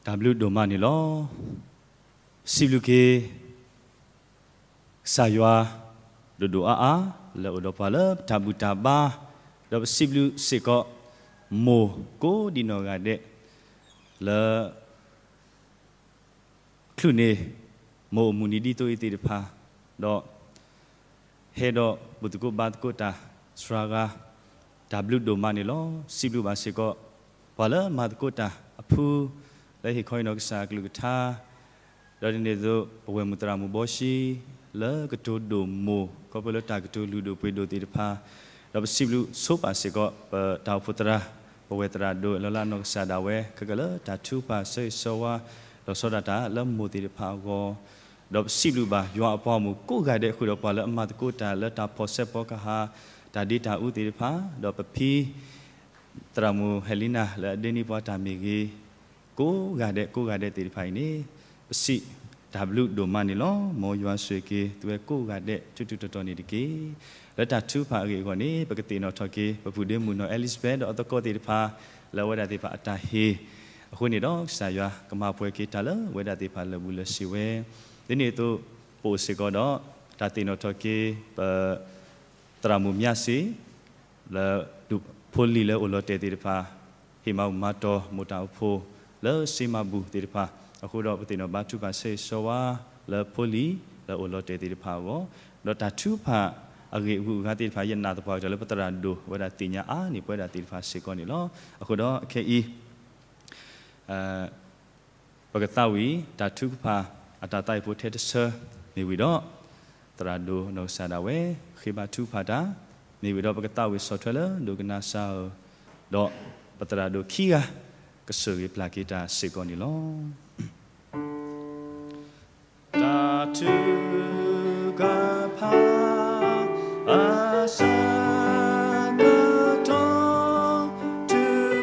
တၢ်ဘျုးဒိၣ်မးန့ၣ်လီၤ. စံးဘျုးက့ၤ ကစၢ်ယွၤ ဒိၣ်ဒိၣ်အါအါ လၢအိၣ်ဒီးပှၤလၢတၢ်ဘူၣ်တၢ်ဘါ, ဒီးပစံးဘျုးစ့ၢ်ကီး မိၢ်ကိးဒံနီၢ်ဂၤဒဲး လၢ ချုးန့ၢ် မိၢ်အိၣ်မုၢ်နံၤဒ်သိးအံၤသ့ၣ်တဖၣ်, ဒီး ဟဲဒီးဘူၣ်သကိးဘါသကိးတၢ် စှၤဂၤ တၢ်ဘျုးဒိၣ်မးန့ၣ်လီၤ. စံးဘျုးဘၣ်စ့ၢ်ကီး ပှၤလၢမၤသကိးတၢ်အဖု လၢဟ့ၣ်ခီဟ့ၣ်နီၤကစၢ်အကလုၢ်ကထါ, ဒီးဒ်န့ၣ်အသိး ပဝဲၢ်မုၢ်သရၣ်မုၣ်ဘီၡံ လၢကတိၤဒိၣ်မိၢ် ခီဖျိလၢတၢ်ကတိၤလုၢ်ဒိၣ်ပှ့ၤဒိၣ်သ့ၣ်တဖၣ်, ဒီးပစံးဘျုးဆိပာ်စ့ၢ်ကီး ပတၢ်အိၣ်ဖှိၣ်သရၣ် ပဝဲၢ်သရၣ်ဒိၣ် လၢလၢအနီၢ်ကစၢ်ဒၣ်ဝဲ ခဲကလၢာ်တၢ်ထုကဖၣ်ဆၢဂ့ၤဆၢဝါ လီၤဆီဒၣ်တၢ်လၢမိၢ်သ့ၣ်တဖၣ်အဂီၢ်, ဒီးပစံးဘျုးဘၣ် ယွၤအပှၤဂီၢ်မုၢ်ကိးဂၤဒဲး ဃုာ်ဒီးပှၤလၢအမၤသကိးတၢ်လၢတၢ်ဖီၣ်ဆဲးဖီကဟၣ် တၢ်ဒ့တၢ်အူသ့ၣ်တဖၣ်, ဒီးပဖံ သရၣ်မုၣ်ဟဲလံနၤ လၢအဒ့န့ၢ်ပှၤတၢ်မ့ၢ်ဂ့ၤ, ကိးဂၤဒဲး ကိးဂၤဒဲးသ့ၣ်တဖၣ်အံၤန့ၣ် ပစံးတၢ်ဘျုးဒိၣ်မးန့ၣ်လီၤ. မ်ယွၤဆိၣ်ဂ့ၤက့ၤ သုဝဲကိးဂၤဒဲး ထူထူတီတီန့ၣ်တက့ၢ်. လၢတၢ်ထုကဖၣ်အဂ့ၢ်အဂီၢ်န့ၣ် ပကသ့ၣ်နီၣ်ထီၣ်က့ၤ ပပုၢ်ဒ့မုၣ်နီၢ် Elizabeth ဒီးအသကိးသ့ၣ်တဖၣ် လၢအဝဲဒၣ်သ့ၣ်တဖၣ်အတၢ်ဟ့ၣ်အဃိန့ၣ်ဒီး ကစၢ်ယွၤကမၤပှဲၤက့ၤတၢ်လၢအဝဲဒၣ်သ့ၣ်တဖၣ်လၢာ်ဘူၣ်လၢာ်စ့ၢ်ဝဲ, ဒ်န့ၣ်အသိး ပအိၣ်စ့ၢ်ကီးဒီး တၢ်သ့ၣ်နီၣ်ထီၣ်က့ၤ ပ သရၣ်မုၣ်မၠးစ့ လၢ ဒူၣ်ဖိလံၤလၢအိၣ်လီၤတဲာ်သ့ၣ်တဖၣ် ဟ့ၣ်မၤဘူၣ်မၤတီၢ်မိၢ်တၢ်အိၣ်ဖှိၣ် လၢစ့မၤဘူၣ်သ့ၣ်တဖၣ်, အဃိဒီးပသ့ၣ်နီၣ်ဘါထုကဖၣ်ဆၢဂ့ၤဆၢဝါ လၢဖိလံၤလၢအိၣ်လီၤတဲာ်သ့ၣ်တဖၣ်အဂီၢ်, ဒီးတၢ်ထုကဖၣ်အဂ့ၢ်အဂုၤအဂၤသ့ၣ်တဖၣ် ယနာ်သပှၢ်ကတၢၢ်လၢပသရၣ်ဒိၣ် အဝဲဒၣ်သ့ၣ်ညါအါန့ၢ်ပဝဲဒၣ်သ့ၣ်တဖၣ်စ့ၢ်ကီးန့ၣ်လီၤ. အဃိဒီးခဲအံၤ ပကသးဝံၣ် တၢ်ထုကဖၣ် အတၢ်သးအံၤဖိထဲတဆၢ မ့ၢ်ဝံၤဒီး သရၣ်ဒိၣ်နီၢ်ကစၢ်ဒၣ်ဝဲ ဃ့ဘါထုကဖၣ်တၢ်, မ့ၢ်ဝံၤဒီးပကသးဝံၣ်ဆီၣ်ထွဲလၢဒိကနၣ်စၢ်ဧၢ, ဒီးပသရၣ်ဒိၣ်ခံဂၤ ကဆိၣ်ဂ့ၤပျၢ်က့ၤတၢ်စ့ၢ်ကီးန့ၣ်လီၤ. တၢ်ထုကဖၣ် အဆၢကတီၢ် ထုက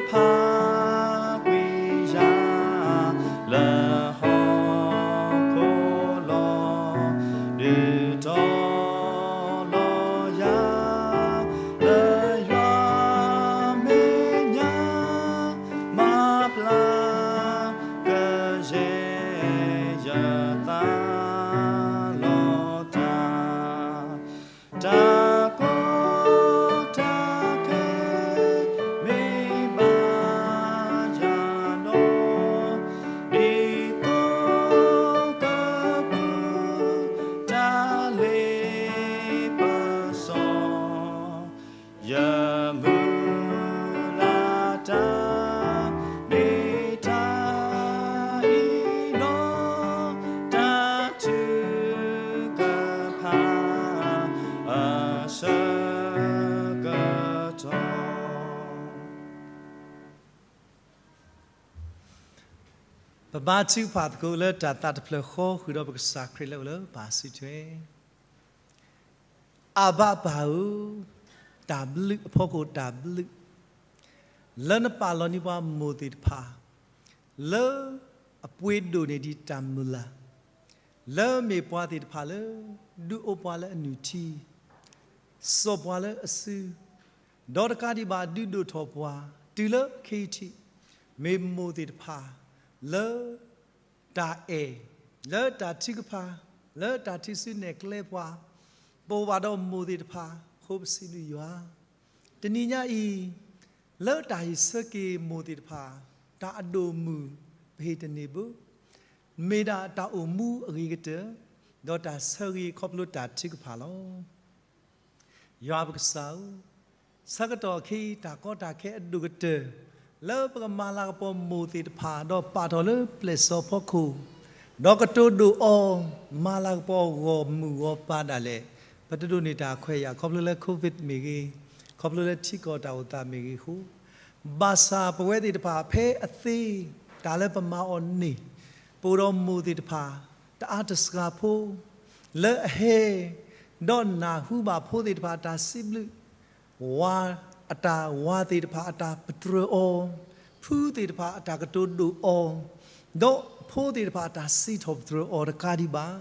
ဖၣ်ကွံာ်ယၤ လၢဟီၣ်ခိၣ်လီၤ, ဒုးတီၤလီၤယၤ လၢယွၤမဲာ်ညါ မၤပျၢ် ကယဲၢ်ယသးလီၤတၢ်, တၢ်ကီတၢ်ခဲ မ့ၢ်ဘၣ်ယၤဒီး ဒ်ကိးကပူၤ တၢ်လ့ပစီ ယမုၢ်လၢ်တၢ် မ့ၢ်တၢ်အံၤလီၤ, တၢ်ထုကဖၣ် အဆၢကတီၢ်. ပဘါထုကဖၣ်သကိးလၢတၢ်သးတဖျၢၣ်ဃီ ဃုာ်ဒီးပကစၢ်ခရံာ်လၢအအိၣ်လၢပၢ်စုထွဲ အဘၣ်ပၢ်ဧၢ, တၢ်ဘျုးအဖီခိၣ်တၢ်ဘျုး လၢနပာ်လီၤန့ၢ်ပှၤမိၢ်သ့ၣ်တဖၣ် လၢအပှ့ၤဒိၣ်န့ၢ်ဒံးတၢ်မုၢ်လၢ်, လၢမ့ၢ်ပှၤသ့ၣ်တဖၣ်လၢ ဒုးအိၣ်ပှၤလၢအနုၢ်ထံ, စိာ်ပှၤလၢအစု, ဒီးတကးဒံးဘၣ်ဒုးဒိၣ်ထီၣ်ပှၤ တုၤလၢခဲအံၤထံး, မ့ၢ်မိၢ်သ့ၣ်တဖၣ် လၢတၢ်အဲၣ်, လၢတၢ်ထုကဖၣ်, လၢတၢ်ထုးစုနဲၣ်ကျဲပှၤ, ပအိၣ်ဘၣ်ဒီးမိၢ်သ့ၣ်တဖၣ်အဃိ ပစံးဘျုးယွၤ. တနံၤညါအံၤ, လၢတၢ်ဟ့ၣ်ဆၢက့ၤမိၢ်သ့ၣ်တဖၣ် တၢ်အဒိၣ်အမုၢ် ပဟ့ၣ်တန့ၢ်ဘၣ်, မ့ၢ်ဒၣ်တၢ်အိၣ်မူအဂ့ၤကတၢၢ်, ဒီးတၢ်ဆၢဂ့ၤခီဖျိတၢ်ထုကဖၣ်လီၤ. ယွၤပကစၢ်ဧၢ, ဆၢကတီၢ်ခဲအံၤ တၢ်ကီတၢ်ခဲအဒိၣ်ကတၢၢ် လၢပကမၤလၤကပီၤမိၢ်သ့ၣ်တဖၣ် ဒီးပာ်ထီၣ်လၢပျဲၢ်စီၤဖီခိၣ်, ဒီးကတိၤဒိၣ်အီၤ, မၤလၤကပီၤဂီၢ်မုၢ်ဂီၢ်ပၤဒၣ်လဲာ်, ပတဒိးန့ၢ်တၢ်ခွဲးယာ် ခီဖျိလၢ COVID မ့ၢ်ဂ့ၤ, ခီဖျိလၢထံကီၢ်တၢ်အိၣ်သးမ့ၢ်ဂ့ၤအဃိ, ဘၣ်ဆၣ်ပဝဲသ့ၣ်တဖၣ်ဖဲအသ့ တၢ်လၢပမၤအီၤန့ၣ်, ပအိၣ်ဒီးမိၢ်သ့ၣ်တဖၣ် တအါတစှၤဖိ လၢအဟဲ ဒီးနၢ်ဟူဘၣ်ဖိသ့ၣ်တဖၣ်တၢ်စံးဘျုး, ဝၤအတၢ်ဝၤသ့ၣ်တဖၣ်အတၢ်ပတြၢၤအီၤ, ဖုသ့ၣ်တဖၣ်အတၢ်ကတိၤဒိၣ်အီၤ, ဒီးဖိသ့ၣ်တဖၣ်အတၢ်စံးထီၣ်ပတြၢၤအီၤတကးဒံးဘၣ်.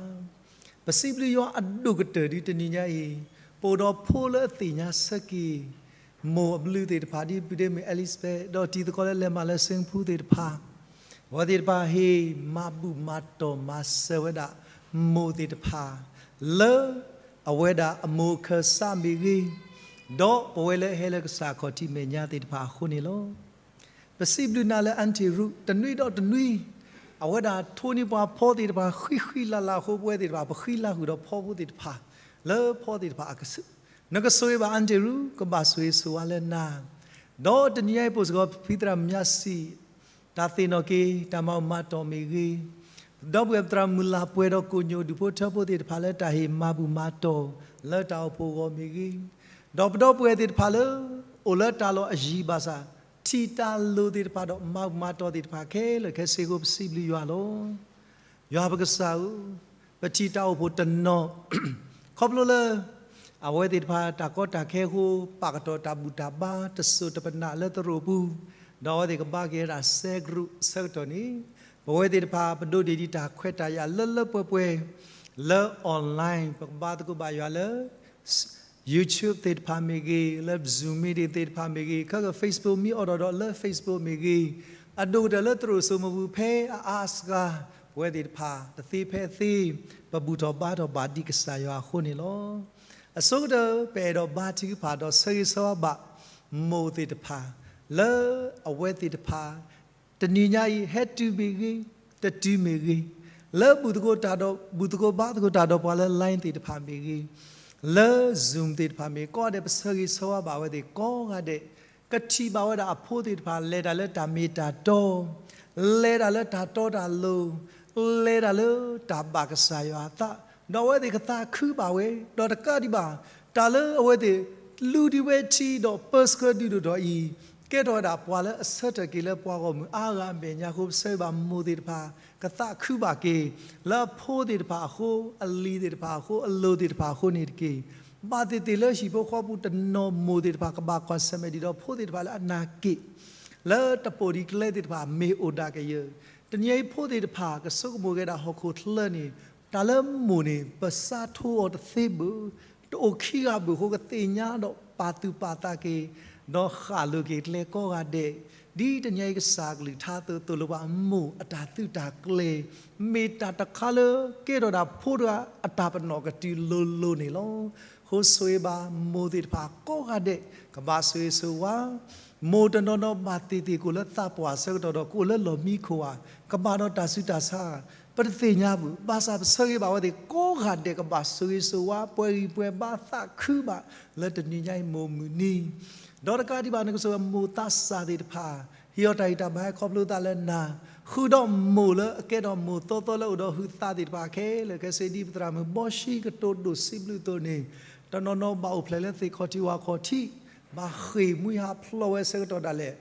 ပစံးဘျုးယွၤအဒိၣ်ကတၢၢ်ဒ်တနံၤညါအံၤ, ပအိၣ်ဒီးဖိလၢအသ့ၣ်ညါဆၢက့ၤ မိၢ်အဘျုးသ့ၣ်တဖၣ် ဒ်ပုၢ်ဒ့မုၣ် Elizabeth ဒီးတံၤသကိးလၢလဲၤမၤလၢ Singapore သ့ၣ်တဖၣ်, အဝဲသ့ၣ်တဖၣ်ဟ့ၣ်မၤဘူၣ်မၤတီၢ်မၤစၢၤဝဲဒၣ် မိၢ်သ့ၣ်တဖၣ် လၢအဝဲဒၣ်အမိၢ်အခၢၣ်စးမ့ၢ်ဂ့ၤ, ဒီးပဝဲလၢအဟဲလၢကစၢ်ခီၣ်ထံးမဲာ်ညါသ့ၣ်တဖၣ်အဃိန့ၣ်လီၤ. ပစံးဘျုးနၤလၢ Aunty Ruth တနွံဒီးတနွံ, အဝဲဒၣ်ထိးန့ၢ်ပှၤဖီသ့ၣ်တဖၣ်ဃံဃံလၤလၤအဃိ ပဝဲသ့ၣ်တဖၣ် ပဃံလၤဃုာ်ဒီးဖီဖိသ့ၣ်တဖၣ် လၢဖီသ့ၣ်တဖၣ်အကဆူး, နကဆိၣ်ဂ့ၤဘၣ် Aunty Ruth ကဘၣ်ဆိၣ်ဂ့ၤဆိၣ်ဝါလၢနၤ, ဒီးတနံၤညါအံၤ ပအိၣ်စ့ၢ်ကီးဖံသရၣ်မုၣ်ညါစံၣ် တၢ်သ့ၣ်နီၣ်က့ၤ တၢ်မၤဘူၣ်မၤတီၢ်မ့ၢ်ဂ့ၤ, ဒီပုၢ်ဝဲၢ်ပသရၣ်မုၣ်လၢ်ပှဲၤဒီးကိးညိၣ်ဒူၣ်ဖိထၢဖိသ့ၣ်တဖၣ်လၢတၢ်ဟ့ၣ်မၤဘူၣ်မၤတီၢ် လၢတၢ်အိၣ်ဖှိၣ်အဂီၢ်မ့ၢ်ဂ့ၤ, ဒီးပဒီပုၢ်ဝဲၢ်သ့ၣ်တဖၣ်လၢ အိၣ်လၢတၢ်လီၢ်အယံၤဘၣ်ဆၣ် ထံၣ်တၢ်လိၣ်သ့ၣ်တဖၣ်ဒီးမၤဘူၣ်မၤတီၢ်သ့ၣ်တဖၣ်ခဲလၢာ်ခဲဆ့အဃိ ပစံးဘျုးယွၤလီၤ. ယွၤပကစၢ်ဧၢ, ပထံၣ်တၢ်အိၣ်ဖှိၣ်တနီၤ ခီဖျိလၢ အဝဲသ့ၣ်တဖၣ်တၢ်ကီတၢ်ခဲအဃိ ပာ်ကတီၢ်တၢ်ဘူၣ်တၢ်ဘါတစိၤတပနၣ်လၢသရိာ်ပူၤ, ဒီးအဝဲသ့ၣ်ကဘါက့ၤဝဲဒၣ် cell group အဆၢကတီၢ်န့ၣ်, ပဝဲသ့ၣ်တဖၣ်ပဒိးန့ၢ်ဒံးတၢ်ခွဲးတၢ်ယာ်လၢလၢပှဲၤပှဲၤ လၢ online ပကဘါသကိးဘၣ်ယွၤလၢ YouTube သ့ၣ်တဖၣ်မ့ၢ်ဂ့ၤ, လၢ Zoom meeting သ့ၣ်တဖၣ်မ့ၢ်ဂ့ၤ, ခဲက Facebook မ့ၢ်အိၣ်ဒီးဒီးလၢ Facebook မ့ၢ်ဂ့ၤ, အဒိၣ်ကတၢၢ်လၢသရိာ်စိမိပူၤဖဲအအါအစှၤ, ပဝဲသ့ၣ်တဖၣ် တသ့ဖဲအသ့ ပဘူၣ်ထီၣ်ဘါထီၣ်ဘၣ်ဒံးကစၢ်ယွၤအဃိန့ၣ်လီၤ. အဆိကတၢၢ် ပအဲၣ်ဒိးဘါထုကဖၣ်ဒီးဆၢဂ့ၤဆၢဝါဘၣ် မိၢ်သ့ၣ်တဖၣ် လၢအဝဲသ့ၣ်တဖၣ် တနံၤညါအံၤ ဟဲတုၤမ့ၢ်ဂ့ၤ, တတုၤမ့ၢ်ဂ့ၤ, လၢဘူၣ်သကိးတၢ်ဒီး ဘူၣ်သကိးဘါသကိးတၢ်ဒီးပှၤလၢ line သ့ၣ်တဖၣ်မ့ၢ်ဂ့ၤ, လၢ Zoom သ့ၣ်တဖၣ်မ့ၢ်ဂ့ၤ, ကိးဂၤဒဲးပဆၢဂ့ၤဆၢဝါဘၣ်အဝဲသ့ၣ်ကိးဂၤဒဲး, ကထံၣ်ဘၣ်ဝဲဒၣ်အဖိသ့ၣ်တဖၣ် လဲၤတၢ်လၢတၢ်မ့ၢ်တၢ်တီ, လဲၤတၢ်လၢတၢ်တီတၢ်လိၤ, လဲၤတၢ်လၢတၢ်ဘၣ်ကစၢ်ယွၤအသး, ဒီးအဝဲသ့ၣ်ကသးခုဘၣ်ဝဲ, ဒီးတကးဒံးဘၣ် တၢ်လၢအဝဲသ့ၣ် လူၤဒံးဝဲထံဒီးပၢဆှၢဒုးဒိၣ်ထီၣ်အံၤ, ကဲထီၣ်ဝဲဒၣ်ပှၤလၢအဆၢထၢၣ်က့ၤလၢပှၤဂီၢ်မုၢ်အါဂၤအမဲာ်ညါအဃိ ပဆၢဂ့ၤဘၣ်မိၢ်သ့ၣ်တဖၣ် ကသးခုဘၣ်က့ၤ လၢအဖိသ့ၣ်တဖၣ်အဃိ, အလံၤသ့ၣ်တဖၣ်အဃိ, အလိၤသ့ၣ်တဖၣ်အဃိန့ၣ်တက့ၢ်. ဘၣ်သ့ၣ်သ့ၣ်လၢဟံၣ်ဖိဃီဖိတနီၤ မိၢ်သ့ၣ်တဖၣ်ကဘၣ်ကွၢ်ဆၢၣ်မဲာ်ဒံးဒီးဖိသ့ၣ်တဖၣ်လၢအနၢ်က့ၣ် လၢတပိာ်ဒံးကျဲသ့ၣ်တဖၣ် မ့ၢ်အိၣ်ဒၣ်ကယၢၢ်, တနံၤအံၤဖိသ့ၣ်တဖၣ် ကဆိကမိၣ်က့ၤဒၣ်ဟီၣ်ခိၣ်ချၢန့ၣ်, တၢ်လၢမိၢ်န့ၣ် ပစးထီအီၤတသ့ဘၣ်, တအိၣ်ခံဂၤဘၣ်အဃိ ကသ့ၣ်ညါဒီးပာ်သူၣ်ပာ်သးက့ၤ, ဒီးဃၣ်လိၤက့ၤကျဲကိးဂၤဒဲး, ဒ်တနံၤအံၤကစၢ်ကလုၢ်ကထါသိးသိးလိာ်ဘၣ်မိၢ်အတၢ်သုးတၢ်ကျဲၤ, မ့ၢ်တၢ်တခါလၢကဲထီၣ်ဒၣ်ဖိတဂၤအတၢ်ပနီၣ်ကတုၤလိၤလိၤန့ၣ်လီၤ. အဃိဆိၣ်ဂ့ၤဘၣ်မိၢ်သ့ၣ်တဖၣ်ကိးဂၤဒဲး, ကဘၣ်ဆိၣ်ဂ့ၤဆိၣ်ဝါ မိၢ်တနီၤနီၤဘၣ်သ့ၣ်သ့ၣ်ကအိၣ်လၢသးပှၢ်အဆၢကတီၢ်ဒီး ကအိၣ်လၢလီၢ်မံခိၣ်ဧါ, ကဘၣ်ဒီးတၢ်ဆူးတၢ်ဆါ, ပတသ့ၣ်ညါဘၣ်, ဘၣ်ဆၣ်ပဆၢဂ့ၤဘၣ်အဝဲသ့ၣ်ကိးဂၤဒဲး ကဘၣ်ဆိၣ်ဂ့ၤဆိၣ်ဝါ ပှဲၤဂံၢ်ပှဲၤဘါသးခုဘၣ်လၢတနံၤညါအံၤမိၢ်မုၢ်နံၤ, ဒီးတကးဒံးဘၣ် နကဆိၣ်ဂ့ၤမိၢ်သးစၢ်သ့ၣ်တဖၣ်, ဟ့ၣ်အီၤတၢ်ဂံၢ်တၢ်ဘါဟဲခီဖျိသးလၢနၤ, ဃုာ်ဒီးမိၢ်လၢအကဲထီၣ်မိၢ်သီသီလၢအိၣ်ဒီးဟုသးသ့ၣ်တဖၣ်ခဲလၢာ်ခဲဆ့ ဒ်ပသရၣ်မုၣ်ဘီၣ်ရှံကတိၤဒိၣ်စံးဘျုးအသိးန့ၣ်, တနီၤနီၤဘၣ်အိၣ်ဖျဲၣ်လၢသ့ၣ်ခီၣ်ထံးဝၣ်ခီၣ်ထံး, ဘၣ်ဃ့ၢ်မှံဟးဖျိးဝဲအဆၢကတီၢ်ဒၣ်လဲာ်,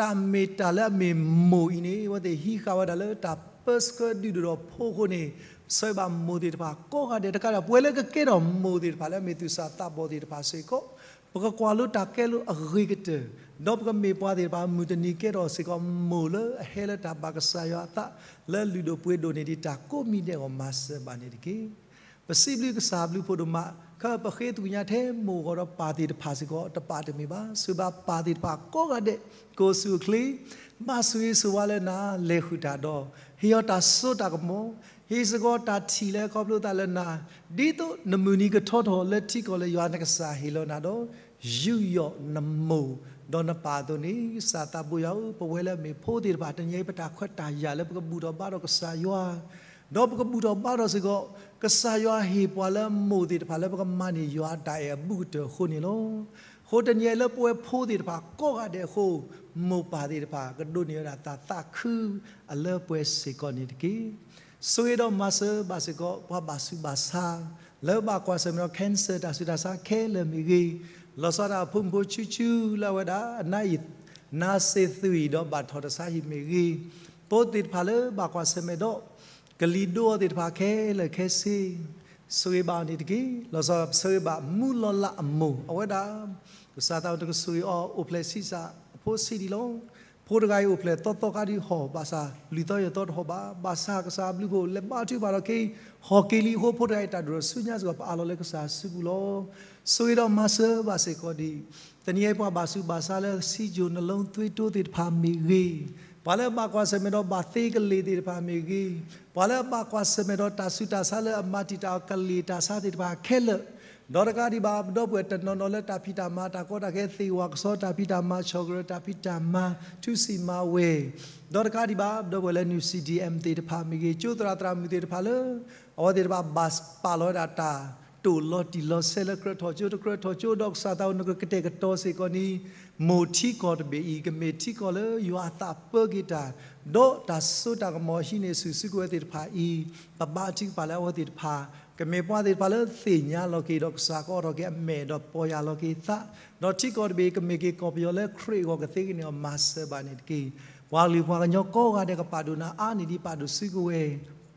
တၢ်မ့ၢ်တၢ်လၢအမ့ၢ်မိၢ်အံၤန့ၣ် အဝဲသ့ၣ်ဟံးဃာ်ဝဲဒၣ်လၢတၢ်ပၢဆှၢဒုးဒိၣ်ထီၣ်ဖိအဃိန့ၣ်, ပဆၢဂ့ၤဘၣ်မိၢ်သ့ၣ်တဖၣ်ကိးဂၤဒဲးတကးဒံး ပဝဲလၢကကဲထီၣ်မိၢ်သ့ၣ်တဖၣ်လၢအမ့ၢ်သူၣ်စၢ်သးဘီၣ်သ့ၣ်တဖၣ်စ့ၢ်ကီး, ပကကွၢ်လိတၢ်ကဲလိာ်အဂ့ၤကတၢၢ်, ဒီးပကမ့ၢ်ပှၤသ့ၣ်တဖၣ်မုၢ်တနံၤကဲထီၣ်စ့ၢ်ကီး မိၢ်လၢအဟဲလၢတၢ်ဘၣ်ကစၢ်ယွၤအသး လၢလုၢ်ဒိၣ်ပှ့ၤဒိၣ်န့ၢ်ဒံးတၢ်ကိးမံၤဒဲးအဂီၢ် မၤစၢၤဘၣ်န့ၣ်တက့ၢ်. ပစံးဘျုးကစၢ်ဘျုးဖှိၣ်ဒိၣ်မး, က ပဃ့သကွံာ်ညါထဲမိၢ်ဂီၤဒီးပၢ်သ့ၣ်တဖၣ်စ့ၢ်ကီး တပာ်တမ့ၢ်ဘၣ်. ဆိၣ်ဂ့ၤဘၣ်ပၢ်သ့ၣ်တဖၣ်ကိးဂၤဒဲး ကအိၣ်ဆူၣ်အိၣ်ချ့, ဘၣ်ဆိၣ်ဂ့ၤဆိၣ်ဝါလၢနၤ လဲၤဃုာ်တၢ်ဒီး ဟ့ၣ်အီၤတၢ်စိတၢ်ကမီၤ, ဟ့ၣ်စ့ၢ်ကီးတၢ်ထံၣ်လၢခီဖျိသးလၢနၤ, ဒ်သိးနမုၢ်နံၤကထီထီၣ်လၢထံကီၢ်လၢယွၤနကစၢ်ဟ့ၣ်လီၤနၤဒီး ယူးယီၣ်နမိၢ် ဒီးနပၢ်အသိးန့ၣ် ကစၢ်သးဘိယွၤဧၢ, ပဝဲလၢအမ့ၢ်ဖိသ့ၣ်တဖၣ် တနံၤအံၤပတၢ်ခွဲးတၢ်ယာ်လၢပကဘူၣ်ထီၣ်ဘါထီၣ်ကစၢ်ယွၤ ဒီးပကဘူၣ်ထီၣ်ဘါထီၣ်စ့ၢ်ကီး ကစၢ်ယွၤဟ့ၣ်ပှၤလၢမိၢ်သ့ၣ်တဖၣ်လၢပကမၤန့ၢ်ယွၤအတၢ်အဲၣ်အဘူးကတၢၢ်အဃိန့ၣ်လီၤ. အဃိတနံၤအံၤလၢပဝဲဖိသ့ၣ်တဖၣ်ကိးဂၤဒဲးအဃိ မိၢ်ပၢ်သ့ၣ်တဖၣ် ကဒိးန့ၢ်ဝဲဒၣ်တၢ်သးခုအလၢပှဲၤစ့ၢ်ကီးန့ၣ်တက့ၢ်. ဆိၣ်ဂ့ၤဒီးမၤစၢၤဘၣ်စ့ၢ်ကီး ပှၤဘၣ်ဆူးဘၣ်ဆါ လၢဘၣ်ကွၢ်ဆၢၣ်မဲာ်ဒီး cancer တၢ်ဆူးတၢ်ဆါခဲလၢာ်မ့ၢ်ဂ့ၤ, လီၤဆီဒၣ်တၢ်အဖိမုၣ်ဖိဆူၣ်ဆူၣ်လၢအဝဲဒၣ် အနါအံၤ နါစ့သွံၣ်ဒီးဘၣ်ထီၣ်တၢ်ဆါဟံၣ်မ့ၢ်ဂ့ၤ, ဖိသ့ၣ်တဖၣ်လၢဘၣ်ကွၢ်ဆၢၣ်မဲာ်ဒီး ကလံၤဒိအီၤသ့ၣ်တဖၣ်ခဲလၢာ်ခဲဆ့ ဆိၣ်ဂ့ၤဘၣ်အီၤန့ၣ်တက့ၢ်. လီၤဆီဒၣ်တၢ်ပဆိၣ်ဂ့ၤဘၣ် မူလီၤလးအမိၢ် အဝဲဒၣ် ကစၢ်သးအိၣ်နကဆိၣ်ဂ့ၤအီၤ အိၣ်ဖျဲၣ်ဆံးစၢ်အဖိဆံးဒံးလီၤ. ဖိတဂၤအံၤအိၣ်ဖျဲၣ်သီသီခါဒုးဟီၣ် ဘၣ်ဆၣ် လွံၢ်သီယဲၢ်သီတဟီၣ်ဘၣ်. ဘၣ်ဆၣ်ကစၢ်အဘျုးအဖှိၣ် လဲၤဘါထုကဖၣ်ဒီးခဲအံၤ ဟီၣ်က့ၤလံအဃိ ဖိတဂၤအံၤတၢ်ဒိၣ်ထီၣ်ဆူညါစ့ၢ်ကီး ပအးလီၤလၢကစၢ်အစုပူၤလီၤ. ဆိၣ်ဂ့ၤဒီးမၤစၢၤဘၣ်စ့ၢ်ကီးဒံး တနံၤအံၤပှၤဘၣ်ဆူးဘၣ်ဆါလၢ ဆီချိုနှလုံးသွေးတိုးသ့ၣ်တဖၣ်မ့ၢ်ဂ့ၤ, ပှၤလၢအဘၣ်ကွၢ်ဆၢၣ်မဲာ်ဒီးဘၣ်သ့ကလ့ၢ်သ့ၣ်တဖၣ်မ့ၢ်ဂ့ၤ, ပှၤလၢအဘၣ်ကွၢ်ဆၢၣ်မဲာ်ဒီးတၢ်ဆူးတၢ်ဆါလၢအမၤတံာ်တာ်အီၤကလ့ၢ်တၢ်ဆါသ့ၣ်တဖၣ်ခဲလၢာ်, ဒီးတကးဒံးဘၣ် ပဒီပုၢ်ဝဲၢ်တနီၤနီၤလၢတၢ်ဖံးတၢ်မၤ တၢ်ကီတၢ်ခဲ သ့ၣ်ဝၣ်ကဆီ တၢ်ဖံးတၢ်မၤ ဆီၣ်ကရၢၢ် တၢ်ဖံးတၢ်မၤ ထူစံၣ်မၤဝဲၤ, ဒီးတကးဒံးဘၣ် ပဒီပုၢ်ဝဲၢ်လၢ နူၣ် CDM သ့ၣ်တဖၣ်မ့ၢ်ဂ့ၤ, ကၠိသရၣ်သရၣ်မုၣ်သ့ၣ်တဖၣ်လၢ အဝဲသ့ၣ်တဖၣ်ဘၣ်ပာ်လီၤဝဲဒၣ်တၢ်တိာ်လီၤတံၢ်လီၤဆဲးလၢကြၢးထီၣ်ကၠိတကြၢးထီၣ်ကၠိ ဒီးကစၢ်သးအိၣ်နကကတဲာ်ကတီၤစ့ၢ်ကီးန့ၣ် မိၢ်ထံကီၢ်တဘ့ၣ်အံၤ ကမ့ၢ်ထံကီၢ်လၢယွၤအသးပၢက့ၤတၢ်, ဒီးတၢ်စိတၢ်ကမီၤဟံးန့ၢ်ဆူၣ်စုကဝဲၤသ့ၣ်တဖၣ်အံၤ ပဘါထုကဖၣ်လၢအဝဲသ့ၣ်တဖၣ် ကမ့ၢ်ပှၤသ့ၣ်တဖၣ်လၢသ့ၣ်ညါလီၤက့ၤ ဒီးကစၢ်ကအိးထီၣ်က့ၤအမဲာ်ဒီးပီၢ်ယၢ်လီၤက့ၤသး, ဒီးထံကီၢ်တဘ့ၣ်အံၤ ကမ့ၢ်က့ၤကီၢ်ပယီၤလၢခရံာ်အဂီၢ်ကသ့ကန့ၢ်အီၤ မၤစၢၤဘၣ်န့ၣ်တက့ၢ်. ပှၤကလုာ်ပှၤကညီကိးဂၤဒဲးကပာ်ဒိၣ်နၤအါန့ၢ်ဒံး ပာ်ဒိၣ်စုကဝဲၤ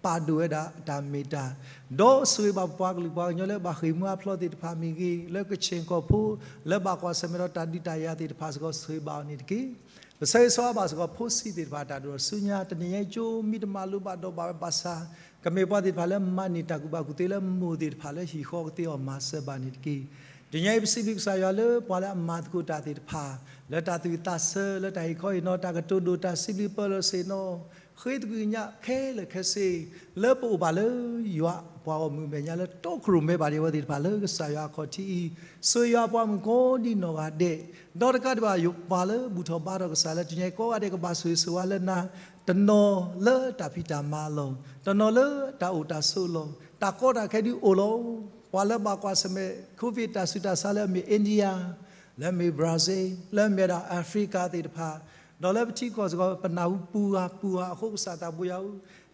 ပာ်ဒိၣ်ဝဲဒၣ်တၢ်မ့ၢ်တၢ်, ဒီးဆိၣ်ဂ့ၤဘၣ်ပှၤကလုာ်ပှၤကညီလၢဘၣ်ဃ့ၢ်မှံဟးဖျိးသ့ၣ်တဖၣ်မ့ၢ်ဂ့ၤ, လၢကခၠ့ၣ်ကီၢ်ဖိ လၢဘၣ်ကွၢ်ဆၢၣ်မဲာ်ဒီးတၢ်ဒုးတၢ်ယၤသ့ၣ်တဖၣ်စ့ၢ်ကီး ဆိၣ်ဂ့ၤဘၣ်အီၤန့ၣ်တက့ၢ်. ပဆၢဂ့ၤဆၢဝါဘၣ်စ့ၢ်ကီးဖိဆံးသ့ၣ်တဖၣ် တၢ်ဒိၣ်ထီၣ်ဆူညါ တနံၤညါအံၤ ကၠိမ့ၢ်တမၤလိဘၣ်ဒီးဘၣ်ဝဲဘၣ်ဆၣ် ကမ့ၢ်ပှၤသ့ၣ်တဖၣ်လၢမၤန့ၢ်တၢ်ကူၣ်ဘၣ်ကူၣ်သ့လၢမိၢ်သ့ၣ်တဖၣ်လၢဟံၣ်ဃီကသ့အီၤ မၤစၢၤဘၣ်န့ၣ်တက့ၢ်. တနံၤညါအံၤ ပစံးဘျုးကစၢ်ယွၤလၢပှၤလၢအမၤသကိးတၢ်သ့ၣ်တဖၣ် လၢတၢ်သူၣ်ဝံၣ်သးဆၢ လၢတၢ်ဟ့ၣ်ခီဟ့ၣ်နီၤ တၢ်ကတိၤဒိၣ် တၢ်စံးဘျုးပၢၢ်လီၤဆ့ၣ်နီၤ ဃ့သကွံာ်ကညးခဲလၢာ်ခဲဆ့ လၢပအိၣ်ဘၣ်လၢယွၤအပှၤဂီၢ်မုၢ်မဲာ်ညါလၢတီခိၣ်ရိၣ်မဲဘၣ်ဒံးအဝဲသ့ၣ်တဖၣ်လၢကစၢ်ယွၤအခီၣ်ထံးအံၤ, ဆိၣ်ဂ့ၤယွၤအပှၤမုၣ်ကိးဒံနီၢ်ဂၤဒဲး, ဒီးတကးဒံးဘၣ် ပှၤလၢဘူၣ်ထီၣ်ဘါထီၣ်ကစၢ်လၢတနံၤညါအံၤကိးဂၤဒဲးကဘၣ်ဆိၣ်ဂ့ၤဆိၣ်ဝါလၢနၤ, တနီၤလၢတၢ်ဖံးတၢ်မၤအလီၢ်, တနီၤလၢတၢ်အိၣ်တၢ်ဆိးအလီၢ်, တၢ်ကီတၢ်ခဲဒုးအိၣ်လီၤ. ပှၤလၢဘၣ်ကွၢ်ဆၢၣ်မဲာ် COVID တၢ်ဆူးတၢ်ဆါလၢအမ့ၢ် India လၢအမ့ၢ် Brazil လၢအမ့ၢ်ဝဲဒၣ် Africa သ့ၣ်တဖၣ် ဒီးလၢပထံကီၢ်စ့ၢ်ကီး ပနၢ်ဟူပူၤဂၤပူၤဂၤအဃိ ကစၢ်သးဘိယွၤဧၢ,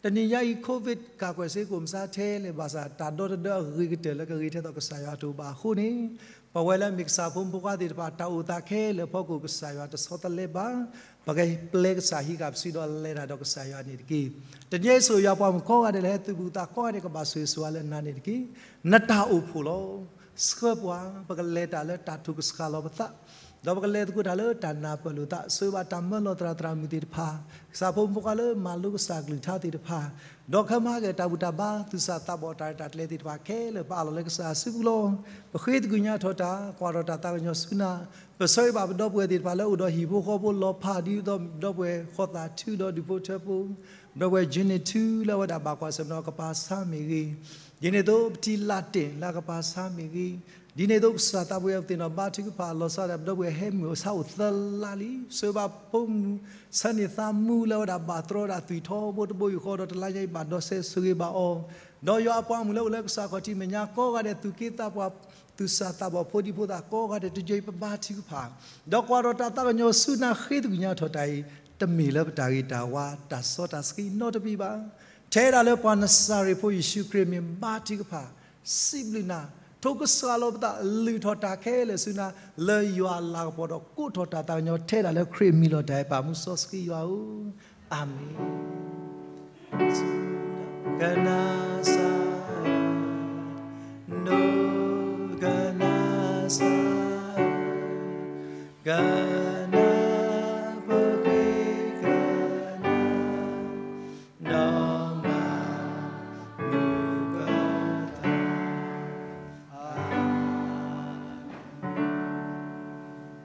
တနံၤညါအံၤ COVID ကၢ်ကွဲၢ်စ့ကအိၣ်မဆါထဲလဲၣ်ဘၣ်ဆၣ် တၢ်ဒီတဒၢအဂ့ၤကတၢၢ်လၢကဂ့ၤထဲသိးကစၢ်ယွၤတအိၣ်ဘၣ်အဃိန့ၣ်, ပဝဲလၢအမ့ၢ်ကစၢ်ဖိမုၣ်ဖိခွါသ့ၣ်တဖၣ် တၢ်အိၣ်သးခဲလၢာ်အဖီခိၣ် ကစၢ်ယွၤတဆီတလဲဘၣ်, ပကပျဲကစၢ်ဟံးဃာ်ပစုဒီးလဲၤတၢ်ဒီးကစၢ်ယွၤန့ၣ်တက့ၢ်. တနံၤအံၤဆိၣ်ဂ့ၤယွၤပှၤမုၣ်ကိးဂၤဒဲးလၢဟဲသုးဘူးသးကိးဂၤဒဲးကဘၣ်ဆိၣ်ဂ့ၤဆိၣ်ဝါလၢနၤန့ၣ်တက့ၢ်. နတၢ်အိၣ်ဖှိၣ်လီၤ. ဆှၢပှၤ ပကလဲၤတၢ်လၢတၢ်ထုကဖၣ်လီၤပသး ဒီးပကလဲၤသကိးတၢ်လၢတၢ်နၢ်ပၢၢ်လိာ်သး, ဆိၣ်ဂ့ၤဘၣ်တၢ်မၢလီၤသရၣ်သရၣ်မုၣ်သ့ၣ်တဖၣ်, ကစၢ်ဖိမုၣ်ဖိခွါလၢမၤလိကစၢ်ကလုၢ်ကထါသ့ၣ်တဖၣ်, ဒီးခမၤက့ၤတၢ်ဘူၣ်တၢ်ဘါ သူၣ်စၢ်သးဘီၣ်တၢ်ရဲၣ်တၢ်ကျဲၤသ့ၣ်တဖၣ်ခဲလၢာ် ပအးလီၤလၢကစၢ်အစုပူၤလီၤ. ပဃ့သကွံာ်ညါထီၣ်တၢ် ကွၢ်ထီၣ်တၢ်သးကညီၤဆူနၤ, ပဆၢဂ့ၤဘၣ်ပဒီပုၢ်ဝဲၢ်သ့ၣ်တဖၣ်လၢအိၣ်ဒီးဟံၣ်ဖိဃီဖိလီၤဖးဒ်သိး ပဒီပုၢ်ဝဲၢ်ဃီသးထုဒီးဒူၣ်ဖိထၢဖိ ဒီပုၢ်ဝဲၢ် Jeanette လၢအဝဲဒၣ်ဘၣ်ကွၢ်ဆၢၣ်မဲာ်ဒီးကပာ်ဆါမ့ၢ်ဂ့ၤ, ဒ်န့ၣ်အသိး ပတံၤလၢ်တ့ၢ်လၢကပာ်ဆါမ့ၢ်ဂ့ၤ, ဒ်န့ၣ်အသိး ကစၢ်သးဘိယွၤပသ့ၣ်နီၣ်ဘါထုကဖၣ်လီၤဆီဒၣ်တၢ် ပဒီပုၢ်ဝဲၢ်ဟဲမုၢ်အိၣ်ဆါအိၣ်သၢလါလံ, ဆိၣ်ဂ့ၤဘၣ်ဖိမုၣ် ဆၢန့ၢ်သးမူလၢအဝဲဒၣ်ဘၣ်တြီဝဲဒၣ်သွံၣ်ထီဘိတဘိယူၢ်ဃီ ဒီးတလါညါအံၤဘၣ်ဒီးစဲး ဆိၣ်ဂ့ၤဘၣ်အီၤ, ဒီးယွၤအပှၤမုၣ်လၢအိၣ်လၢကစၢ်ခီၣ်ထံးမဲာ်ညါကိးဂၤဒဲး သူၣ်က့သးပှၢ် သူၣ်စၢ်သးဘီၣ် ဖိဒံဖိသၣ်ကိးဂၤဒဲး တယုၢ်အံၤပဘါထုကဖၣ်, ဒီးကွၢ်ထီၣ်တၢ်သးကညီၤဆူနၤ ဃ့သကွံာ်ညါထီၣ်တၢ်အံၤ တမ့ၢ်လၢပတၢ်ဂ့ၤတၢ်ဝါ တၢ်စီတၢ်ဆှံနီတမံၤဘၣ်. ထဲဒၣ်လၢပှၤနစၤရ့းဖိယ့ၣ်ၡူးခရံာ်အမံၤ ဘါထုကဖၣ်, စံးဘျုးနၤ, ထိၣ်ကစှၤလီၤပသး လုၢ်ထီၣ်တၢ်ခဲလၢာ်ဆူနၤ လၢယွၤအလၤကပီၤဒီး ကိးထီၣ်တၢ်သးကညီၤထဲဒၣ်လၢခရံာ်အမံၤလီၤတၢ်အံၤ ပၢ်မူစီဆှံယွၤဧၢ, အၤမ့ၣ်. ကနၣ်စၢ်, ဒိကနၣ်စၢ်, ကနၣ်ပဃ့ကနၣ်, ဒီးမၤမုာ်ကသး, အၤ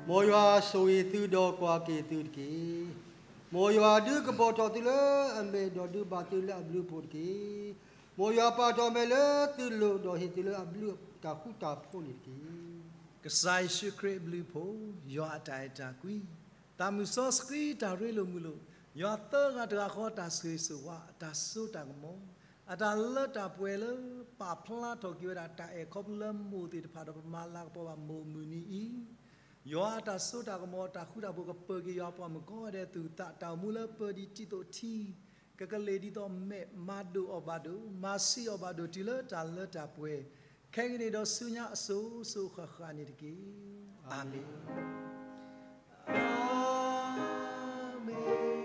မ်ယွၤဆိၣ်ဂ့ၤသုဒီးကွၢ်က့ၤသုတက့ၢ်. မ်ယွၤဒုးကပီၤထီၣ်သုလၢအမဲာ်ဒီးဒုးဘၣ်သုလၢအဘျုးအဖှိၣ်တက့ၢ်. မ်ယွၤပာ်ထီၣ်အမဲာ်လၢသုလိၤဒီးဟ့ၣ်သုလၢအဘျုးတၢ်ဃူတၢ်ဖိးန့ၣ်တက့ၢ်. ကစၢ်ယ့ၣ်ၡူးခရံာ်အဘျုးအဖှိၣ်, ယွၤအတၢ်အဲၣ်တၢ်ကွံ, သးမုၢ်စီဆှံတၢ်ရ့လိာ်မုာ်လိာ်, ယွၤသၢဂၤတဂၤဃီတၢ်ဆိၣ်ဂ့ၤဆိၣ်ဝါ, အတၢ်စိတၢ်ကမီၤ, အတၢ်လၢတၢ်ပှဲၤလၢပာ်ဖျါထီၣ်က့ၤဝဲဒၣ်တၢ်အဲၣ်ခီဖျိလၢမိၢ်သ့ၣ်တဖၣ်ဒီးပမၤလၤကပီၤဘၣ်မိၢ်မုၢ်နံၤအံၤ, ယွၤအတၢ်စိတၢ်ကမီၤတၢ်ဃူတၢ်ဖိးကပၢၤက့ၤယွၤပှၤမုၣ်ကိးဂၤဒဲးသူၣ်သးတၢ်အိၣ်မူလၢပၢၤဒံးတံသိးထံ, ကကလ့ၣ်ဒ်သိးမဲာ်မၤဒိၣ်အီၤဘၣ်ဒိၣ်, မၤဆံးအီၤဘၣ်ဒိၣ်တုၤလၢတၢ်လၢတၢ်ပှဲၤ, ခဲကနံၣ်ဒီးဆူညါအစိၤစိၤဃၣ်ဃၣ်န့ၣ်တက့ၢ်. အၤမ့ၣ်. အၤမ့ၣ်, အၤမ့ၣ်,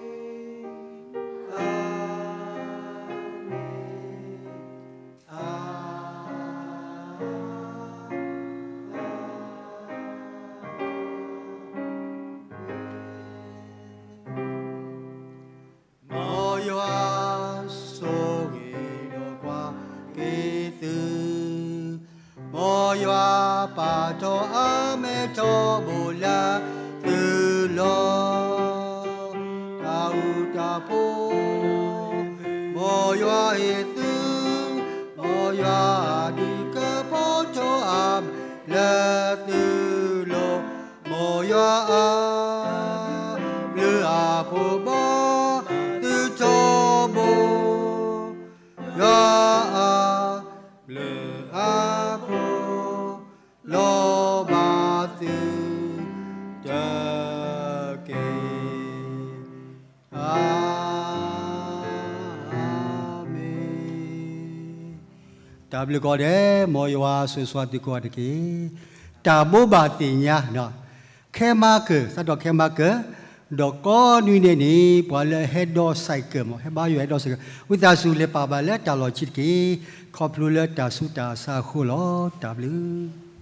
အၤမ့ၣ်. မ်ယွၤဆိၣ်ဂ့ၤဒီးကွၢ်က့ၤသု, မ်ယွၤပာ်ထီၣ်အမဲာ်ထီဘိလၢသုလီၤ. တၢ်ဃူတၢ်ဖိး, မ်ယွၤဟ့ၣ်သု, မ်ယွၤဒုးကပီၤထီၣ်အမဲာ်လၢသုလီၤ. မ်ယွၤအဘျုးအဖှိၣ်ဘီၣ်သုထီဘိ, ယွၤအဘျုးအဖှိၣ်လီၤဘၣ်သုတက့ၢ်. အၤမ့ၣ်. တၢ်ဘျုးကိးဂၤဒဲး, မ်ယွၤဆိၣ်ဂ့ၤဆိၣ်ဝါသုကိးဂၤတက့ၢ်. တၢ်ဘိးဘၣ်သ့ၣ်ညါ, ခဲမၤကၢၢ်, စးထီၣ်ခဲမၤကၢၢ်, ဒီးကိးနွံန့ၣ်န့ၣ် ပှၤလၢအဟဲဒီး cycle မ့ၢ် ဟဲဘါယွၤဟဲဒီး cycle, ဝံသးစူၤလဲၤပာ်ဘၣ်လၢတၢ်လီၢ်ခံတက့ၢ်. ခီဖျိလၢတၢ်ဆူးတၢ်ဆါအဃိလီၤ. တၢ်ဘျုး